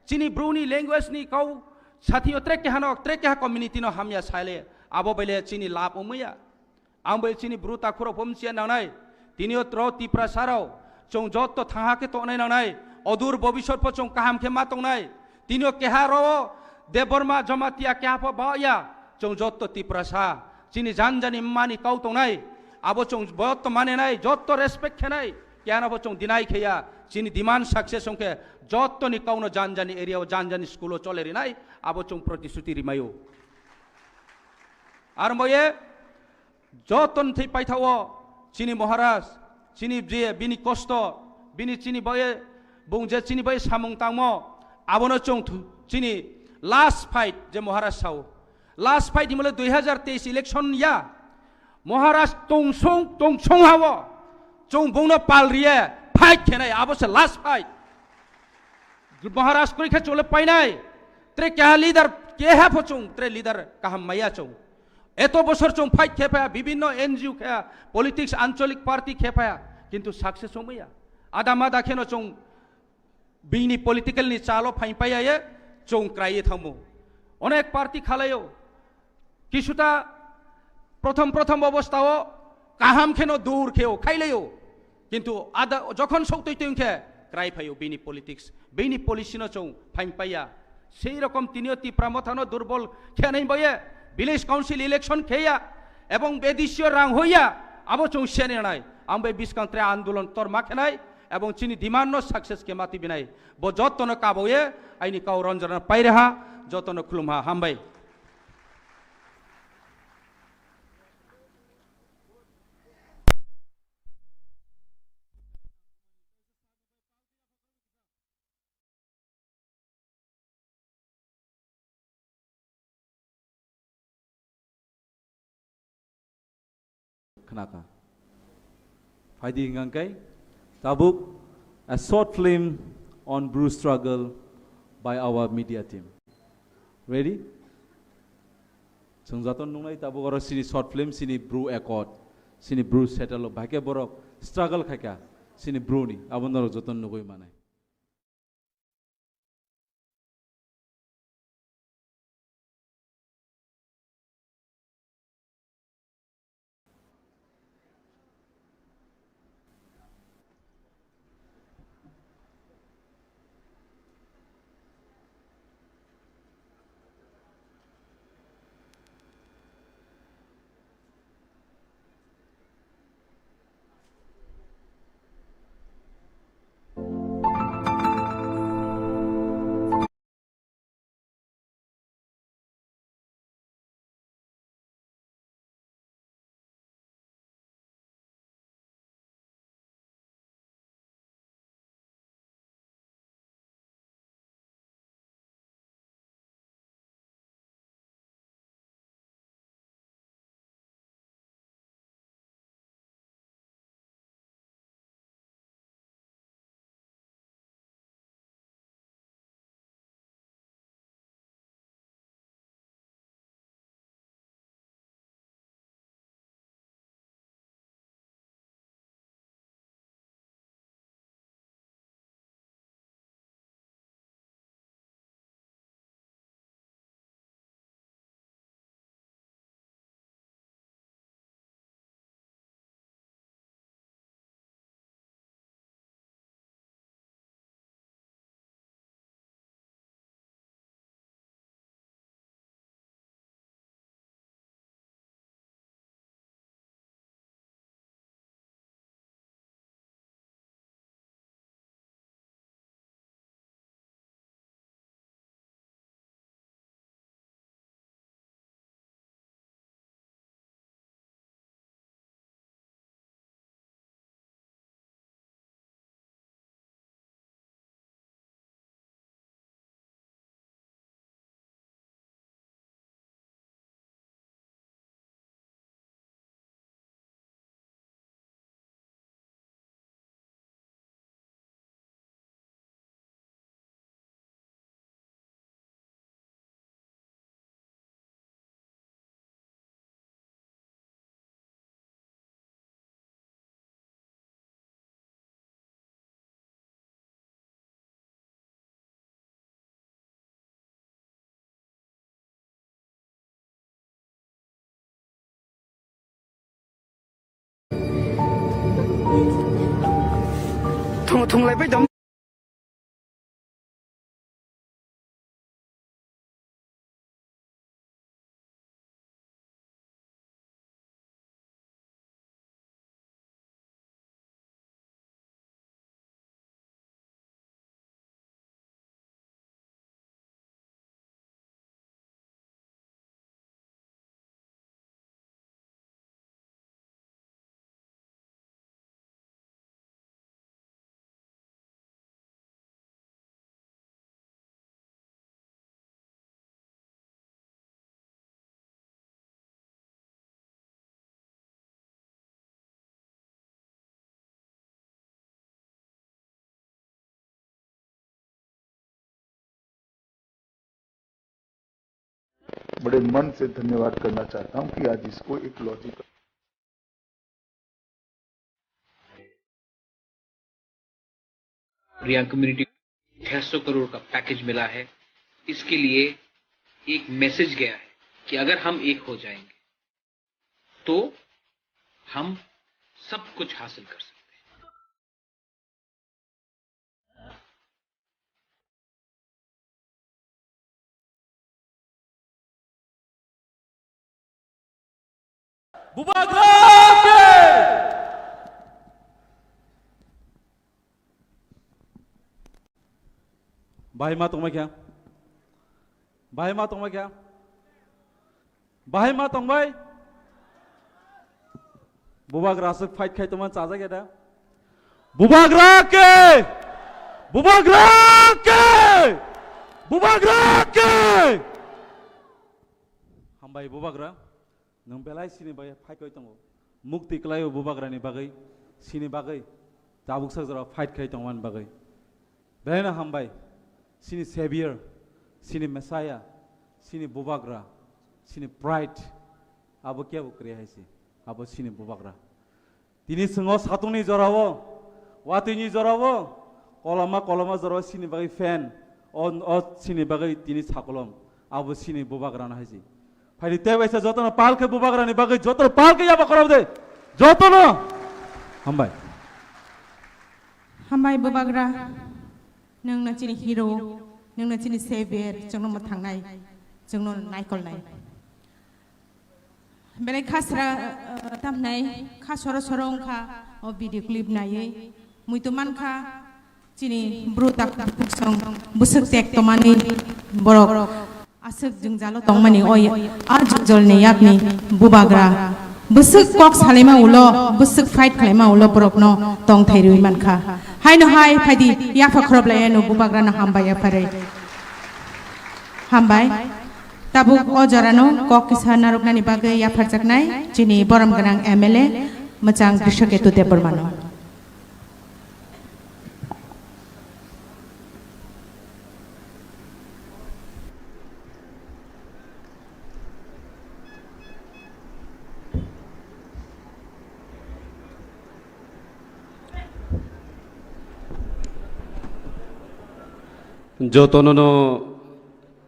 chini bru ni language ni kau sathi o tre keha no, tre keha community no hamya saile, abo bele chini lab umaya. Ang bai chini bru takhurok pho msiya nangnai. Tinio tro Tiprasarao chwng jotto thangha khe tongnai nangnai. Odur bobisot pho chwng kaham khe ma tongnai. Tinio keha ro Debbarma Jamatia keha pho ba ya. Chwng jotto Tiprasa. Chini janjani mani kau tongnai. Abo chwng jotto manenai, jotto respect khenai. Keha no pho chwng deny kheya. Chini demand success ongkhe jotto ni kau no janjani area o, janjani school o chole rinai. Abo chwng protisruti rimaio. Ar moye Joton thwi paithao chini Maharaj, chini je bini kosto, bini chini bai, bung je chini bai samung tangmo, abono chwng thu-, chini last fight je Maharaj sao. Last fight himle dui hajar teis election ya. Maharaj tongsong, tongsong hao. Chwng bungno pal riye fight khenai, abo se last fight. Maharaj kwrwi khe chwle painai. Tre keha leader, keha pho chwng, tre leader kaham maya chwng. Eto bosor chwng fight khe phaya, bibinno N G O khe, politics, ancholik party khe phaya, kintu success wngmaya. Ada mada kheno chwng bini political ni chalo phain paiya ye chwng kraiye thango. Onek party khalaio, kisuta prothom prothom obostha o kaham kheno dur kheo khailaio. Kintu ada jokhon sok twi twi khe krai phaio bini politics, bini policy no chwng phain paiya. Sei rokom tinio Tipra Motha no durbol khe nai boye, village council election kheya, ebong bedisio rang hoya, abo chwng sene nai. Ang bai biskang tre andolon torma khenai, ebong chini demand no success khe mati binai. Bo jotto no kaboye, aini kau ronjora no pairaha, jotto no khulumha, hambai. Khnakha. Phaidi hingkha khe tabuk a short film on Bru struggle by our media team. Ready? Chwng joto nuknai tabuk oro sini short film, sini Bru accord, sini Bru settle o, bahai khe borok struggle khaikha, sini Bru ni, abo norok joto nugui manai. Thung thung lai pai dong. बड़े मन से धन्यवाद करना चाहता हूँ कि आज इसको एक लॉजिकल रियांग कम्युनिटी छह सौ करोड़ का पैकेज मिला है। इसके लिए एक मैसेज गया है कि अगर हम एक हो जाएंगे तो हम सब कुछ हासिल कर सकते हैं। Bubagra ke! Bahai ma tongbai kha? Bahai ma tongbai kha? Bahai ma tongbai? Bubagra aswk fight khai tongmani chajak ya da? Bubagra ke! Bubagra ke! Bubagra ke! Hambai Bubagra, nwng belai sini bai fight khai tongo. Mukti kwlaio Bubagrani bagwi, sini bagwi, tabuk sak jora fight khai tongmani bagwi. Belaino hambai, sini Savior, sini Messiah, sini Bubagra, sini Pride, abo kebo kwrwi hai se, abo sini Bubagra. Tini chwng o satungni jorao, watwini jorao, koloma koloma jorao sini bagwi fan, o, o sini bagwi tini sakolom, abo sini Bubagrano hai se. Phaidi tei waisa jotono pal khe Bubagrani bagwi jotono pal khe yaba khorok de, jotono. Hambai. Hambai Bubagra, nwng no chini hero, nwng no chini savior, chwngno mwthangnai, chwngno naikolnai. Belai khasra tamhnai kha soro soro wngkha o video clip naiwi. Muitu mankha chini bru tak song bwswk tek tomani borok aswk jwngjalo tongmani o a jwngjolni yakni Bubagra bwswk kok salaima ulo bwswk fight khlaima ulo borokno tongthai rwi mankha. Haino hai phaidi yapha khoroplai eno Bubagrano hambai yapharwi. Hambai. Tabuk o jorano kok kisa narwknani bagwi yapharjaknai chini borom gwnang M L A mwchang Krishaketu Debbarmano. Jotono no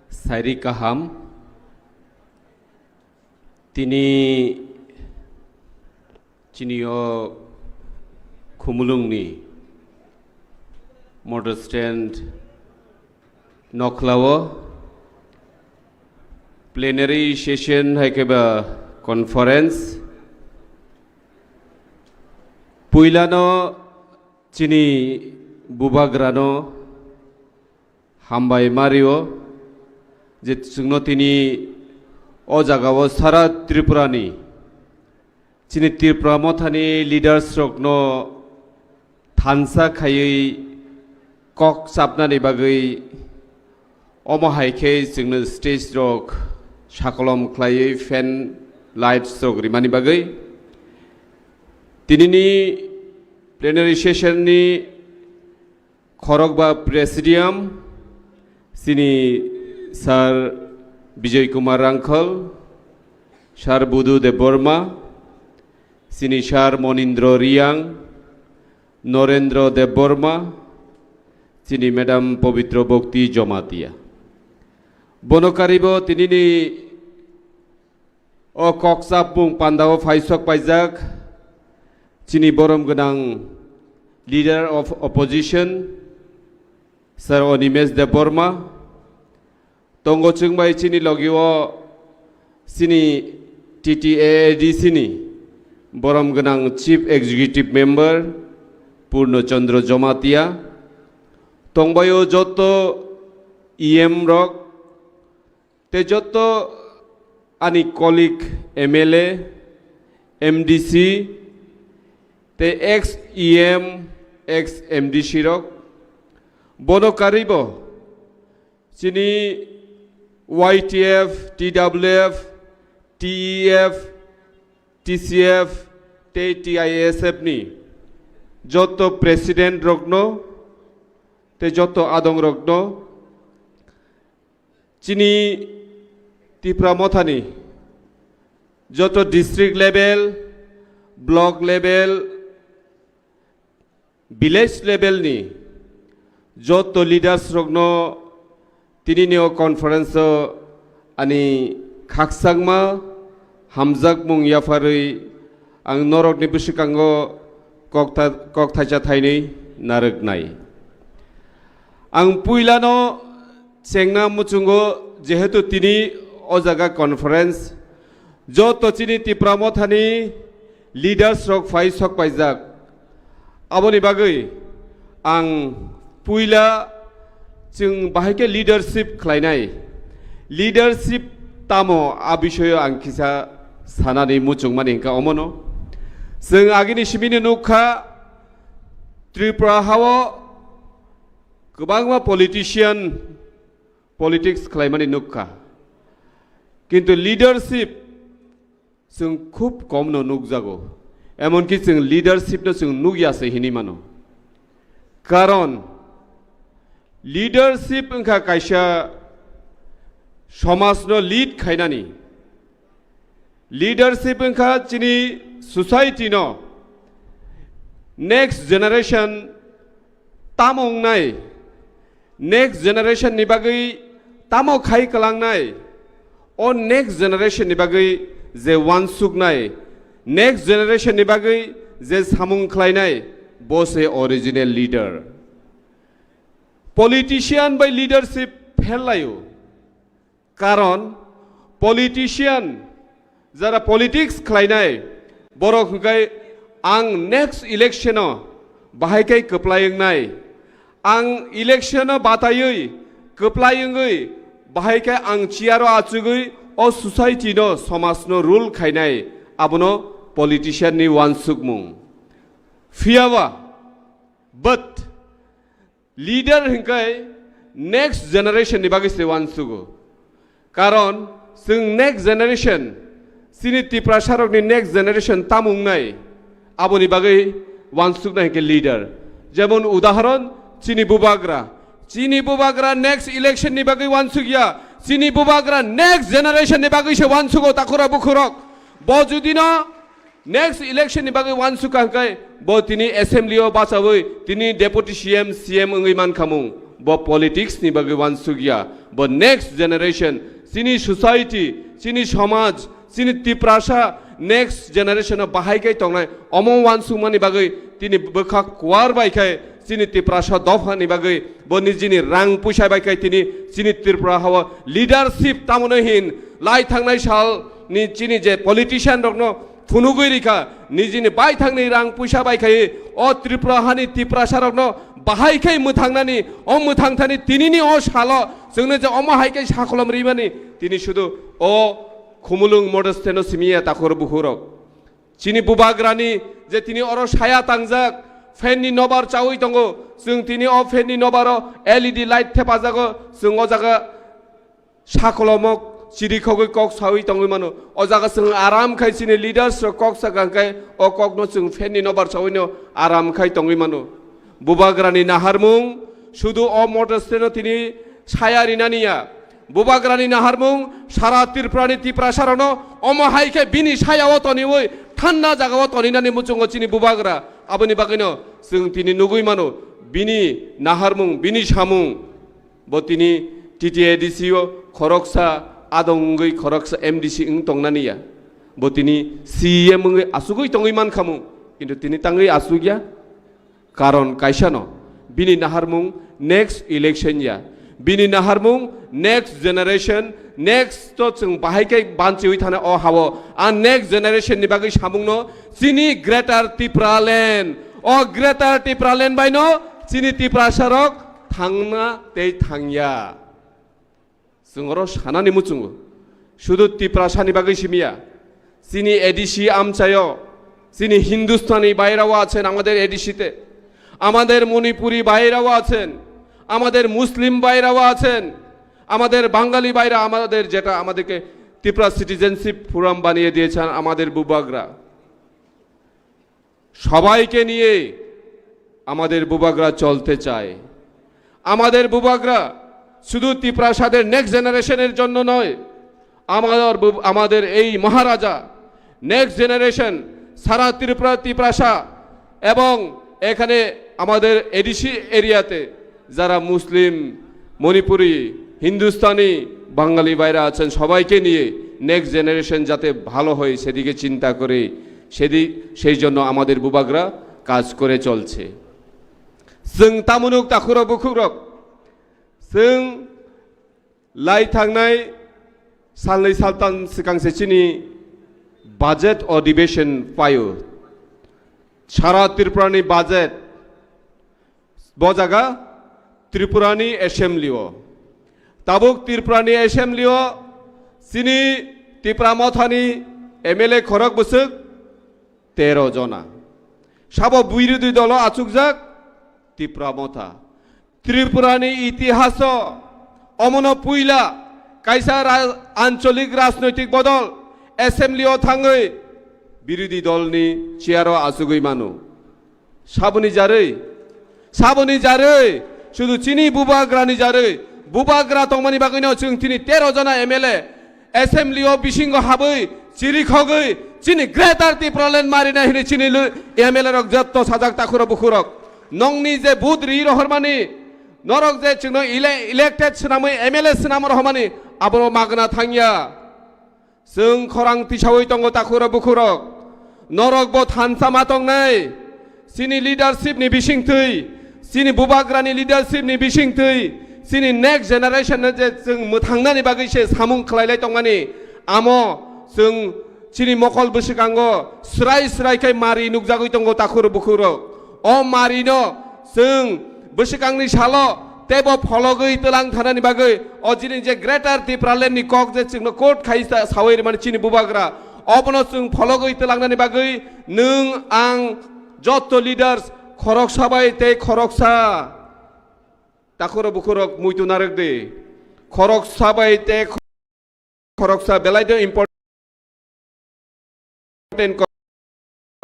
sairi kaham. Tini chini o Khumulwng ni motor stand nokla o plenary session hai khe ba conference puila no chini Bubagra no hambai ma rio je chwngno tini o jaga o sara Tripura ni chini Tripura motha ni leaders rok no thansa khaiwi kok chapna ni bagwi omo hai khe chwngno stage rok sakolom khlaiwi fan lights rok rimani bagwi tini ni plenary session ni Khorokba Presidium, chini Sir Bijoy Kumar Rangkhal, Sir Budu Debbarma, chini Sir Monindro Riang, Norendro Debbarma, chini Madam Pobitro Bhakti Jomatia. Bono karibo tinini O kok chapmung pandao phaisok paijak chini borom gwnang Leader of Opposition Sir Animesh Debbarma, tongo chwngbai chini logio chini T T A A D C ni borom gwnang Chief Executive Member Purno Chandra Jamatia, tongbaio joto E M rok, tei joto ani colleague M L A, M D C tei ex E M, ex M D C rok, bono karwibo chini Y T F, T W F, T E F, T C F tei T I S F ni joto president rokno tei joto adong rokno chini Tipra Mothani joto district level, block level, village level ni joto leaders rokno tinini o conference o ani khakchangma hamjakmung yapharwi ang norokni bwswkango kok tha-, kok thaisa thainwi narwknai. Ang puilano chengna muchungo, jehetu tini o jaga conference, joto chini Tipra Mothani leaders rok phai sok paijak. Aboni bagwi ang puila chwng bahai khe leadership khlainai. Leadership tamo, a bisoyo ang kisa sanani muchungmani hwnkha omono. Chwng agini simino nukha, Tripura hao kwbangma politician politics khlaimani nukha. Kintu leadership chwng khub komno nukjago. Emonki chwng leadership no chwng nukya se hinwi mano. Karon leadership wngkha kaisa somajno lead khainani. Leadership wngkha chini society no next generation tamo wngnai, next generation ni bagwi tamo khai kwlangnai, o next generation ni bagwi je wansuknai, next generation ni bagwi je samung khlainai, bo se original leader. Politician bai leadership pherlaio. Karon politician, jara politics khlainai, borok hwnkhe ang next election o bahai khe kwplai wngnai, ang election o bataiwi kwplai wngwi bahai khe ang chair o achugwi o society no, somaj no rule khainai, abono politician ni wansukmung. Phiyaba, but leader hwnkhe next generation ni bagwi se wansugo. Karon chwng next generation, chini Tiprasa rokni next generation tamo wngnai, aboni bagwi wansuknai hwnkhe leader. Jemon udahoron chini bubagra, chini bubagra next election ni bagwi wansukya, chini bubagra next generation ni bagwi se wansugo takhura bukhurok. Bo judino next election ni bagwi wansukha hwnkhe bo tini assembly o bachawi tini deputy C M, C M wngwi mankhamung. Bo politics ni bagwi wansukya. Bo next generation, chini society, chini somaj, chini Tiprasa next generation o bahai khe tongnai. Omo wansukmani bagwi tini bwkha kuar bai khe chini Tiprasa dopha ni bagwi bo nijini rang puisa bai khe tini chini Tripura hao leadership tamoni hin lai thangnai sal ni chini je politician rokno phunugwi rikha, nijini baithangni rang puisa bai khai o Tripura hani Tiprasa rokno bahai khai mwthangnani, o mwthang thani tinini o salo chwngno je omo hai khai sakolom rimani, tini sudu o Khumulwng Model Stand o simiya takhur bukhurok. Chini bubagrani je tini oro saya tangjak, fan ni nobar chawi tongo, chwng tini o fan ni nobaro L E D light thepajago, chwng o jaga sakolomok chirikhogwi kok sawi tongwi mano. O jaga chwng aram khai chini leaders rok kok sakha khai o kokno chwng fan ni nobar chawino aram khai tongwi mano. Bubagrani naharmung sudu o Model Stand o tini saya rinani ya. Bubagrani naharmung sara Tripurani Tiprasa rokno omo hai khe bini saya o toniwi thanda jaga o toninani muchungo chini bubagra. Aboni bagwino chwng tini nugwi mano bini naharmung, bini samung. Bo tini T T A D C o khoroksa adong wngwi khoroksa M D C wng tongnani ya. Bo tini C E M wngwi asugwi tongwi mankhamu. Kintu tini tangwi asugya. Karon kaisa no, bini naharmung next election ya, bini naharmung next generation, next to chwng bahai khe banchiwi thana o hao, a next generation ni bagwi samung no chini Greater Tipraland, o Greater Tipraland bai no chini Tiprasa rok thangna tei thangya. Chwng oro sanani muchungo. Sudu Tiprasani bagwi simiya. Chini A D C amchaio, chini Hindustani বাইরেও আছেন আমাদের A D C তে, আমাদের মণিপুরি বাইরেও আছেন, আমাদের মুসলিম বাইরেও আছেন, আমাদের বাঙালি বাইরে আমাদের যেটা আমাদেরকে ত্রিপুরা সিটিজেনশিপ ফোরাম বানিয়ে দিয়েছেন আমাদের বুবাগরা। সবাইকে নিয়ে আমাদের বুবাগরা চলতে চায়। আমাদের বুবাগরা শুধু তিপ্রাসাদের নেক্সট জেনারেশনের জন্য নয়, আমার বু-, আমাদের এই মহারাজা, নেক্সট জেনারেশন, সারা ত্রিপুরা, ত্রিপ্রাসা এবং এখানে আমাদের এডিসি এরিয়াতে যারা মুসলিম, মণিপুরি, হিন্দুস্তানি, বাঙালি ভাইরা আছেন, সবাইকে নিয়ে নেক্সট জেনারেশন যাতে ভালো হয়, সেদিকে চিন্তা করে, সেদি-, সেই জন্য আমাদের বুবাগরা কাজ করে চলছে। Chwng tamunuk takhurok bukhukrok, chwng lai thangnai salnwi saltan swkang se chini budget odhibeshon phaio. Sara Tripurani budget bo jaga Tripurani assembly o. Tabuk Tripurani assembly o chini Tipra Mothani M L A khorok bwswk tero jona. Sabo birodhi dolo achukjak Tipra Motha. Tripurani itihaso omono puila kaisa ra-, ancholik rajnoitik bodol assembly o thangwi birodhi dolni chair o achugwi mano. Saboni jarwi, saboni jarwi, sudu chini bubagrani jarwi, bubagra tongmani bagwino chwng tini tero jona M L A assembly o bisingo habwi chirikhogwi chini Greater Tipraland marina hini chini lu-, M L A rok jotto sajak takhurok bukhurok. Nongni je vote ri rohormani, norok je chwngno ele-, elected swnamwi M L A swnam rohormani, aboro magna thangya. Chwng khorang tisawi tongo takhurok bukhurok. Norok bo thansa ma tongnai. Chini leadership ni bisingtwi, chini bubagrani leadership ni bisingtwi, chini next generation no je chwng mwthangnani bagwi se samung khlailai tongmani, amo chwng chini mokol bwswkango srai srai khai mari nukjagwi tongo takhurok bukhurok. O mari no chwng bwswkangni salo teibo phologwi twlang thanani bagwi o chini je Greater Tipraland ni kok je chwngno court khai sa-, sawi rwmani chini bubagra, obono chwng phologwi twlangnani bagwi nwng ang jotto leaders khoroksa bai tei khoroksa takhurok bukhurok muitu narwk di. Khoroksa bai tei khoroksa belai de important ko-,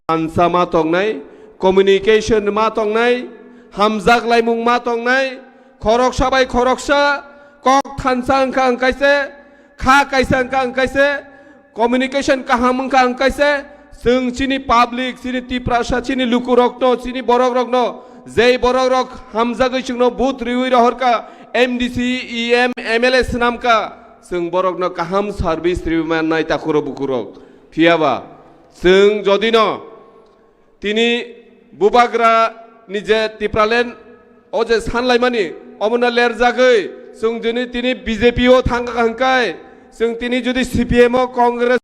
ansa ma tongnai, communication ma tongnai, hamjak laimung ma tongnai, khoroksa bai khoroksa kok thansa wngkha wngkaise, kha kaisa wngkha wngkaise, communication kaham wngkha wngkaise, chwng chini public, chini Tiprasa, chini lukurokno, chini borokrokno, jei borokrok hamjagwi chwngno vote riwi rohorkha, M D C, E M, M L A swnamkha, chwng borokno kaham service riwi mannai takhurok bukhurok. Phiyaba chwng jodino tini bubagra ni je Tipraland o je sanlaimani omono lerjagwi chwng juni tini B J P o thangkha hwnkhai, chwng tini jodi C P M o Congress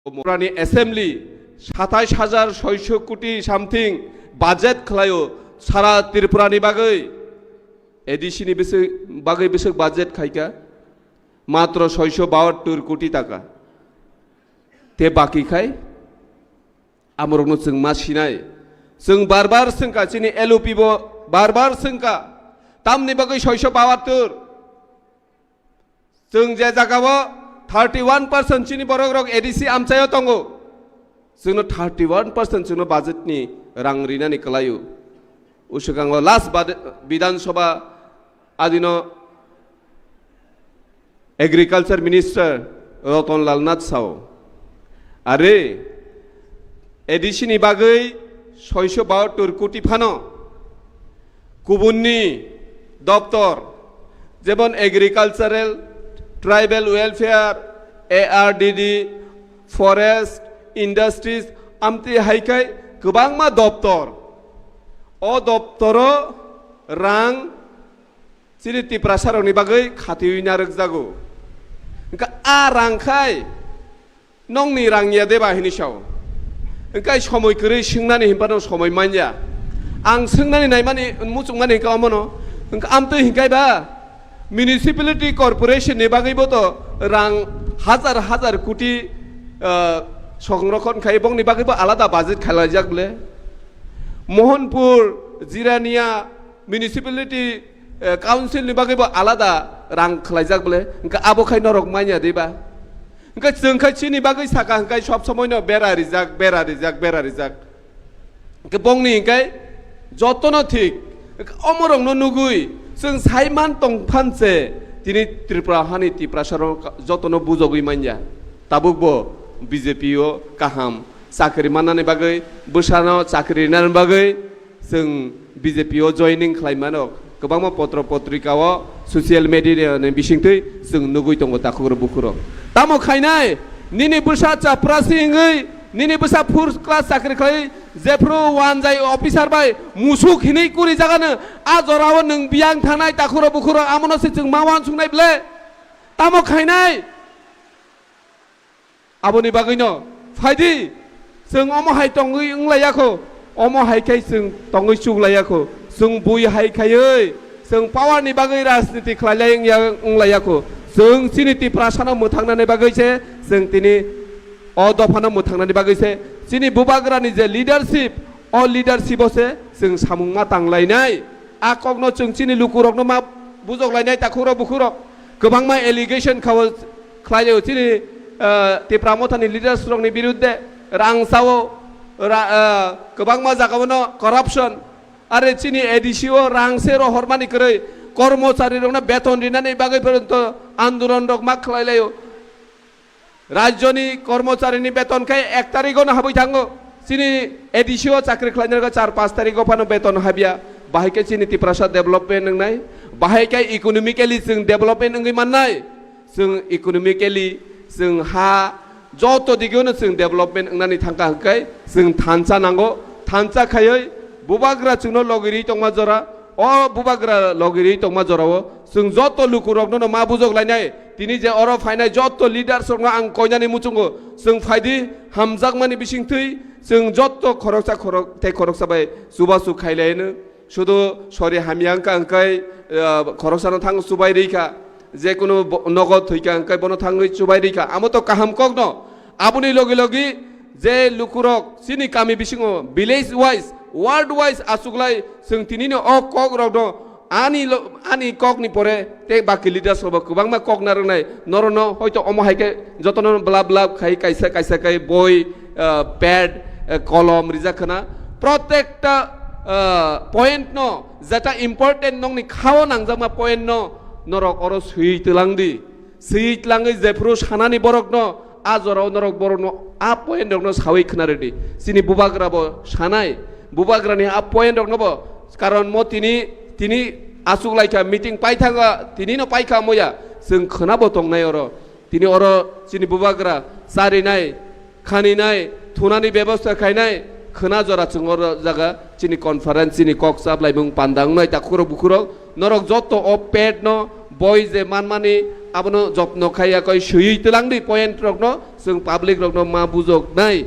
Tripurani assembly satais hajar soiso koti something budget khlaio sara Tripurani bagwi. A D C ni biswk, bagwi biswk budget khaika matro soiso bahattor koti taka. Te baki khai amorokno chwng ma sinai. Chwng bar bar swngkha, chini L O P bo bar bar swngkha. Tamni bagwi soiso bahattor? Chwng je jagao thirty one percent chini borokrok A D C amchaio tongo. Chwngno thirty one percent chwngno budget ni rang rinani kwlaio. Uswkango last bad-, Bidhan Sabha adino Agriculture Minister Ratan Lal Nath sao, are A D C ni bagwi soiso bahattor koti phano kubunni doptor, jemon Agricultural, Tribal Welfare, A R D D, Forest, Industries, amtwi hai khai kwbangma doptor. O doptoro rang chini Tiprasarokni bagwi khatiwi narwkjago. Hwnkha a rang khai nongni rang ya deba hini sao. Hwnkha somoi kwrwi swngnani hinphano somoi manya. Ang swngnani naimani muchungmani hwnkha omono. Hwnkha amtwi hinkhai ba municipality corporation ni bagwibo to rang hajar hajar koti, ah, songrokhon khai bongni bagwibo alada budget khalaijak bole. Mohanpur, Jirania municipality, eh, council ni bagwibo alada rang khwlaijak bole, hwnkhe abo khai norok manya diba? Hwnkhe chwng khai chini bagwi saka hwnkhe sob somoi no bera rijak, bera rijak, bera rijak. Hwnkhe bongni hwnkhe jotono thik, hwnkhe omorokno nugwi chwng sai man tong phan se tini Tripura hani Tiprasarok jotono bujogwi manya. Tabukbo B J P o kaham chakri mannani bagwi, bwsano chakri rinani bagwi chwng B J P o joining khlai mano. Kwbangma potro potrika o, social media ni bisingtwi chwng nugwi tongo takhukrok bukhurok. Tamo khainai, nini bwsa chaprasi wngwi, nini bwsa first class chakri khlai, jephru wanjai officer bai musuk hinwi kuri jagano, a jorao nwng biyang thangnai takhukrok bukhurok, amono se chwng ma uansuknai ble? Tamo khainai? Aboni bagwino phaidi, chwng omo hai tongwi wnglaiyakho, omo hai khai chwng tongwi chuklaiyakho, chwng bui hai khaiwi chwng power ni bagwi rajniti khlailai wngya-, wnglaiyakho. Chwng chini Tiprasano mwthangnani bagwi se, chwng tini o dophano mwthangnani bagwi se, chini bubagrani je leadership, o leadership o se chwng samung ma tanglainai. A kokno chwng chini lukurokno ma bujoklainai takhukrok bukhurok. Kwbangma allegation khao khlaio chini, ah, Tipra Mothani leaders rokni birudde rang sao, ra-, ah, kwbangma jagao no corruption. Are chini A D C o rang se rohormani kwrwi, kormochari rokno beton rinani bagwi porjonto andolon rok ma khlailaio. Rajyoni kormocharini beton khe ek tarigo no habwi thango. Chini A D C o chakri khlainai rok char panch tarigo phano beton habya. Bahai khe chini Tiprasa development wngnai. Bahai khe economically chwng development wngwi mannai. Chwng economically, chwng ha, joto digino chwng development wngnani thangkha hwnkhe chwng thansa nango. Thansa khaiwi bubagra chwngno logirwi tongma jora, o bubagra logirwi tongma jorao chwng joto lukurokno no ma bujok lainai. Tini je oro phainai joto leaders rokno ang koinani muchungo, chwng phaidi hamjakmani bisingtwi chwng joto khoroksa khorok tei khoroksa bai chubachu khailaino. Sudu sori hamya wngkha hwnkhe, ah, khoroksano thang chubai rikha, jekunu bo-, nogo thwikha hwnkhe bono thangwi chubai rikha, amo to kaham kokno. Aboni logi logi je lukurok chini kami bisingo village wise, ward wise achuklai chwng tinini o kokrokno ani lo-, ani kokni pore tei baki leaders rokbo kwbangma kok narwknai. Norokno hoito omo hai khe jotono blab blab khai kaisa kaisa khai boi, ah, pad, ah, kolom rijak khna. Protekta, ah, point no, jeta important nokni khao nangjakma point no norok oro swi twlang di. Swi tlangwi jephru sanani borokno, a jorao norok borokno a point rokno sawi khna rwdi. Chini bubagra bo sanai, bubagrani a point rokno bo, karon mo tini, tini achuk laikha, meeting paithanga, tini no paikha moya, chwng khna bo tongnai oro. Tini oro chini bubagra charinai, khaninai, thunani bebosta khainai, khwna jora chwng oro jaga chini conference, chini kok chap laimung panda wngnai takhukrok bukhurok, norok joto o pet no boi je manmani Abono jotno khaiya koi swiwi twlang di point rokno, chwng public rokno ma bujok nai.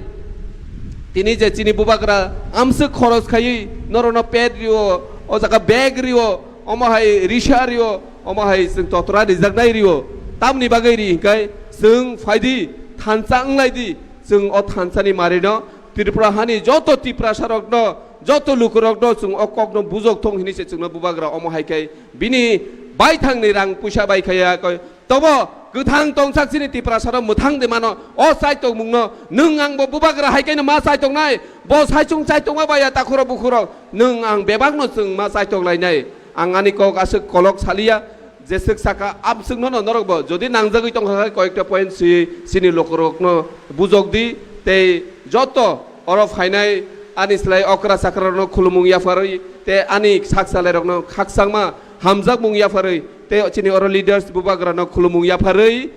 Tini je chini bubagra amswk khoros khaiwi norokno pet rio, o jaga bag rio, omo hai risa rio, omo hai chwng totra rijak nai rio. Tamni bagwi ri hinkai chwng phaidi thansa wnglai di, chwng o thansani marino Tripura hani joto Tiprasa rokno, joto lukurokno chwng o kokno bujok thung hini se chwngno bubagra omo hai khai bini baithangni rang puisa bai khaiya koi. Tobo kwthang tongsak chini Tiprasano mwthang de mano. O chai tongmungno nwng ang bo bubagra hai kaino ma chai tongnai. Bo saichung chai tongma baya takhuro bukhuro. Nwng ang bebakno chwng ma chai tonglainai. Ang ani kok aswk kolok saliya. Jeswk saka amswkno no norok bo. Jodi nangjagwi tongkha khe koyekta point swi chini lokorokno bujok di. Tei joto oro phainai ani slai okra chakrarokno khulumung yapharwi. Tei ani sak salairokno khakchangma hamjakmung yapharwi. Tei chini oro leaders bubagrano khulumung yapharwi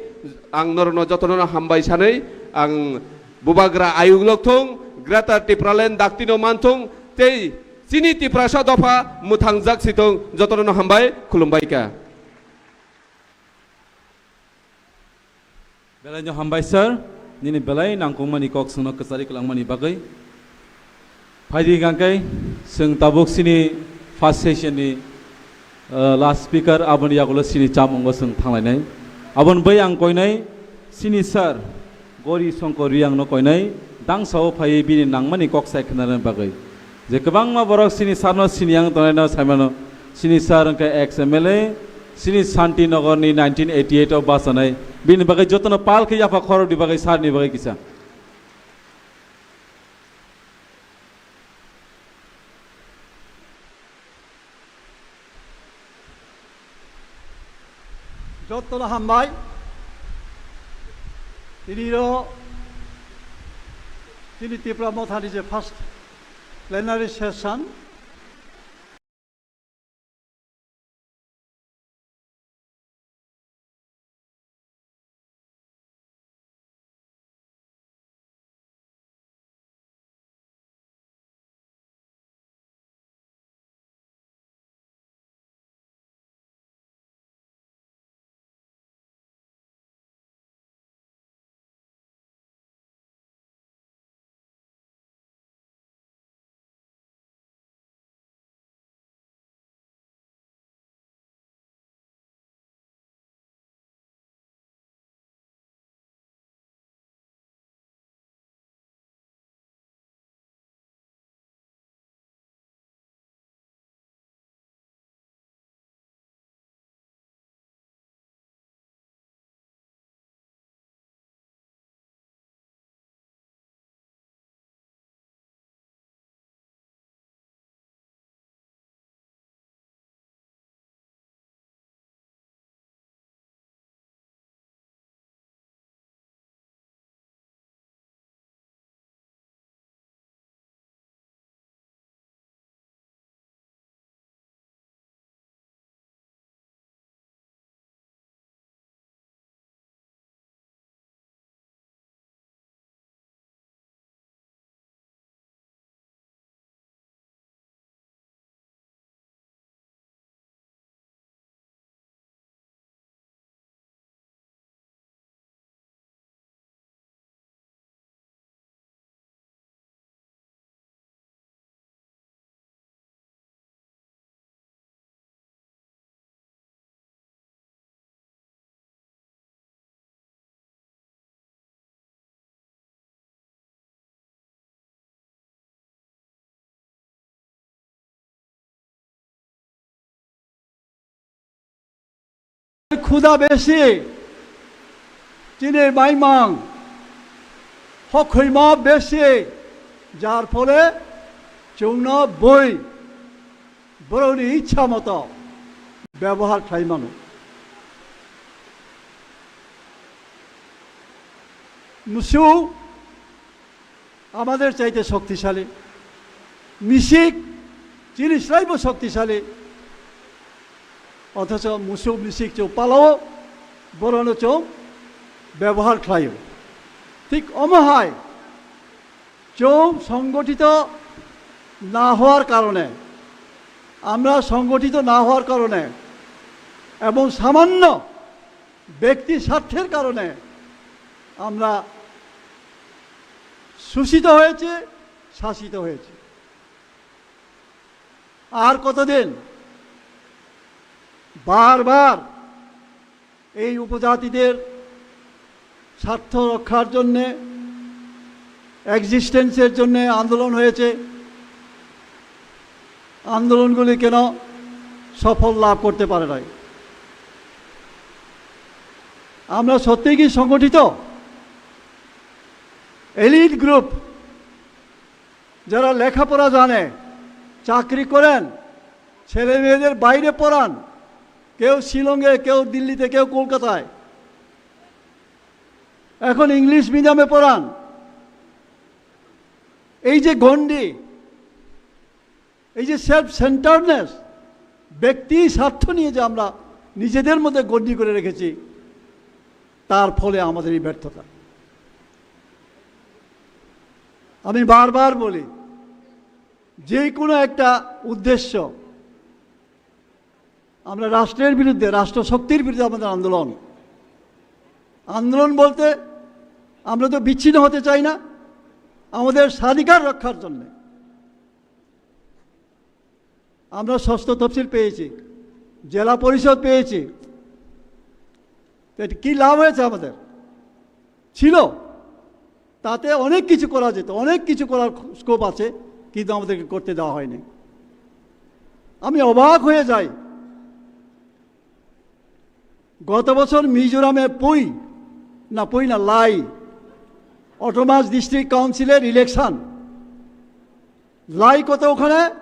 ang norokno jotono hambai sanwi ang bubagra ayuk lok thung, Greater Tipraland daktino man thung, tei chini Tiprasa dopha mwthangjak si thung, jotono hambai khulumbai kha. Belai no hambai sir, nini belai nangkukmani kok chwngno kwchari kwlangmani bagwi. Phaidi hwnkhe chwng tabuk chini first session ni, uh, last speaker aboni yagulo chini chamungo chwng thanglainai. Aboni bai ang koinai chini sir Gori Songkor Riang no koinai dangsao phaiwi bini nangmani kok sai khwnarani bagwi. Je kwbangma borok chini sir no sini yang tongnai no saimano. Chini sir hwnkhe ex M L A, chini Shanti Nagar ni nineteen eighty eight o bachanai. Bini bagwi jotono pal khe yapha khorok ni bagwi sir ni bagwi kisa. Jotono hambai. Tini ro chini Tipra Mothani je first plenary session. Khuda besi, chini maimang, hokhwima besi, jar phole chwngno bui borokni ichha moto bebohar khlai mano. Musuk আমাদের চাইতে শক্তিশালী, মিসিক চিনি স্রাইব শক্তিশালী, অথচ মুসুক মিসিক চৌ পালাও বরনো চৌ ব্যবহার খ্লাইও। ঠিক অমহায় চৌ সংগঠিত না হওয়ার কারণে, আমরা সংগঠিত না হওয়ার কারণে এবং সামান্য ব্যক্তি স্বার্থের কারণে আমরা শোষিত হয়েছি, শাসিত হয়েছি। আর কতদিন বারবার এই উপজাতিদের স্বার্থ রক্ষার জন্যে, এক্সিস্টেন্সের জন্যে আন্দোলন হয়েছে, আন্দোলনগুলি কেন সফল লাভ করতে পারে নাই? আমরা সত্যিই কি সংগঠিত? এলিট গ্রুপ, যারা লেখাপড়া জানে, চাকরি করেন, ছেলে মেয়েদের বাইরে পড়ান, কেউ শিলংয়ে, কেউ দিল্লিতে, কেউ কলকাতায়, এখন ইংলিশ মিডিয়ামে পড়ান। এই যে গণ্ডি, এই যে সেলফ সেন্টার্ডনেস, ব্যক্তি স্বার্থ নিয়ে যে আমরা নিজেদের মধ্যে গণ্ডি করে রেখেছি, তার ফলে আমাদের এই ব্যর্থতা। আমি বারবার বলি, যে কোনো একটা উদ্দেশ্য, আমরা রাষ্ট্রের বিরুদ্ধে, রাষ্ট্রশক্তির বিরুদ্ধে আমাদের আন্দোলন। আন্দোলন বলতে আমরা তো বিচ্ছিন্ন হতে চাই না, আমাদের স্বাধিকার রক্ষার জন্যে। আমরা ষষ্ঠ তফসিল পেয়েছি, জেলা পরিষদ পেয়েছি, তো এটা কি লাভ হয়েছে আমাদের? ছিল, তাতে অনেক কিছু করা যেত, অনেক কিছু করার স্কোপ আছে, কিন্তু আমাদেরকে করতে দেওয়া হয়নি। আমি অবাক হয়ে যাই, গত বছর মিজোরামে পুই, না পুই না, লাই, অটোনমাস ডিস্ট্রিক্ট কাউন্সিলের ইলেকশন। লাই কত ওখানে?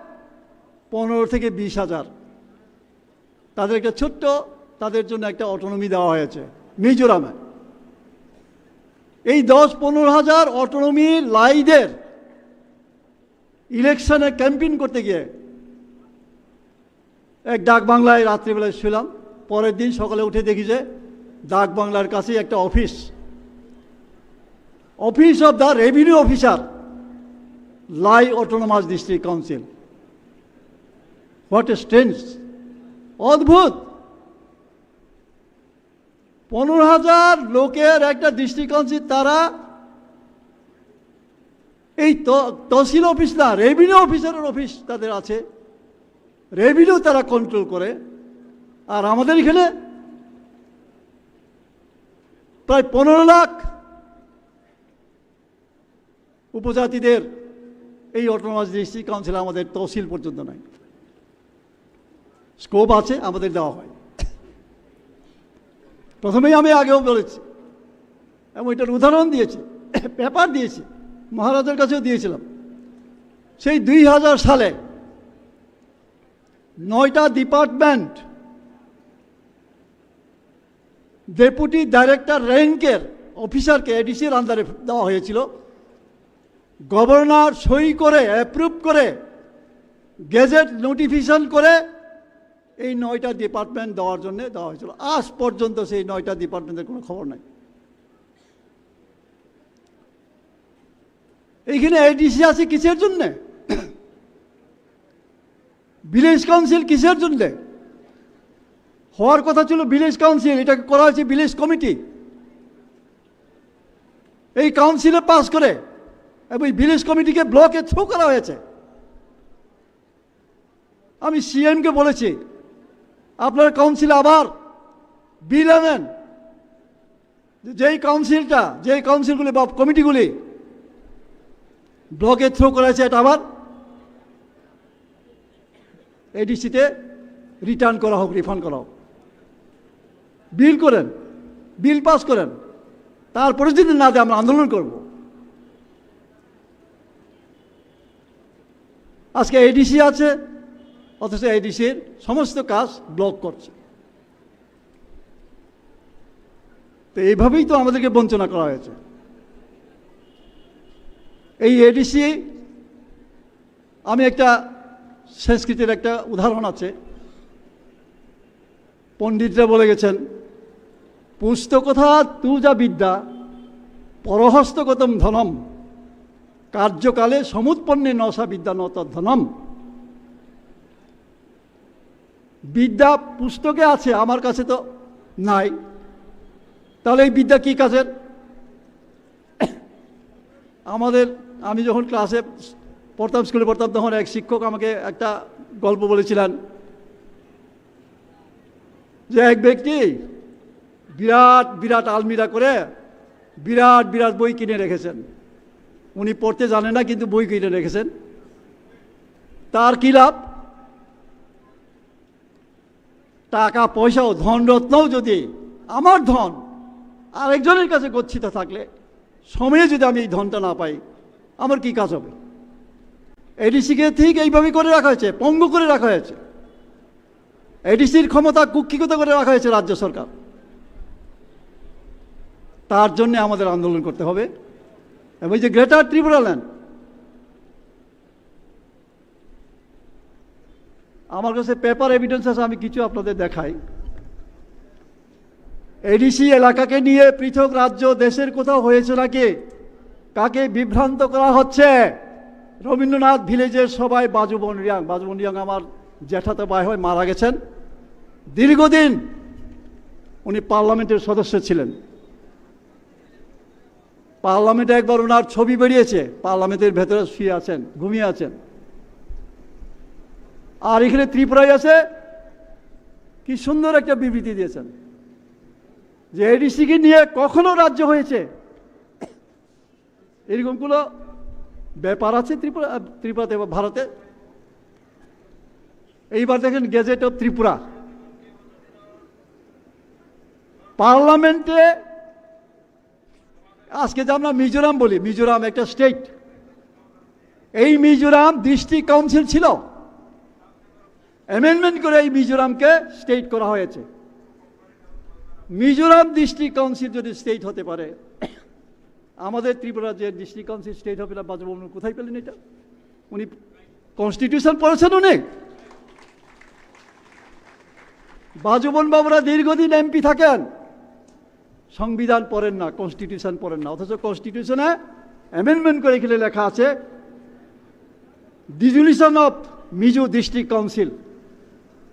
পনেরো থেকে বিশ হাজার। তাদের একটা ছোট্ট, তাদের জন্য একটা অটোনমি দেওয়া হয়েছে মিজোরামে। এই দশ পনেরো হাজার অটোনমি লাইদের ইলেকশনে ক্যাম্পেইন করতে গিয়ে এক ডাক বাংলায় রাত্রিবেলায় শুলাম, পরের দিন সকালে উঠে দেখি যে ডাক বাংলার কাছেই একটা office, Office of the Revenue Officer, Lai Autonomous District Council। What a strange, অদ্ভুত। পনেরো হাজার লোকের একটা ডিস্ট্রিক্ট কাউন্সিল, তারা এই ত-, তহসিল অফিস না, রেভিনিউ অফিসারের অফিস তাদের আছে, রেভিনিউ তারা কন্ট্রোল করে। আর আমাদের এখানে প্রায় পনেরো লাখ উপজাতিদের এই অটোনমাস ডিস্ট্রিক্ট কাউন্সিল আমাদের তহসিল পর্যন্ত নাই। স্কোপ আছে, আমাদের দেওয়া হয়। প্রথমেই আমি আগেও বলেছি এবং এটার উদাহরণ দিয়েছি, পেপার দিয়েছি, মহারাজার কাছেও দিয়েছিলাম। সেই দুই হাজার সালে নয়টা ডিপার্টমেন্ট ডেপুটি ডাইরেক্টর র্যাঙ্কের অফিসারকে এডিসির আন্ডারে দেওয়া হয়েছিল। গভর্নর সই করে, অ্যাপ্রুভ করে, গেজেট নোটিফিকেশন করে এই নয়টা ডিপার্টমেন্ট দেওয়ার জন্য দেওয়া হয়েছিল। আজ পর্যন্ত সেই নয়টা ডিপার্টমেন্টের কোনো খবর নাই। এইখানে এডিসি আছে কিসের জন্য? ভিলেজ কাউন্সিল কিসের জন্য? হওয়ার কথা ছিল ভিলেজ কাউন্সিল, এটাকে করা হয়েছে ভিলেজ কমিটি। এই কাউন্সিলে পাস করে এবং এই ভিলেজ কমিটিকে ব্লকে থ্রু করা হয়েছে। আমি সিএমকে বলেছি, আপনার কাউন্সিলে আবার বিল আনেন, যে যেই কাউন্সিলটা, যেই কাউন্সিলগুলি বা কমিটিগুলি ব্লকে থ্রো করা হয়েছে, এটা আবার এডিসিতে রিটার্ন করা হোক, রিফান্ড করা হোক। বিল করেন, বিল পাস করেন, তারপরে যদি না দেয়, আমরা আন্দোলন করব। আজকে এডিসি আছে, অথচ এডিসির সমস্ত কাজ ব্লক করছে। তো এইভাবেই তো আমাদেরকে বঞ্চনা করা হয়েছে। এই এডিসি, আমি একটা সংস্কৃতির একটা উদাহরণ আছে, পণ্ডিতরা বলে গেছেন, "পুস্তকথা তু যা বিদ্যা, পরহস্তগতম ধনম, কার্যকালে সমুৎপন্নে ন সা বিদ্যা ন তদ্ধনম।" বিদ্যা পুস্তকে আছে, আমার কাছে তো নাই। তাহলে এই বিদ্যা কি কাজের? আমাদের, আমি যখন ক্লাসে পড়তাম, স্কুলে পড়তাম, তখন এক শিক্ষক আমাকে একটা গল্প বলেছিলেন যে এক ব্যক্তি বিরাট বিরাট আলমিরা করে বিরাট বিরাট বই কিনে রেখেছেন। উনি পড়তে জানেন না, কিন্তু বই কিনে রেখেছেন। তার কি লাভ? টাকা পয়সা ও ধনরত্নও যদি আমার ধন আরেকজনের কাছে গচ্ছিত থাকলে, সময়ে যদি আমি এই ধনটা না পাই, আমার কি কাজ হবে? এডিসিকে ঠিক এইভাবে করে রাখা হয়েছে, পঙ্গু করে রাখা হয়েছে। এডিসির ক্ষমতা কুক্ষিগত করে রাখা হয়েছে রাজ্য সরকার। তার জন্য আমাদের আন্দোলন করতে হবে। এবং এই যে গ্রেটার ত্রিপুরাল্যান্ড, আমার কাছে পেপার এভিডেন্স আছে, আমি কিছু আপনাদের দেখাই। এডিসি এলাকাকে নিয়ে পৃথক রাজ্য দেশের কোথাও হয়েছে নাকি? কাকে বিভ্রান্ত করা হচ্ছে? রবীন্দ্রনাথ ভিলেজের সবাই, বাজুবন রিয়াং, বাজুবন রিয়াং আমার জ্যাঠাতো ভাই হয়, মারা গেছেন। দীর্ঘদিন উনি পার্লামেন্টের সদস্য ছিলেন। পার্লামেন্টে একবার ওনার ছবি বেরিয়েছে, পার্লামেন্টের ভেতরে শুয়ে আছেন, ঘুমিয়ে আছেন। আর এখানে ত্রিপুরায় আছে, কি সুন্দর একটা বিবৃতি দিয়েছেন যে এডিসিকে নিয়ে কখনো রাজ্য হয়েছে, এরকম কোনো ব্যাপার আছে ত্রিপুরা, ত্রিপুরাতে বা ভারতে? এইবার দেখেন, গেজেট অফ ত্রিপুরা, পার্লামেন্টে আজকে যে আমরা মিজোরাম বলি, মিজোরাম একটা স্টেট, এই মিজোরাম ডিস্ট্রিক্ট কাউন্সিল ছিল, অ্যামেন্ডমেন্ট করে এই মিজোরামকে স্টেট করা হয়েছে। মিজোরাম ডিস্ট্রিক্ট কাউন্সিল যদি স্টেট হতে পারে, আমাদের ত্রিপুরা যে ডিস্ট্রিক্ট কাউন্সিল স্টেট হবে না, বাজুবন কোথায় পেলেন এটা? উনি কনস্টিটিউশন পড়েছেন উনি? বাজুবন বাবুরা দীর্ঘদিন এমপি থাকেন, সংবিধান পড়েন না, কনস্টিটিউশন পড়েন না, অথচ কনস্টিটিউশনে অ্যামেন্ডমেন্ট করে এখানে লেখা আছে, dissolution of Mizo district council.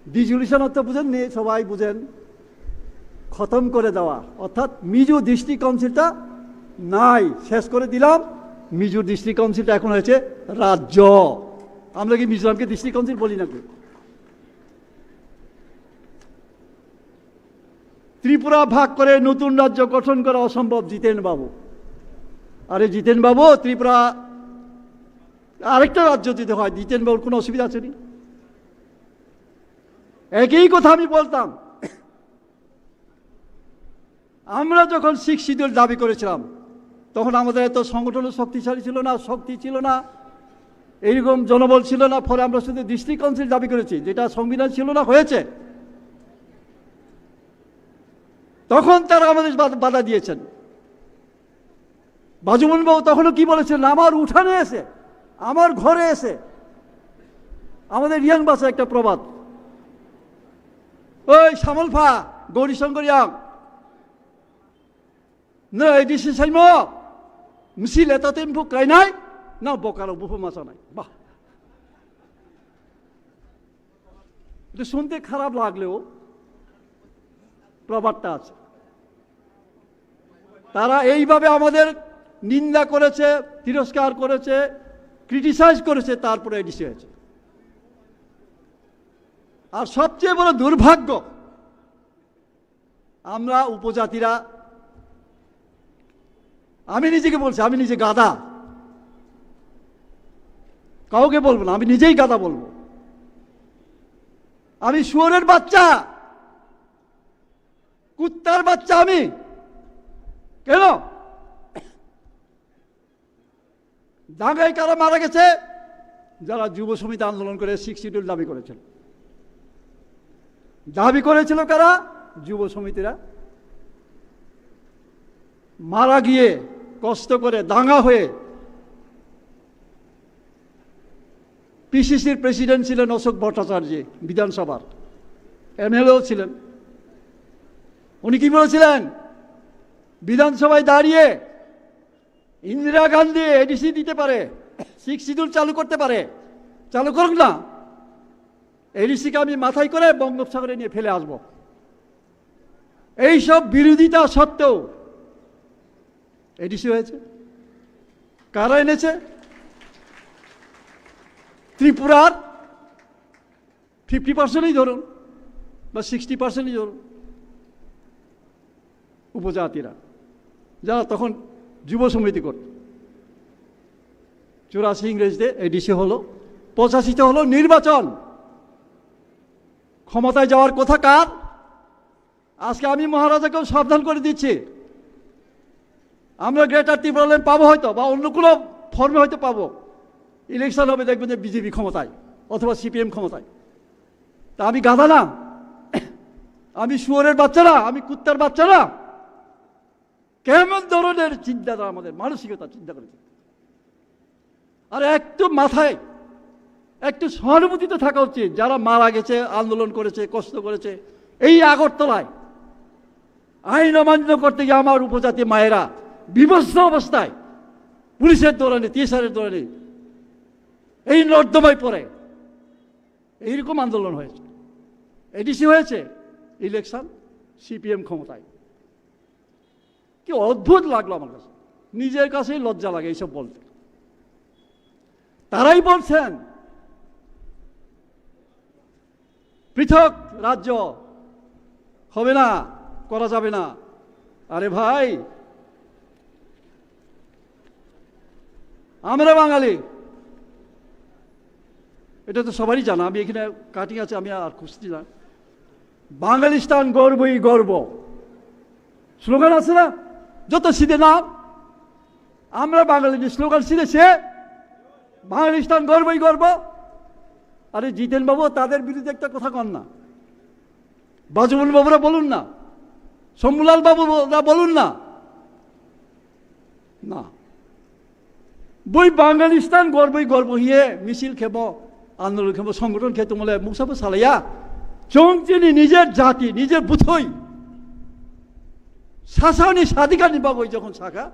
Dissolution অর্থ বুঝেননি? সবাই বুঝেন, খতম করে দেওয়া, অর্থাৎ মিজো ডিস্ট্রিক্ট কাউন্সিলটা নাই, শেষ করে দিলাম। মিজো ডিস্ট্রিক্ট কাউন্সিলটা এখন হয়েছে রাজ্য। আমরা কি মিজোরামকে ডিস্ট্রিক্ট কাউন্সিল বলি নাকি? ত্রিপুরা ভাগ করে নতুন রাজ্য গঠন করা অসম্ভব, জিতেন বাবু। আরে জিতেন বাবু, ত্রিপুরা আরেকটা রাজ্য যদি হয়, জিতেন বাবুর কোনো অসুবিধা আছে নি? একই কথা আমি বলতাম। আমরা যখন সিক্স শিডিউল দাবি করেছিলাম, তখন আমাদের এত সংগঠনের শক্তিশালী ছিল না, শক্তি ছিল না, এইরকম জনবল ছিল না। ফলে আমরা শুধু ডিস্ট্রিক্ট কাউন্সিল দাবি করেছি, যেটা সংবিধান ছিল না, হয়েছে। তখন তারা আমাদের বাধা, বাধা দিয়েছেন। বাজুমন বাবু তখনও কি বলেছিলেন? আমার উঠানে এসে, আমার ঘরে এসে, আমাদের রিয়াং ভাষায় একটা প্রবাদ, "ওই সামলফা, গৌরীশঙ্কর Reang, no A D C saimo, misi leta tempo kainai, no bokaro bufu masanai." বাহ, এটা শুনতে খারাপ লাগলেও প্রবাদটা আছে। তারা এইভাবে আমাদের নিন্দা করেছে, তিরস্কার করেছে, ক্রিটিসাইজ করেছে, তারপরে এডিসি হয়েছে। আর সবচেয়ে বড় দুর্ভাগ্য, আমরা উপজাতিরা, আমি নিজেকে বলছি, আমি নিজে গাধা, কাউকে বলবো না, আমি নিজেই গাধা বলবো। আমি শুয়োরের বাচ্চা, কুত্তার বাচ্চা আমি। কেন? দাঙ্গায় কারা মারা গেছে? যারা যুব সমিতি আন্দোলন করে সিক্স শিডিউল দাবি করেছিল। দাবি করেছিল কারা? যুব সমিতিরা। মারা গিয়ে, কষ্ট করে, দাঙ্গা হয়ে পিসিসির প্রেসিডেন্ট ছিলেন অশোক ভট্টাচার্য, বিধানসভার এমএলএও ছিলেন। উনি কি বলেছিলেন? বিধানসভায় দাঁড়িয়ে ইন্দিরা গান্ধী এডিসি দিতে পারে, সিক্স শিডিউল চালু করতে পারে, চালু করুক না, এডিসিকে আমি মাথায় করে বঙ্গোপসাগরে নিয়ে ফেলে আসবো। এইসব বিরোধিতা সত্ত্বেও এডিসি হয়েছে। কারা এনেছে? ত্রিপুরার ফিফটি পার্সেন্টই ধরুন বা সিক্সটি পার্সেন্টই ধরুন, উপজাতিরা, যারা তখন যুব সমিতি করত। চুরাশি ইংরেজিতে এডিসি হলো, পঁচাশিতে হলো নির্বাচন। ক্ষমতায় যাওয়ার কথা কার? আজকে আমি মহারাজাকেও সাবধান করে দিচ্ছি, আমরা গ্রেটার ত্রিপুরাল্যান্ড পাবো হয়তো, বা অন্য কোনো ফর্মে হয়তো পাবো। ইলেকশন হবে, দেখবেন যে বিজেপি ক্ষমতায় অথবা সিপিএম ক্ষমতায়। তা আমি গাধা না, আমি শুয়োরের বাচ্চা না, আমি কুত্তার বাচ্চা না। কেমন ধরনের চিন্তাধারা আমাদের, মানসিকতা, চিন্তা করেছে। আর একটু মাথায় একটু সহানুভূতি তো থাকা উচিত, যারা মারা গেছে, আন্দোলন করেছে, কষ্ট করেছে। এই আগরতলায় আইন অমান্য করতে গিয়ে আমার উপজাতি মায়েরা বিভৎস অবস্থায় পুলিশের দৌড়ানি, টিএসআর এর দৌড়ানি, এই নর্দমায় পড়ে এইরকম আন্দোলন হয়েছে, এডিসি হয়েছে, ইলেকশন, সিপিএম ক্ষমতায়। কি অদ্ভুত লাগলো আমার কাছে, নিজের কাছেই লজ্জা লাগে এইসব বলতে। তারাই বলছেন পৃথক রাজ্য হবে না, করা যাবে না। আরে ভাই, আমরা বাঙালি, এটা তো সবারই জানা। আমি এখানে কাটিং আছে, আমি আর খুঁজছি না। বাঙালিস্তান গর্বই গর্ব স্লোগান আছে না? যত সিধে নাম, আমরা বাঙালির স্লোগান সিধে সে বাঙালিস্তান গর্বই গর্ব। আরে জিতেন বাবু, তাদের বিরুদ্ধে একটা কথা কন না, বাজুবন বাবুরা বলুন না, শম্ভুলাল বাবুরা বলুন না। না, bui Bangalistan gorboi gorbo hiye misil khemo, andolon khemo, songgothon khe tongmole muksa bo salaya. Chwng chini nijer jati, nijer buthoi sasani sadikani bagoi jokhon sakha,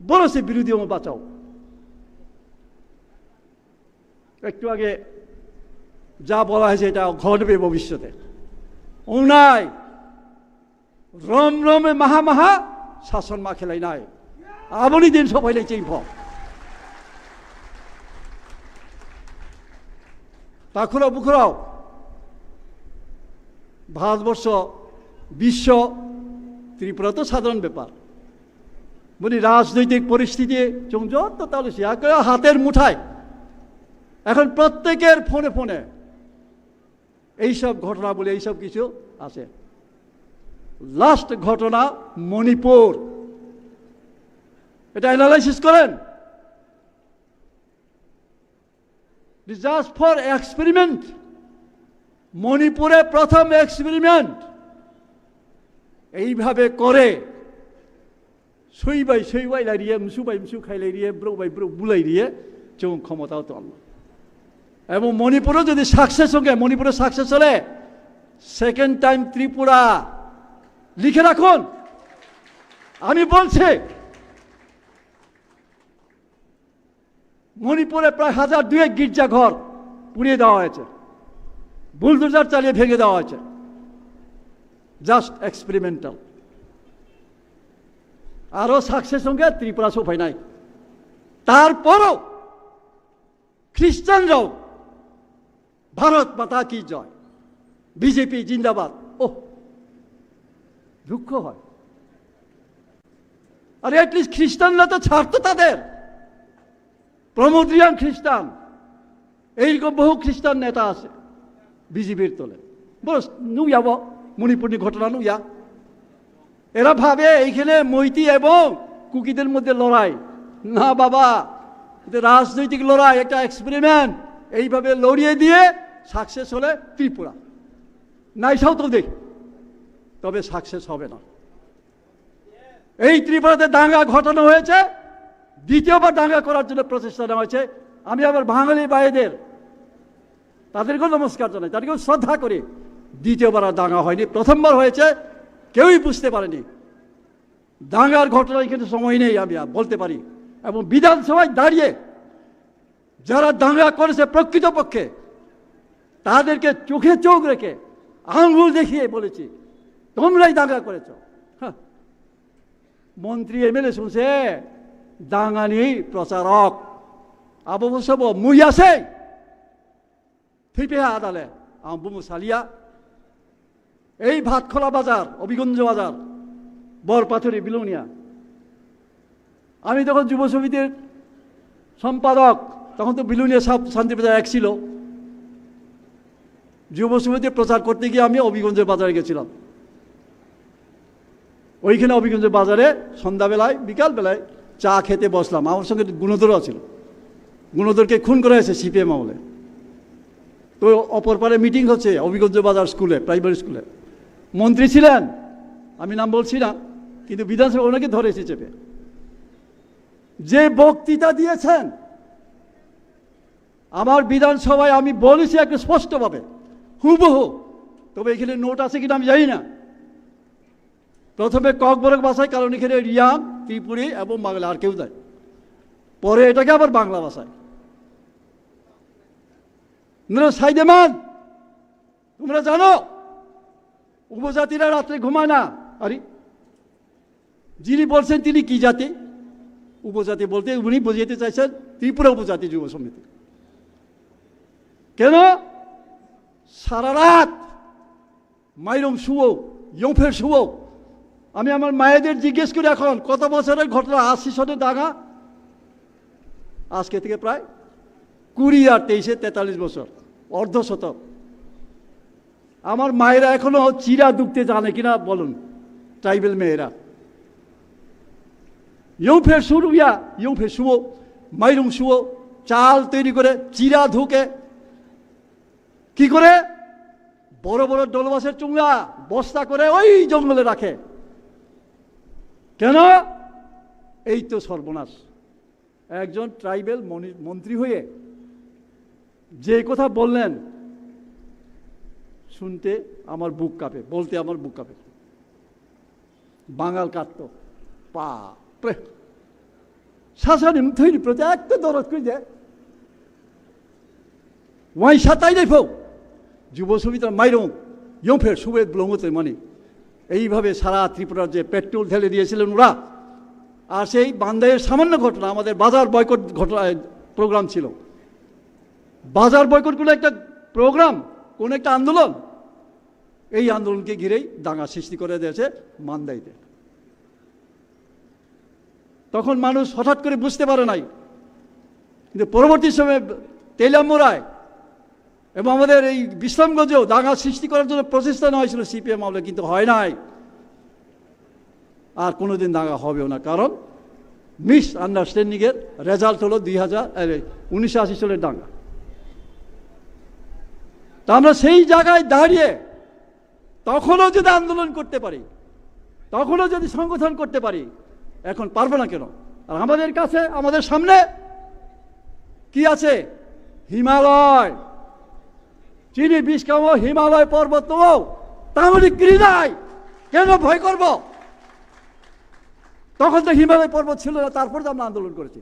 boro se birodhi omo bachao. একটু আগে যা বলা হয়েছে, এটা ঘটবে ভবিষ্যতে। অন্যায় রম রমে মাহা মাহা শাসন মা খেলাই নাই। আবনি দিন সবাই নাই চিনফ। তাখুরাও বুখুরাও ভারতবর্ষ, বিশ্ব, ত্রিপুরা তো সাধারণ ব্যাপার। মানে রাজনৈতিক পরিস্থিতি চুংজত তো তাহলে সে একে হাতের মুঠায়। এখন প্রত্যেকের ফোনে ফোনে এইসব ঘটনা বলে এইসব কিছু আছে। লাস্ট ঘটনা মণিপুর, এটা অ্যানালাইসিস করেন। Just for experiment, মণিপুরে প্রথম এক্সপেরিমেন্ট এইভাবে করে, সুই বাই সুই ওয়াইলাইরিয়ে, মসু বাই মসু খাইলাইরিয়ে, ব্রু বাই ব্রু বুলাইরিয়ে, চুং ক্ষমতাও তো আল্লাহ। এবং মণিপুরও যদি সাকসেস হয়ে, মণিপুরে সাকসেস হলে সেকেন্ড টাইম ত্রিপুরা লিখে রাখুন, আমি বলছি। মণিপুরে প্রায় হাজার দুয়েক গির্জাঘর পুড়িয়ে দেওয়া হয়েছে, বুলডোজার চালিয়ে ভেঙে দেওয়া হয়েছে। Just experimental. আরো সাকসেস হঙ্গে ত্রিপুরা সোফাই নাই। তারপরও খ্রিস্টানরাও ভারত মাতা কি জয়, বিজেপি জিন্দাবাদ। ওহ, দুঃখ হয়। আরে অ্যাটলিস্ট খ্রিস্টানরা তো ছাড়তো তাদের। প্রমোদ রিয়াং খ্রিস্টান, এইরকম বহু খ্রিস্টান নেতা আছে বিজেপির তলে। বস নুইয়াবো মণিপুরনি ঘটনা নুইয়া। এরা ভাবে এইখানে মৈতি এবং কুকিদের মধ্যে লড়াই। না বাবা, এটা রাজনৈতিক লড়াই, একটা এক্সপেরিমেন্ট। এইভাবে লড়িয়ে দিয়ে সাকসেস হলে ত্রিপুরা। নাইসাও তো দেখ, তবে সাকসেস হবে না। এই ত্রিপুরাতে দাঙ্গা ঘটানো হয়েছে, দ্বিতীয়বার দাঙ্গা করার জন্য প্রচেষ্টা নেওয়া হয়েছে। আমি আবার বাঙালি ভাইদের, তাদেরকেও নমস্কার জানাই, তাদেরকেও শ্রদ্ধা করি। দ্বিতীয়বার আর দাঙ্গা হয়নি, প্রথমবার হয়েছে, কেউই বুঝতে পারেনি। দাঙ্গার ঘটনা এখানে সময় নেই, আমি আর বলতে পারি। এবং বিধানসভায় দাঁড়িয়ে যারা দাঙ্গা করেছে প্রকৃতপক্ষে, তাদেরকে চোখে চোখ রেখে আঙ্গুল দেখিয়ে বলেছি, তোমরাই দাঙ্গা করেছ। হ্যাঁ। মন্ত্রী এমএলএ শুনছে দাঙ্গানি প্রচারক। আবু বসব মুইয়াসে থিপেহা আদালে আম বুমু সালিয়া। এই ভাতখোলা বাজার, অভিগঞ্জ বাজার, বরপাথুরি, বিলোনিয়া। আমি তখন যুব সমিতির সম্পাদক, তখন তো বিলোনিয়া সাব শান্তিবাজার এক ছিল। যুব সমিতি প্রচার করতে গিয়ে আমি অভিগঞ্জের বাজারে গেছিলাম। ওইখানে অভিগঞ্জের বাজারে সন্ধ্যাবেলায়, বিকালবেলায় চা খেতে বসলাম। আমার সঙ্গে গুণধরও ছিল। গুণধরকে খুন করা হয়েছে সিপিএম আমলে। তো অপর পারে মিটিং হচ্ছে অভিগঞ্জ বাজার স্কুলে, প্রাইমারি স্কুলে। মন্ত্রী ছিলেন, আমি নাম বলছি না, কিন্তু বিধানসভা ওনাকে ধরেছে চেপে। যে বক্তৃতা দিয়েছেন, আমার বিধানসভায় আমি বলেছি একটু স্পষ্টভাবে, হুবহু। তবে এখানে নোট আছে কিনা আমি জানি না। প্রথমে ককবরক ভাষায়, কারণ এখানে রিয়াং, ত্রিপুরী এবং বাংলা, আর কেউ নাই। পরে এটাকে আবার বাংলা ভাষায়। তোমরা সাইদেমান, তোমরা জানো উপজাতিরা রাত্রে ঘুমায় না? আরে, যিনি বলছেন তিনি কি জাতি? উপজাতি বলতে উনি বুঝাতে চাইছেন ত্রিপুরা উপজাতি যুব সমিতি। কেন? সারা রাত মাইরং শুয়ো, ইয়ংফের শুয়ো। আমি আমার মায়েদের জিজ্ঞেস করি এখন কত বছরের ঘটনা, আশি সনে দাঙ্গা, আজকে থেকে প্রায় কুড়ি আর তেইশে তেতাল্লিশ বছর, অর্ধ শতক। আমার মায়েরা এখনো চিরা ধুকতে জানে কিনা বলুন, ট্রাইবেল মেয়েরা। ইয়ংফের শুরু ইয়া, ইয়ংফের শুয়ো, মাইরং শুয়ো, চাল তৈরি করে, চিরা ধুকে, কি করে? বড় বড় ডলবাসের চুংলা বস্তা করে ওই জঙ্গলে রাখে। কেন? এই তো সর্বনাশ। একজন ট্রাইবেল মনি-, মন্ত্রী হয়ে যে কথা বললেন, শুনতে আমার বুক কাঁপে, বলতে আমার বুক কাঁপে। বাঙাল কাটতো। বাপরে। Sasani mthwini proti ekta dorot kwi de. Waisa tainai pho. Jubo Sumitra mairung. Yongpher subet blongo tei mani. এইভাবে সারা ত্রিপুরার যে পেট্রোল ঢেলে দিয়েছিলেন ওরা। আর সেই বান্দাইয়ের সামান্য ঘটনা, আমাদের বাজার বয়কট ঘটনা, প্রোগ্রাম ছিল। বাজার বয়কট কোনো একটা প্রোগ্রাম, কোন একটা আন্দোলন, এই আন্দোলনকে ঘিরেই দাঙ্গা সৃষ্টি করে দিয়েছে মান্দাইতে। তখন মানুষ হঠাৎ করে বুঝতে পারে নাই, কিন্তু পরবর্তী সময়ে তেলিয়ামুড়ায় এবং আমাদের এই বিশ্রামগঞ্জেও দাঙ্গা সৃষ্টি করার জন্য প্রচেষ্টা নেওয়া হয়েছিল সিপিএম আমলে, কিন্তু হয় নাই। আর কোনোদিন দাঙ্গা হবেও না, কারণ মিস আন্ডারস্ট্যান্ডিং এর রেজাল্ট হলো দুই হাজার, আরে, উনিশশো আশি সালের দাঙ্গা। তা আমরা সেই জায়গায় দাঁড়িয়ে তখনও যদি আন্দোলন করতে পারি, তখনও যদি সংগঠন করতে পারি, এখন পারবো না কেন? আর আমাদের কাছে, আমাদের সামনে কি আছে? হিমালয়। চিনি বিষ্কামো হিমালয় পর্বত, তামনি কিরিদাই, কেন ভয় করব? তখন তো হিমালয় পর্বত ছিল না, তারপর তো আমরা আন্দোলন করেছি।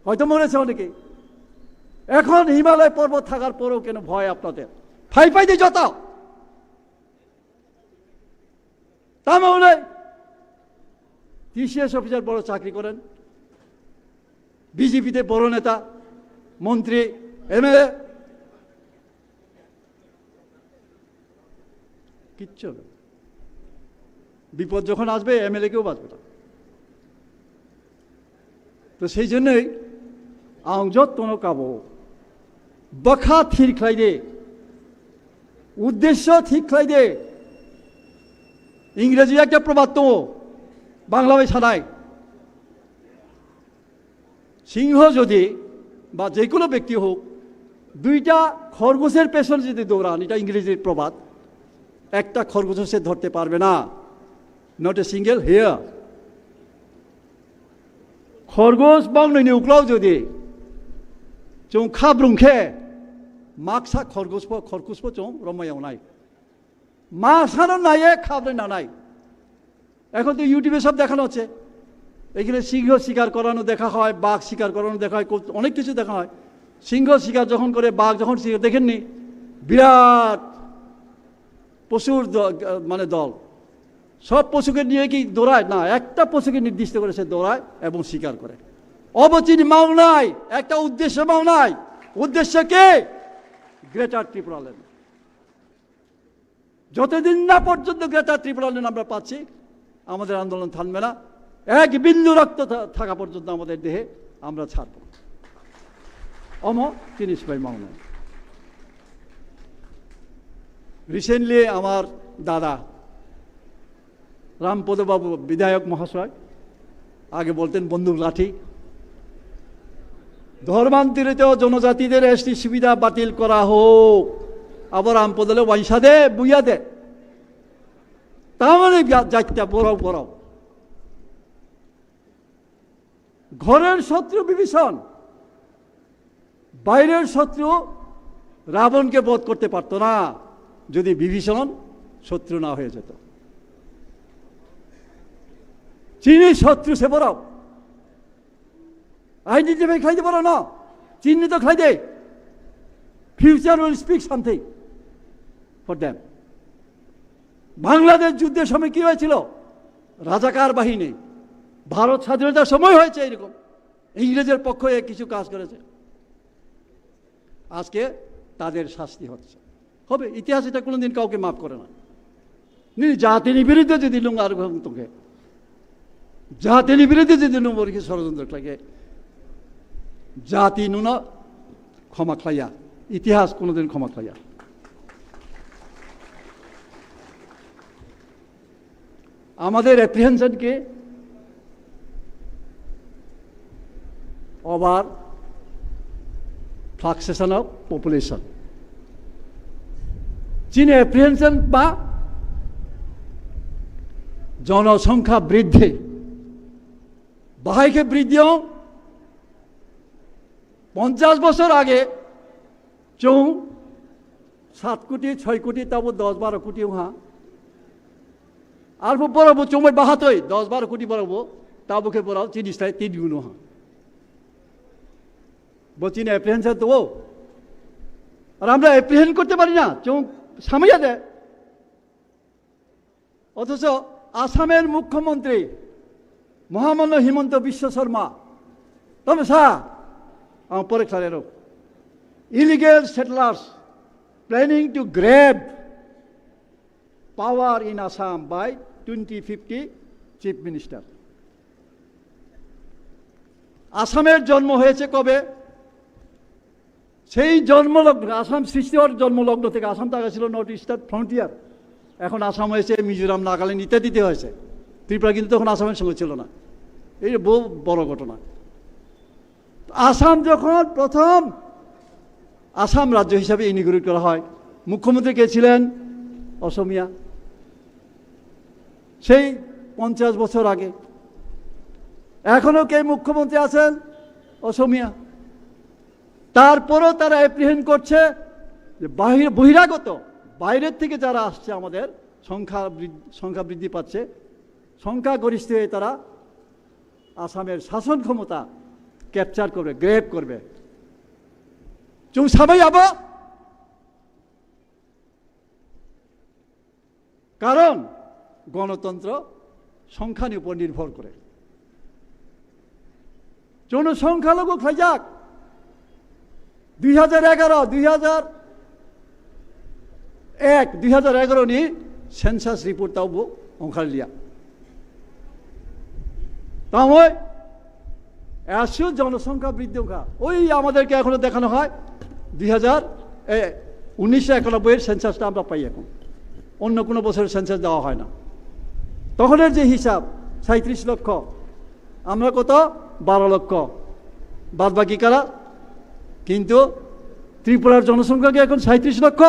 হয়তো মরেছে অনেকে। এখন হিমালয় পর্বত থাকার পরেও কেন ভয় আপনাদের? ফাই ফাই দিয়ে যত। তামনি টিসিএস অফিসার, বড় চাকরি করেন, বিজেপিতে বড় নেতা, মন্ত্রী, এমএলএ, কিচ্ছু হবে না। বিপদ যখন আসবে, এমএলএ কেউ বাঁচবে না। তো সেই জন্যই ang jotono kabo bwkha thir khlai de, uddesyo thik khlai de. ইংরেজি একটা প্রবাদ তো, বাংলা ভাষা নাই। সিংহ যদি বা যে কোনো ব্যক্তি হোক, দুইটা খরগোশের পেছনে যদি দৌড়ান, এটা ইংরেজির প্রবাদ, একটা খরগোশও সে ধরতে পারবে না। Not a single hare. Khorgos bang nini uklao jodi chwng kha brung khe, maksa khorgos pho, khorgos pho chwng romai yawnai. Masano naiye kha brung nanai. এখন তো ইউটিউবে সব দেখানো হচ্ছে, এখানে সিংহ শিকার করানো দেখা হয়, বাঘ শিকার করানো দেখা হয়, কত-, অনেক কিছু দেখা হয়। সিংহ শিকার যখন করে, বাঘ যখন শিকার, দেখেননি, বিরাট প্রচুর দ-, মানে দল। সব পশুকে নিয়ে কি দৌড়ায়? না, একটা পশুকে নির্দিষ্ট করে সে দৌড়ায় এবং শিকার করে। অবচেতন মাও নাই, একটা উদ্দেশ্য মাও নাই। উদ্দেশ্য কে? গ্রেটার ত্রিপুরাল্যান্ড। যতদিন না পর্যন্ত গ্রেটার ত্রিপুরাল্যান্ড আমরা পাচ্ছি, আমাদের আন্দোলন থামবে না। এক বিন্দু রক্ত থা-, থাকা পর্যন্ত আমাদের দেহে আমরা ছাড়ব না। অম চিনিস ভাই মাওনা। রিসেন্টলি আমার দাদা রামপদ বাবু বিধায়ক মহাশয় আগে বলতেন বন্দুক লাঠি, ধর্মান্তরিত জনজাতিদের এসটি সুবিধা বাতিল করা হোক। আবার রামপদলে ওয়াইসা দে, বুইয়া দে। তাহলে যা-, যাইতে বড় বড়। ঘরের শত্রু বিভীষণ, বাইরের শত্রু রাবণকে বধ করতে পারতো না, যদি বিভীষণ শত্রু না হয়ে যেত। চিনি শত্রু সে বড়। আইডেন্টিফাই খাইতে পারো না, চিহ্নিত খাইতে। Future will speak something for them. Bangladesh যুদ্ধের সময় কি হয়েছিল? রাজাকার বাহিনী। ভারত স্বাধীনতার সময় হয়েছে এরকম, ইংরেজের পক্ষ হয়ে কিছু কাজ করেছে। আজকে তাদের শাস্তি হচ্ছে, হবে। ইতিহাস এটা কোনোদিন কাউকে মাফ করে না। নি জাতির বিরুদ্ধে যদি লুঙ্গার তোকে, জাতির বিরুদ্ধে যদি লুঙ্গর কি ষড়যন্ত্র লাগে, জাতি নুন ক্ষমা খাইয়া, ইতিহাস কোনোদিন ক্ষমা খাইয়া। আমাদের অ্যাপ্রিহেনশন কি? Over fluctuation of population. চীন অ্যাপ্রিহেনশন বা জনসংখ্যা বৃদ্ধি, বাহাইকে বৃদ্ধি হং পঞ্চাশ বছর আগে চৌ সাত কোটি, ছয় কোটি, তাবো দশ বারো কোটি হা। আর বড় বড় চৌমাই বাহাতই দশ বারো কোটি বড় বড়, তাবো খে বড় চিনিস তাই তিন গুণ হা। বচিন অ্যাপ্রিহেনশন তো ও। আর আমরা অ্যাপ্রিহেন্ড করতে পারি না, চৌ সামাইয়া দেয়। অথচ আসামের মুখ্যমন্ত্রী মহামান্য হিমন্ত বিশ্ব শর্মা, তবে স্যার, আমার পরে খেলারও, illegal settlers planning to grab power in Assam by twenty fifty, chief minister. আসামের জন্ম হয়েছে কবে? সেই জন্মলগ্ন, আসাম সৃষ্টি হওয়ার জন্মলগ্ন থেকে। আসাম তো আগে ছিল নর্থ ইস্টার্ন ফ্রন্টিয়ার, এখন আসাম হয়েছে মিজোরাম, নাগাল্যান্ড ইত্যাদিতে হয়েছে। ত্রিপুরা কিন্তু তখন আসামের সঙ্গে ছিল না। এই বহু বড় ঘটনা। আসাম যখন প্রথম আসাম রাজ্য হিসাবে ইনিগুরেট করা হয়, মুখ্যমন্ত্রী কে ছিলেন? অসমীয়া। সেই পঞ্চাশ বছর আগে। এখনো কে মুখ্যমন্ত্রী আছেন? অসমীয়া। তারপরও তারা অ্যাপ্রিহেন্ড করছে যে বাহির, বহিরাগত, বাইরের থেকে যারা আসছে, আমাদের সংখ্যা বৃদ্ধ-, সংখ্যা বৃদ্ধি পাচ্ছে, সংখ্যাগরিষ্ঠ হয়ে তারা আসামের শাসন ক্ষমতা ক্যাপচার করবে, গ্র্যাব করবে। চুং সাবাই আবো। কারণ গণতন্ত্র সংখ্যার উপর নির্ভর করে। জনসংখ্যালঘু খাইজাক দুই হাজার এগারো, দুই হাজার এক, দুই হাজার এগারো ni census report taubo ongkharlia. Tamoi এসব জনসংখ্যা বৃদ্ধি হওয়া, ওই আমাদেরকে এখনো দেখানো হয় দুই হাজার উনিশশো একানব্বই এর সেন্সাসটা আমরা পাই এখন, অন্য কোনো বছরের সেন্সাস দেওয়া হয় না। তখনের যে হিসাব সাঁইত্রিশ লক্ষ, আমরা কত? বারো লক্ষ। বাদ বাকি কারা? কিন্তু ত্রিপুরার জনসংখ্যা কি এখন সাঁইত্রিশ লক্ষ?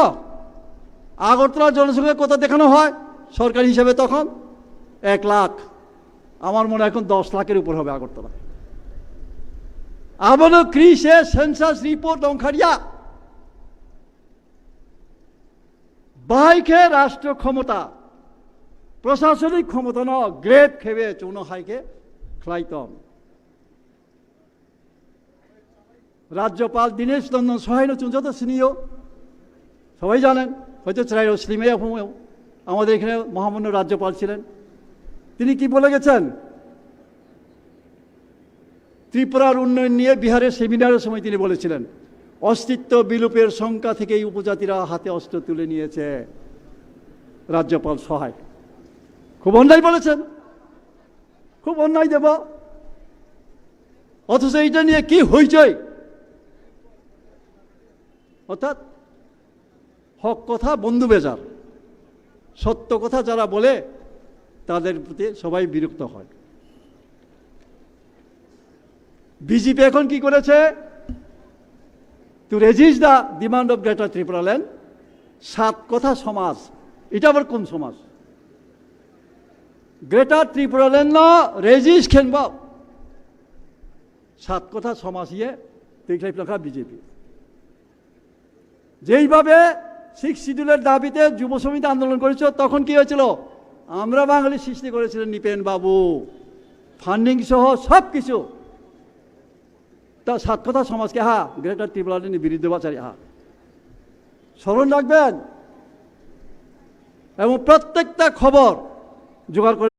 আগরতলার জনসংখ্যা কত দেখানো হয় সরকারি হিসাবে তখন? এক লাখ। আমার মনে হয় এখন দশ লাখের উপর হবে Agartala. Abono krise census report ongkharya. Bahaikhe রাষ্ট্র ক্ষমতা, প্রশাসনিক ক্ষমতা no grab khebe chwngno haikhe khlaitom. রাজ্যপাল দীনেশ নন্দন সহায়নো চুঞ্চাত সিনিও সবাই জানেন, হয়তো চিরাইও স্লিমে এখন আমাদের এখানে মহামান্য রাজ্যপাল ছিলেন। তিনি কি বলে গেছেন? ত্রিপুরার উন্নয়ন নিয়ে বিহারের সেমিনারের সময় তিনি বলেছিলেন, অস্তিত্ব বিলোপের শঙ্কা থেকেই উপজাতিরা হাতে অস্ত্র তুলে নিয়েছে। রাজ্যপাল সহায় খুব অন্যায় বলেছেন, খুব অন্যায় দেব। অথচ এইটা নিয়ে কি হইচই? অর্থাৎ হক কথা বন্ধু বেজার, সত্য কথা যারা বলে তাদের প্রতি সবাই বিরক্ত হয়। বিজেপি এখন কি করেছে? To resist the demand of Greater Tripura Land, সাত কথা সমাজ। এটা আবার কোন সমাজ? গ্রেটার ত্রিপুরাল্যান্ড রেজিস্ট খেনবা সাত কথা সমাজ ইয়ে দেখলাই প্লাখা বিজেপি। যেইভাবে সিক্স শিডিউলের দাবিতে যুব সমিতি আন্দোলন করেছিল, তখন কি হয়েছিল? আমরা বাঙালি সৃষ্টি করেছিলেন নৃপেন বাবু, ফান্ডিং সহ সব কিছু। তা সাত কথা সমাজকে হা গ্রেটার ত্রিপুরাল্যান্ডের বিরুদ্ধে বাচারি হা স্মরণ রাখবেন। এবং প্রত্যেকটা খবর জোগাড় করে